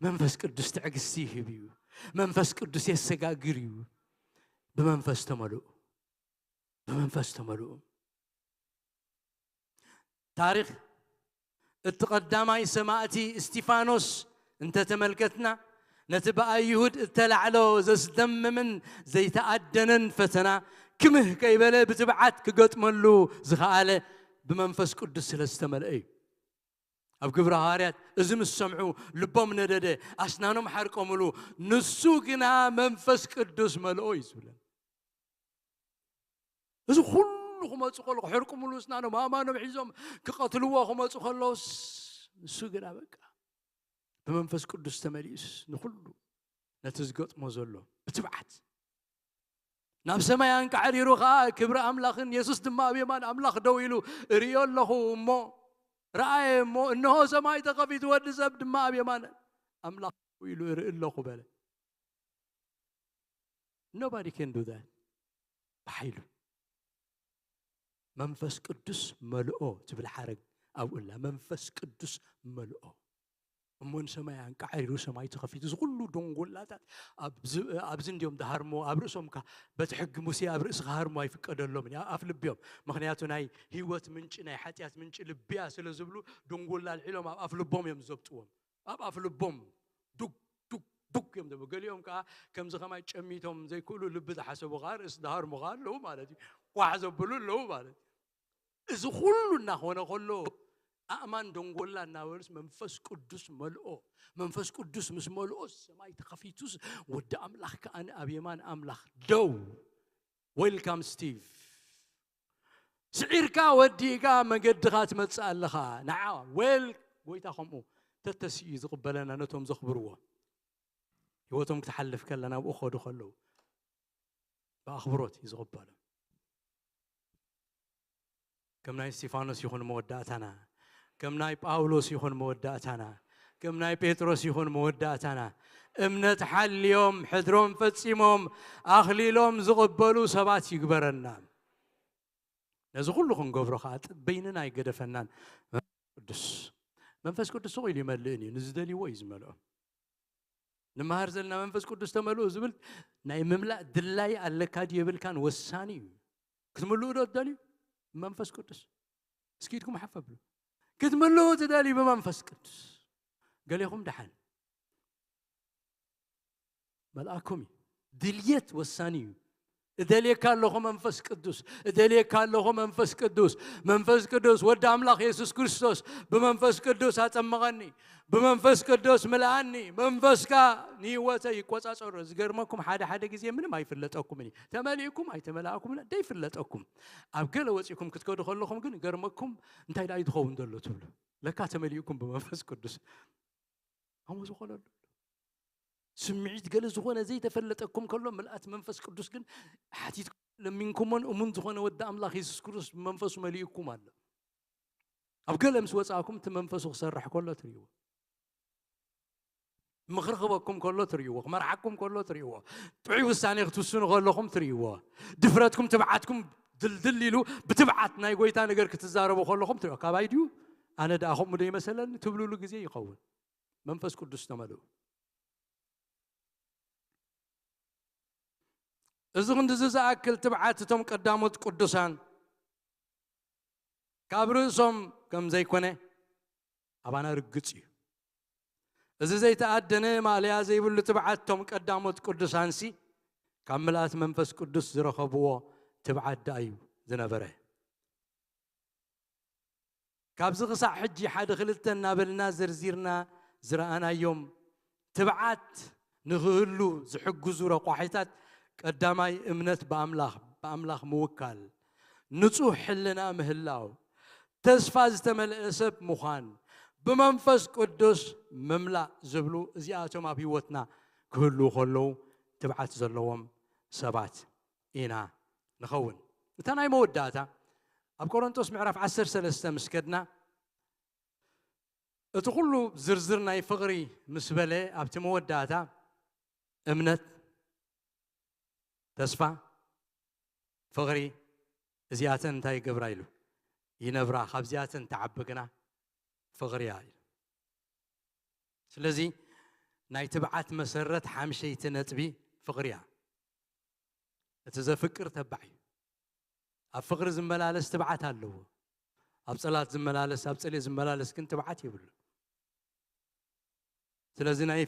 መንፈስ ቅዱስ ትዕግስቲ ይህብ እዩ። መንፈስ ቅዱስ የሰጋግር እዩ። ብመንፈስ ተመልኡ። ብመንፈስ ተመልኡ። ታሪኽ እቲ ቀዳማይ ሰማእቲ እስቲፋኖስ እንተተመልከትና ነቲ ብኣይሁድ እተላዕሎ ዘስደምምን ዘይተኣደነን ፈተና ክምህ ከይበለ ብትብዓት ክገጥመሉ ዝኸኣለ ብመንፈስ ቅዱስ ስለ ዝተመልአ እዩ። ኣብ ግብረ ሃዋርያት እዚ ምስ ሰምዑ ልቦም ነደደ፣ ኣስናኖም ሓርቀምሉ፣ ንሱ ግና መንፈስ ቅዱስ መልኦ እዩ ዝብለን። እዚ ኩሉ ክመፁ ከሎ ክሕርቁምሉ ኣስናኖም ኣእማኖም ሒዞም ክቐትልዎ ክመፁ ከለውስ ንሱ ግና በቃ ብመንፈስ ቅዱስ ተመሊኡስ ንኩሉ ነቲ ዝገጥሞ ዘሎ ብትብዓት ናብ ሰማይ ኣንቃዕሪሩ ኸዓ ክብሪ ኣምላኽን የሱስ ድማ ኣብ የማን ኣምላኽ ደው ኢሉ እርእዮ ኣለኹ እሞ ረኣየ እሞ እንሆ ሰማይ ተኸፊቱ ወዲ ሰብ ድማ ኣብ የማን ኣምላኽ ደው ኢሉ እርኢ ኣለኹ በለ። Nobody can do that ብሓይሉ። መንፈስ ቅዱስ መልኦ ትብል ሓረግ ኣብኡ ኣላ። መንፈስ ቅዱስ መልኦ እሞ ንሰማይ ኣንቃዕሪሩ ሰማይ ተኸፊቱ እዚ ኩሉ ደንጎላታት ኣብዚ እንዲዮም ድሃርሞ ኣብ ርእሶም በቲ ሕጊ ሙሴ ኣብ ርእሲ ክሃርሞ ኣይፍቀደሎምን እዩ ኣፍ ልብዮም። ምክንያቱ ናይ ህይወት ምንጪ ናይ ሓጢኣት ምንጪ ልብያ ስለ ዝብሉ ደንጎላ ኣልዒሎም ኣብ ኣፍ ልቦም እዮም ዘብጥዎም። ኣብ ኣፍ ልቦም ዱግ ዱግ ዱግ እዮም ዘብሉ። ገሊኦም ከዓ ከምዚ ከማይ ጨሚቶም ዘይክእሉ ልቢ ዝሓሰቡ ከዓ ርእሲ ድሃርሞ ከዓ ኣለዉ ማለት እዩ። ኳሕ ዘብሉ ኣለዉ ማለት እዩ። እዚ ኩሉ እናኾነ ከሎ ኣእማን ደንጎላ እናበሉስ መንፈስ ቅዱስ መልኦ። መንፈስ ቅዱስ ምስ መልኦ ሰማይ ተኸፊቱስ ወዲ ኣምላኽ ከኣ ኣብ የማን ኣምላኽ ደው። ዌልካም ስቲቭ። ስዒርካ ወዲእካ መገድኻ ትመጽእ ኣለኻ። ንዓ ዌል ጎይታ ከምኡ ተተሲኡ ዝቕበለና ነቶም ዘኽብርዎ ህይወቶም ክትሓልፍ ከላ ናብኡ ኸዱ ከለዉ ብኣኽብሮት እዩ ዝቕበሎም። ከም ናይ እስቲፋኖስ ይኹን መወዳእታና፣ ከም ናይ ጳውሎስ ይኹን መወዳእታና፣ ከም ናይ ጴጥሮስ ይኹን መወዳእታና እምነት ሓልዮም ሕድሮም ፈጺሞም ኣኽሊሎም ዝቕበሉ ሰባት ይግበረና። ነዚ ኩሉ ክንገብሮ ከዓ በይንና ኣይገደፈናን። መንፈስ ቅዱስ መንፈስ ቅዱስ ስቕ ኢሉ ይመልእን እዩ። ንዝደልይዎ እዩ ዝመልኦ። ንመሃር ዘለና መንፈስ ቅዱስ ተመልኡ ዝብል ናይ ምምላእ ድላይ ኣለካ ድዩ የብልካን ወሳኒ እዩ። ክትምልኡ ዶ ትደልዩ? መንፈስ ቅዱስ እስኪ ኢድኩም ሓፍ ኣብሉ። ክትምልኡ ትደልዩ ብመንፈስ ቅዱስ ገሌኹም ደሓን መልኣኩም እዩ። ድልየት ወሳኒ እዩ። እደልየካ ኣለኹ መንፈስ ቅዱስ፣ እደልየካ ኣለኹ መንፈስ ቅዱስ። መንፈስ ቅዱስ ወዲ ኣምላኽ የሱስ ክርስቶስ ብመንፈስ ቅዱስ ኣጠመቐኒ፣ ብመንፈስ ቅዱስ ምልኣኒ። መንፈስካ ንህይወተይ ይቆጻጸሮ። ዝገርመኩም ሓደ ሓደ ግዜ ምንም ኣይፍለጠኩምን እዩ። ተመሊእኩም ኣይተመላእኩም ደይፍለጠኩም። ኣብ ገለ ወፂእኩም ክትከዱ ከለኹም ግን ገርመኩም እንታይ ደኣ እዩ ዝኸውን ዘሎ ትብሉ። ለካ ተመሊእኩም ብመንፈስ ቅዱስ ኣሞ ዝኾነሉ ስምዒት ገለ ዝኾነ ዘይተፈለጠኩም ከሎ ምልኣት መንፈስ ቅዱስ ግን ሓቲት ለሚንኩሞን እሙን ዝኾነ ወዲ ኣምላኽ የሱስ ክርስቶስ ብመንፈሱ መሊእኩም ኣሎ። ኣብ ገለ ምስ ወፃእኩም እቲ መንፈሱ ክሰርሕ ከሎ ትርእይዎ። ምኽሪ ክበኩም ከሎ ትርእይዎ። ክመርሓኩም ከሎ ትርእይዎ። ጥዑይ ውሳኔ ክትውስኑ ከለኹም ትርእይዎ። ድፍረትኩም ትብዓትኩም ድልድል ኢሉ ብትብዓት ናይ ጎይታ ነገር ክትዛረቡ ከለኹም ትርእይዎ። ካባይ ድዩ ኣነ ደኣ ከምኡ ዶ ይመሰለኒ ትብሉሉ ግዜ ይኸውን። መንፈስ ቅዱስ ተመልኡ። እዚ ክንድዚ ዝኣክል ትብዓት እቶም ቀዳሞት ቅዱሳን ካብ ርእሶም ከም ዘይኮነ ኣባና ርግጽ እዩ። እዚ ዘይተኣደነ ማእለያ ዘይብሉ ትብዓት እቶም ቀዳሞት ቅዱሳንሲ ካብ ምልኣት መንፈስ ቅዱስ ዝረኸብዎ ትብዓት ደኣ እዩ ዝነበረ። ካብዚ ክሳዕ ሕጂ ሓደ ክልተ እናበልና ዘርዚርና ዝረኣናዮም ትብዓት ንኽህሉ ዝሕግዙ ረቋሒታት ቀዳማይ እምነት ብኣምላኽ፣ ብኣምላኽ ምውካል፣ ንጹህ ሕልና ምህላው፣ ተስፋ ዝተመልአ ሰብ ምዃን፣ ብመንፈስ ቅዱስ ምምላእ ዝብሉ እዚኣቶም ኣብ ህይወትና ክህልዉ ከለዉ ትብዓት ዘለዎም ሰባት ኢና ንኸውን። እታ ናይ መወዳእታ ኣብ ቆሮንቶስ ምዕራፍ ዓሰርተ ሰለስተ ምስ ከድና እቲ ኩሉ ዝርዝር ናይ ፍቕሪ ምስ በለ ኣብቲ መወዳእታ እምነት፣ ተስፋ፣ ፍቕሪ እዚኣተን እንታይ ይገብራ ኢሉ ይነብራ፣ ካብዚኣተን ትዓቢ ግና ፍቕሪ እያ ኢሉ። ስለዚ ናይ ትብዓት መሰረት ሓምሸይቲ ነጥቢ ፍቕሪ እያ። እቲ ዘፍቅር ተባዕ እዩ። ኣብ ፍቕሪ ዝመላለስ ትብዓት ኣለዎ። ኣብ ጸላት ዝመላለስ፣ ኣብ ጸልኢ ዝመላለስ ግን ትብዓት የብሉ። ስለዚ ናይ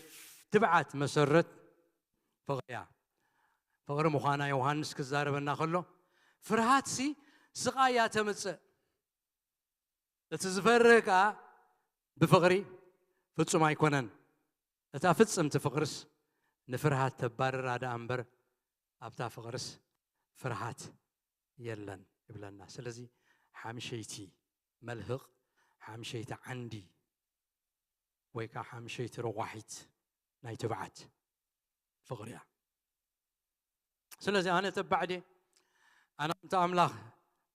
ትብዓት መሰረት ፍቕሪ እያ። ፍቕሪ ምዃና ዮሃንስ ክዛረበና ከሎ ፍርሃትሲ ስቓይ እያ ተምጽእ። እቲ ዝፈርህ ከኣ ብፍቕሪ ፍጹም ኣይኮነን። እታ ፍጽምቲ ፍቕርስ ንፍርሃት ተባርራ ደኣ እምበር ኣብታ ፍቕርስ ፍርሃት የለን ይብለና። ስለዚ ሓምሸይቲ መልህቕ፣ ሓምሸይቲ ዓንዲ ወይ ከዓ ሓምሸይቲ ረቋሒት ናይ ትብዓት ፍቕሪ እያ። ስለዚ ኣነ ተባዕ ድየ? ኣነ ከምቲ ኣምላኽ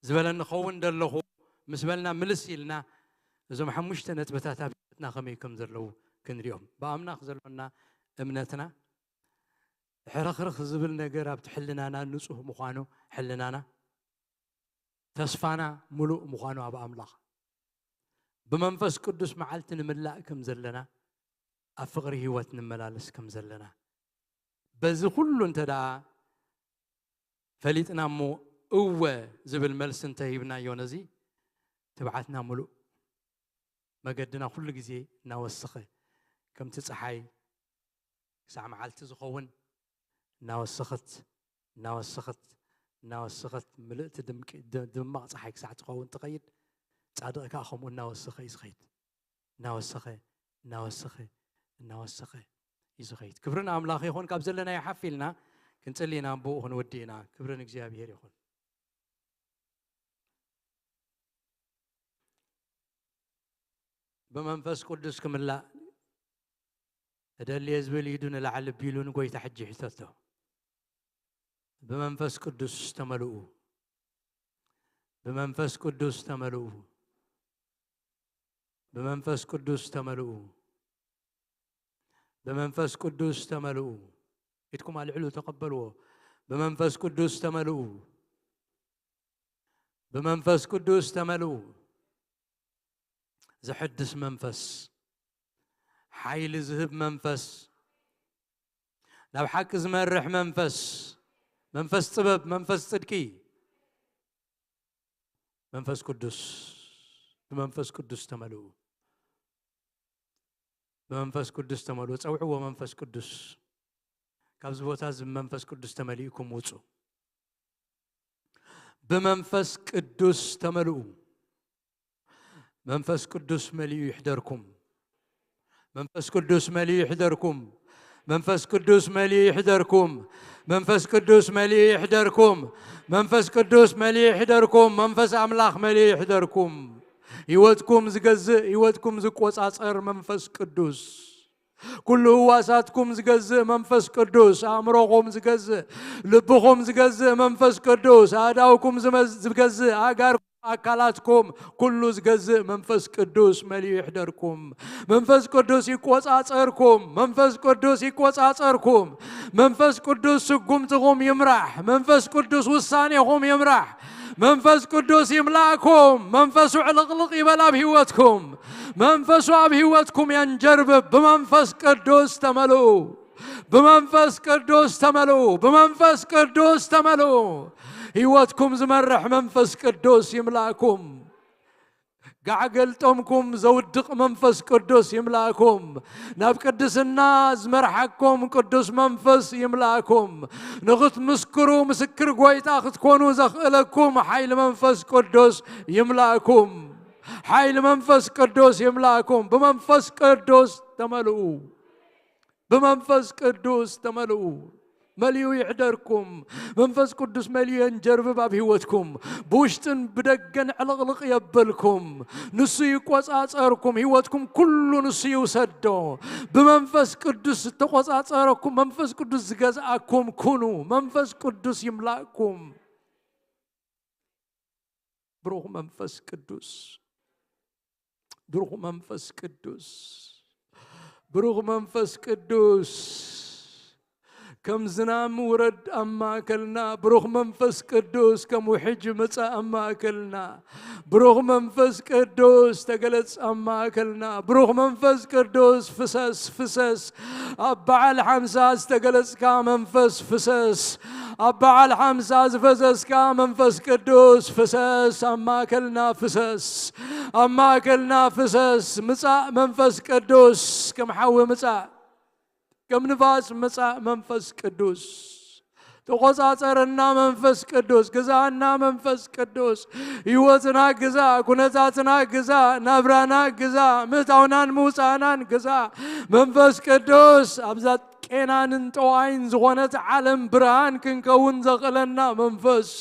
ዝበለኒ ኸውን ደለኹ ምስ በልና ምልስ ኢልና እዞም ሓሙሽተ ነጥብታት ኣብ ህይወትና ከመይ ከም ዘለዉ ክንሪኦም። ብኣምላኽ ዘሎና እምነትና ሕርኽርኽ ዝብል ነገር ኣብቲ ሕልናና ንጹህ ምዃኑ፣ ሕልናና ተስፋና ምሉእ ምዃኑ ኣብ ኣምላኽ፣ ብመንፈስ ቅዱስ መዓልቲ ንምላእ ከም ዘለና፣ ኣብ ፍቕሪ ህይወት ንመላለስ ከም ዘለና፣ በዚ ኩሉ እንተ ደኣ ፈሊጥና እሞ እወ ዝብል መልሲ እንተ ሂብናዮ ነዚ ትብዓትና ምሉእ መገድና ኩሉ ግዜ እናወሰኸ ከምቲ ጸሓይ ክሳዕ መዓልቲ ዝኸውን እናወሰኸት እናወሰኸት እናወሰኸት ምልእቲ ድምቂ- ድ- ድማቕ ጸሓይ ክሳዕ ትኸውን ትኸይድ። ጻድቕ ከኣ ከምኡ እናወሰኸ እዩ ዝኸይድ። እናወሰኸ እናወሰኸ እናወሰኸ እዩ ዝኸይድ። ክብሪ ንኣምላኽ ይኹን። ካብ ዘለናዮ ሓፍ ኢልና ክንጽሊ ኢና፣ ብኡ ክንውዲ ኢና። ክብሪ ንእግዚኣብሔር ይኹን። ብመንፈስ ቅዱስ ክምላእ እደሊ እየ ዝብል ኢዱ ንላዕሊ ኣቢሉ ንጎይታ ሕጂ ይሕተቶ። ብመንፈስ ቅዱስ ተመልኡ። ብመንፈስ ቅዱስ ተመልኡ። ብመንፈስ ቅዱስ ተመልኡ። ብመንፈስ ቅዱስ ተመልኡ። ኢድኩም ኣልዕሉ፣ ተቐበልዎ። ብመንፈስ ቅዱስ ተመልኡ። ብመንፈስ ቅዱስ ተመልኡ። ዘሐድስ መንፈስ፣ ሓይሊ ዝህብ መንፈስ፣ ናብ ሓቂ ዝመርሕ መንፈስ፣ መንፈስ ጥበብ፣ መንፈስ ጽድቂ፣ መንፈስ ቅዱስ፣ ብመንፈስ ቅዱስ ተመልኡ። ብመንፈስ ቅዱስ ተመልኡ። ጸውዕዎ መንፈስ ቅዱስ። ካብዚ ቦታ እዚ ብመንፈስ ቅዱስ ተመሊእኩም ውጹ። ብመንፈስ ቅዱስ ተመልኡ። መንፈስ ቅዱስ መሊኡ ይሕደርኩም። መንፈስ ቅዱስ መሊኡ ይሕደርኩም። መንፈስ ቅዱስ መሊኡ ይሕደርኩም። መንፈስ ቅዱስ መሊኡ ይሕደርኩም። መንፈስ ቅዱስ መሊኡ ይሕደርኩም። መንፈስ ኣምላኽ መሊኡ ይሕደርኩም። ህይወትኩም ዝገዝእ፣ ህይወትኩም ዝቆጻጸር መንፈስ ቅዱስ። ኩሉ ህዋሳትኩም ዝገዝእ መንፈስ ቅዱስ፣ ኣእምሮኹም ዝገዝእ፣ ልብኹም ዝገዝእ መንፈስ ቅዱስ፣ ኣእዳውኩም ዝመዝ- ዝገዝእ፣ ኣእጋርኩም፣ ኣካላትኩም፣ ኩሉ ዝገዝእ መንፈስ ቅዱስ መሊኡ ይሕደርኩም። መንፈስ ቅዱስ ይቆጻጸርኩም። መንፈስ ቅዱስ ይቆጻጸርኩም። መንፈስ ቅዱስ ስጉምትኹም ይምራሕ። መንፈስ ቅዱስ ውሳኔኹም ይምራሕ። መንፈስ ቅዱስ ይምላእኩም። መንፈሱ ዕልቕልቕ ይበል ኣብ ህይወትኩም። መንፈሱ ኣብ ህይወትኩም የንጀርብብ። ብመንፈስ ቅዱስ ተመልኡ። ብመንፈስ ቅዱስ ተመልኡ። ብመንፈስ ቅዱስ ተመልኡ። ህይወትኩም ዝመርሕ መንፈስ ቅዱስ ይምላእኩም። ጋዕ ገልጠምኩም ዘውድቕ መንፈስ ቅዱስ ይምላእኩም። ናብ ቅድስና ዝመርሓኩም ቅዱስ መንፈስ ይምላእኩም። ንኽትምስክሩ ምስክር ጎይታ ክትኮኑ ዘኽእለኩም ሓይሊ መንፈስ ቅዱስ ይምላእኩም። ሓይሊ መንፈስ ቅዱስ ይምላእኩም። ብመንፈስ ቅዱስ ተመልኡ። ብመንፈስ ቅዱስ ተመልኡ። መሊኡ ይሕደርኩም። መንፈስ ቅዱስ መሊኡ የንጀርብብ ኣብ ህይወትኩም። ብውሽጥን ብደገን ዕልቕልቕ የበልኩም። ንሱ ይቆጻጸርኩም። ህይወትኩም ኩሉ ንሱ ይውሰዶ። ብመንፈስ ቅዱስ ዝተቆጻጸረኩም፣ መንፈስ ቅዱስ ዝገዝኣኩም ኩኑ። መንፈስ ቅዱስ ይምላእኩም። ብሩኽ መንፈስ ቅዱስ፣ ብሩኽ መንፈስ ቅዱስ፣ ብሩኽ መንፈስ ቅዱስ፣ ከም ዝናም ውረድ ኣብ ማእከልና። ብሩኽ መንፈስ ቅዱስ፣ ከም ውሕጅ ምጻእ ኣብ ማእከልና። ብሩኽ መንፈስ ቅዱስ፣ ተገለጽ ኣብ ማእከልና። ብሩኽ መንፈስ ቅዱስ፣ ፍሰስ፣ ፍሰስ። ኣብ በዓል ሓምሳ ዝተገለጽካ መንፈስ፣ ፍሰስ። ኣብ በዓል ሓምሳ ዝፈሰስካ መንፈስ ቅዱስ፣ ፍሰስ። ኣብ ማእከልና ፍሰስ። ኣብ ማእከልና ፍሰስ። ምጻእ መንፈስ ቅዱስ፣ ከም ሓዊ ምጻእ። ከም ንፋስ ምጻእ መንፈስ ቅዱስ። ተቆጻጸረና መንፈስ ቅዱስ፣ ግዛና መንፈስ ቅዱስ። ህይወትና ግዛ፣ ኩነታትና ግዛ፣ ናብራና ግዛ፣ ምእታውናን ምውጻእናን ግዛ። መንፈስ ቅዱስ፣ ኣብዛ ቄናንን ጠዋይን ዝኾነት ዓለም ብርሃን ክንከውን ዘኽእለና መንፈስ።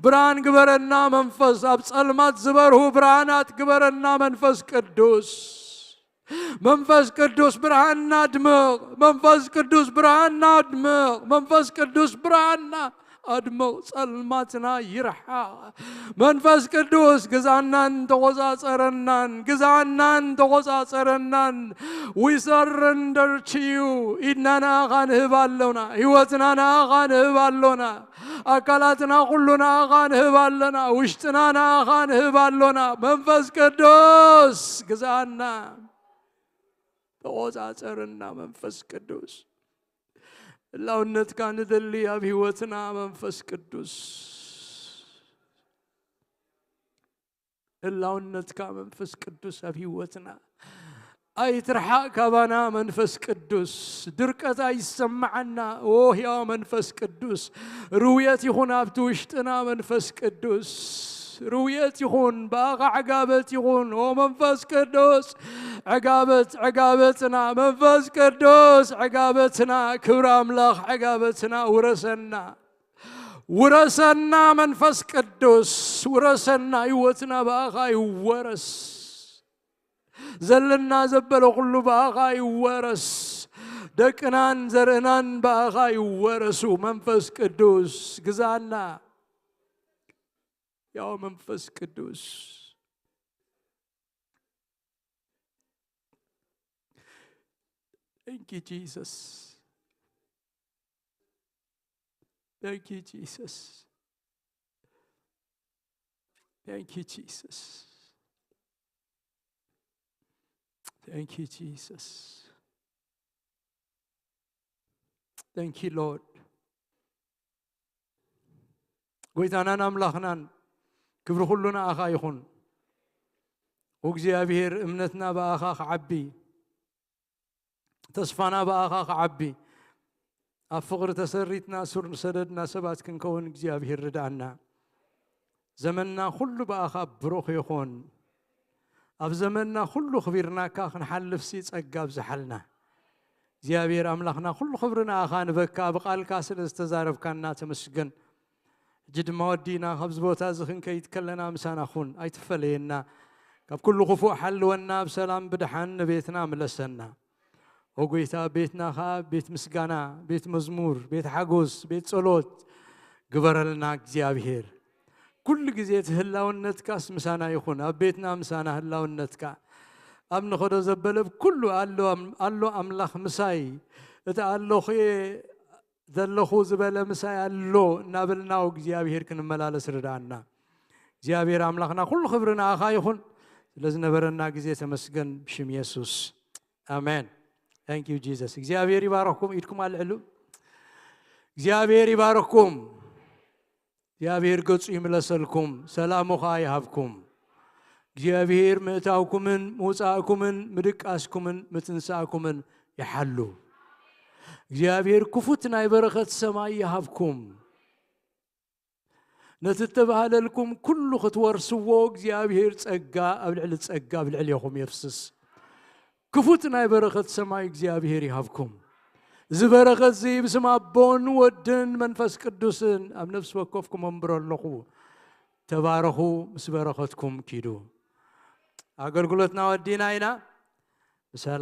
ብርሃን ግበረና መንፈስ፣ ኣብ ጸልማት ዝበርሁ ብርሃናት ግበረና መንፈስ ቅዱስ። መንፈስ ቅዱስ ብርሃንና ኣድምቕ። መንፈስ ቅዱስ ብርሃንና ኣድምቕ። መንፈስ ቅዱስ ብርሃንና ኣድምቕ። ጸልማትና ይርሓቕ። መንፈስ ቅዱስ ግዛናን ተቆጻጸረናን፣ ግዛናን ተቆጻጸረናን። We surrender to you። ኢድና ንኣኻ ንህብ ኣሎና። ህይወትና ንኣኻ ንህብ ኣሎና። ኣካላትና ኩሉ ንኣኻ ንህብ ኣለና። ውሽጥና ንኣኻ ንህብ ኣሎና። መንፈስ ቅዱስ ግዛና። ተቆጻጸርና መንፈስ ቅዱስ። ህላውነትካ ንደሊ ኣብ ህይወትና መንፈስ ቅዱስ። ህላውነትካ መንፈስ ቅዱስ ኣብ ህይወትና። ኣይትርሓቕ ካባና መንፈስ ቅዱስ። ድርቀት ኣይሰማዓና። ኦ ህያው መንፈስ ቅዱስ፣ ርውየት ይኹን ኣብቲ ውሽጥና መንፈስ ቅዱስ። ርውየት ይኹን፣ ብኣኻ ዕጋበት ይኹን። ኦ መንፈስ ቅዱስ፣ ዕጋበት፣ ዕጋበትና፣ መንፈስ ቅዱስ፣ ዕጋበትና፣ ክብሪ ኣምላኽ፣ ዕጋበትና፣ ውረሰና። ውረሰና መንፈስ ቅዱስ፣ ውረሰና፣ ህይወትና ብኣኻ ይወረስ። ዘለና ዘበለ ኩሉ ብኣኻ ይወረስ። ደቅናን ዘርእናን ብኣኻ ይወረሱ። መንፈስ ቅዱስ ግዛና። ያው መንፈስ ቅዱስ። Thank you, Jesus. Thank you, Jesus. Thank you, Jesus. Thank you, Jesus. Thank you, Lord. ጎይታናን ኣምላኽናን፣ ክብሪ ኩሉ ንኣኻ ይኹን። እግዚኣብሔር፣ እምነትና ብኣኻ ክዓቢ፣ ተስፋና ብኣኻ ክዓቢ፣ ኣብ ፍቕሪ ተሰሪትና ሱር ንሰደድና ሰባት ክንከውን እግዚኣብሔር ርድኣና። ዘመንና ኩሉ ብኣኻ ብሩኽ ይኹን። ኣብ ዘመንና ኩሉ ክቢርናካ ክንሓልፍሲ ጸጋ ኣብዝሓልና። እግዚኣብሔር ኣምላኽና፣ ኩሉ ክብሪ ንኣኻ ንበካ፣ ብቓልካ ስለ ዝተዛረብካና ተመስገን። ሕጂ ድማ ወዲና ካብዚ ቦታ እዚ ክንከይድ ከለና ምሳና ኩን፣ ኣይትፈለየና። ካብ ኩሉ ክፉእ ሓልወና፣ ብሰላም ብድሓን ንቤትና ምለሰና። ኦ ጎይታ፣ ቤትና ኸኣ ቤት ምስጋና፣ ቤት መዝሙር፣ ቤት ሓጎስ፣ ቤት ጸሎት ግበረልና እግዚኣብሔር። ኩሉ ግዜ እቲ ህላውነትካስ ምሳና ይኹን፣ ኣብ ቤትና ምሳና ህላውነትካ። ኣብ ንኸዶ ዘበለ ኩሉ ኣሎ፣ ኣሎ ኣምላኽ ምሳይ፣ እቲ ኣለኹ እየ ዘለኹ ዝበለ ምሳይ ኣሎ እናበልና እግዚኣብሔር ክንመላለስ ርድኣና። እግዚኣብሔር ኣምላኽና፣ ኩሉ ክብሪ ንኣኻ ይኹን። ስለ ዝነበረና ግዜ ተመስገን፣ ብሽም የሱስ ኣሜን። Thank you Jesus። እግዚኣብሔር ይባረኽኩም። ኢድኩም ኣልዕሉ። እግዚኣብሔር ይባረኽኩም። እግዚኣብሔር ገጹ ይምለሰልኩም፣ ሰላሙ ኸኣ ይሃብኩም። እግዚኣብሔር ምእታውኩምን ምውጻእኩምን ምድቃስኩምን ምትንሳእኩምን ይሓሉ። እግዚኣብሔር ክፉት ናይ በረኸት ሰማይ ይሃብኩም። ነቲ እተባህለልኩም ኩሉ ክትወርስዎ እግዚኣብሔር ጸጋ ኣብ ልዕሊ ጸጋ ኣብ ልዕሌኹም የፍስስ። ክፉት ናይ በረኸት ሰማይ እግዚኣብሔር ይሃብኩም። እዚ በረኸት እዚ ብስም ኣቦን ወድን መንፈስ ቅዱስን ኣብ ነፍሲ ወከፍኩም ኣንብሮ ኣለኹ። ተባረኹ፣ ምስ በረኸትኩም ኪዱ። ኣገልግሎትና ወዲና ኢና። ብሰላም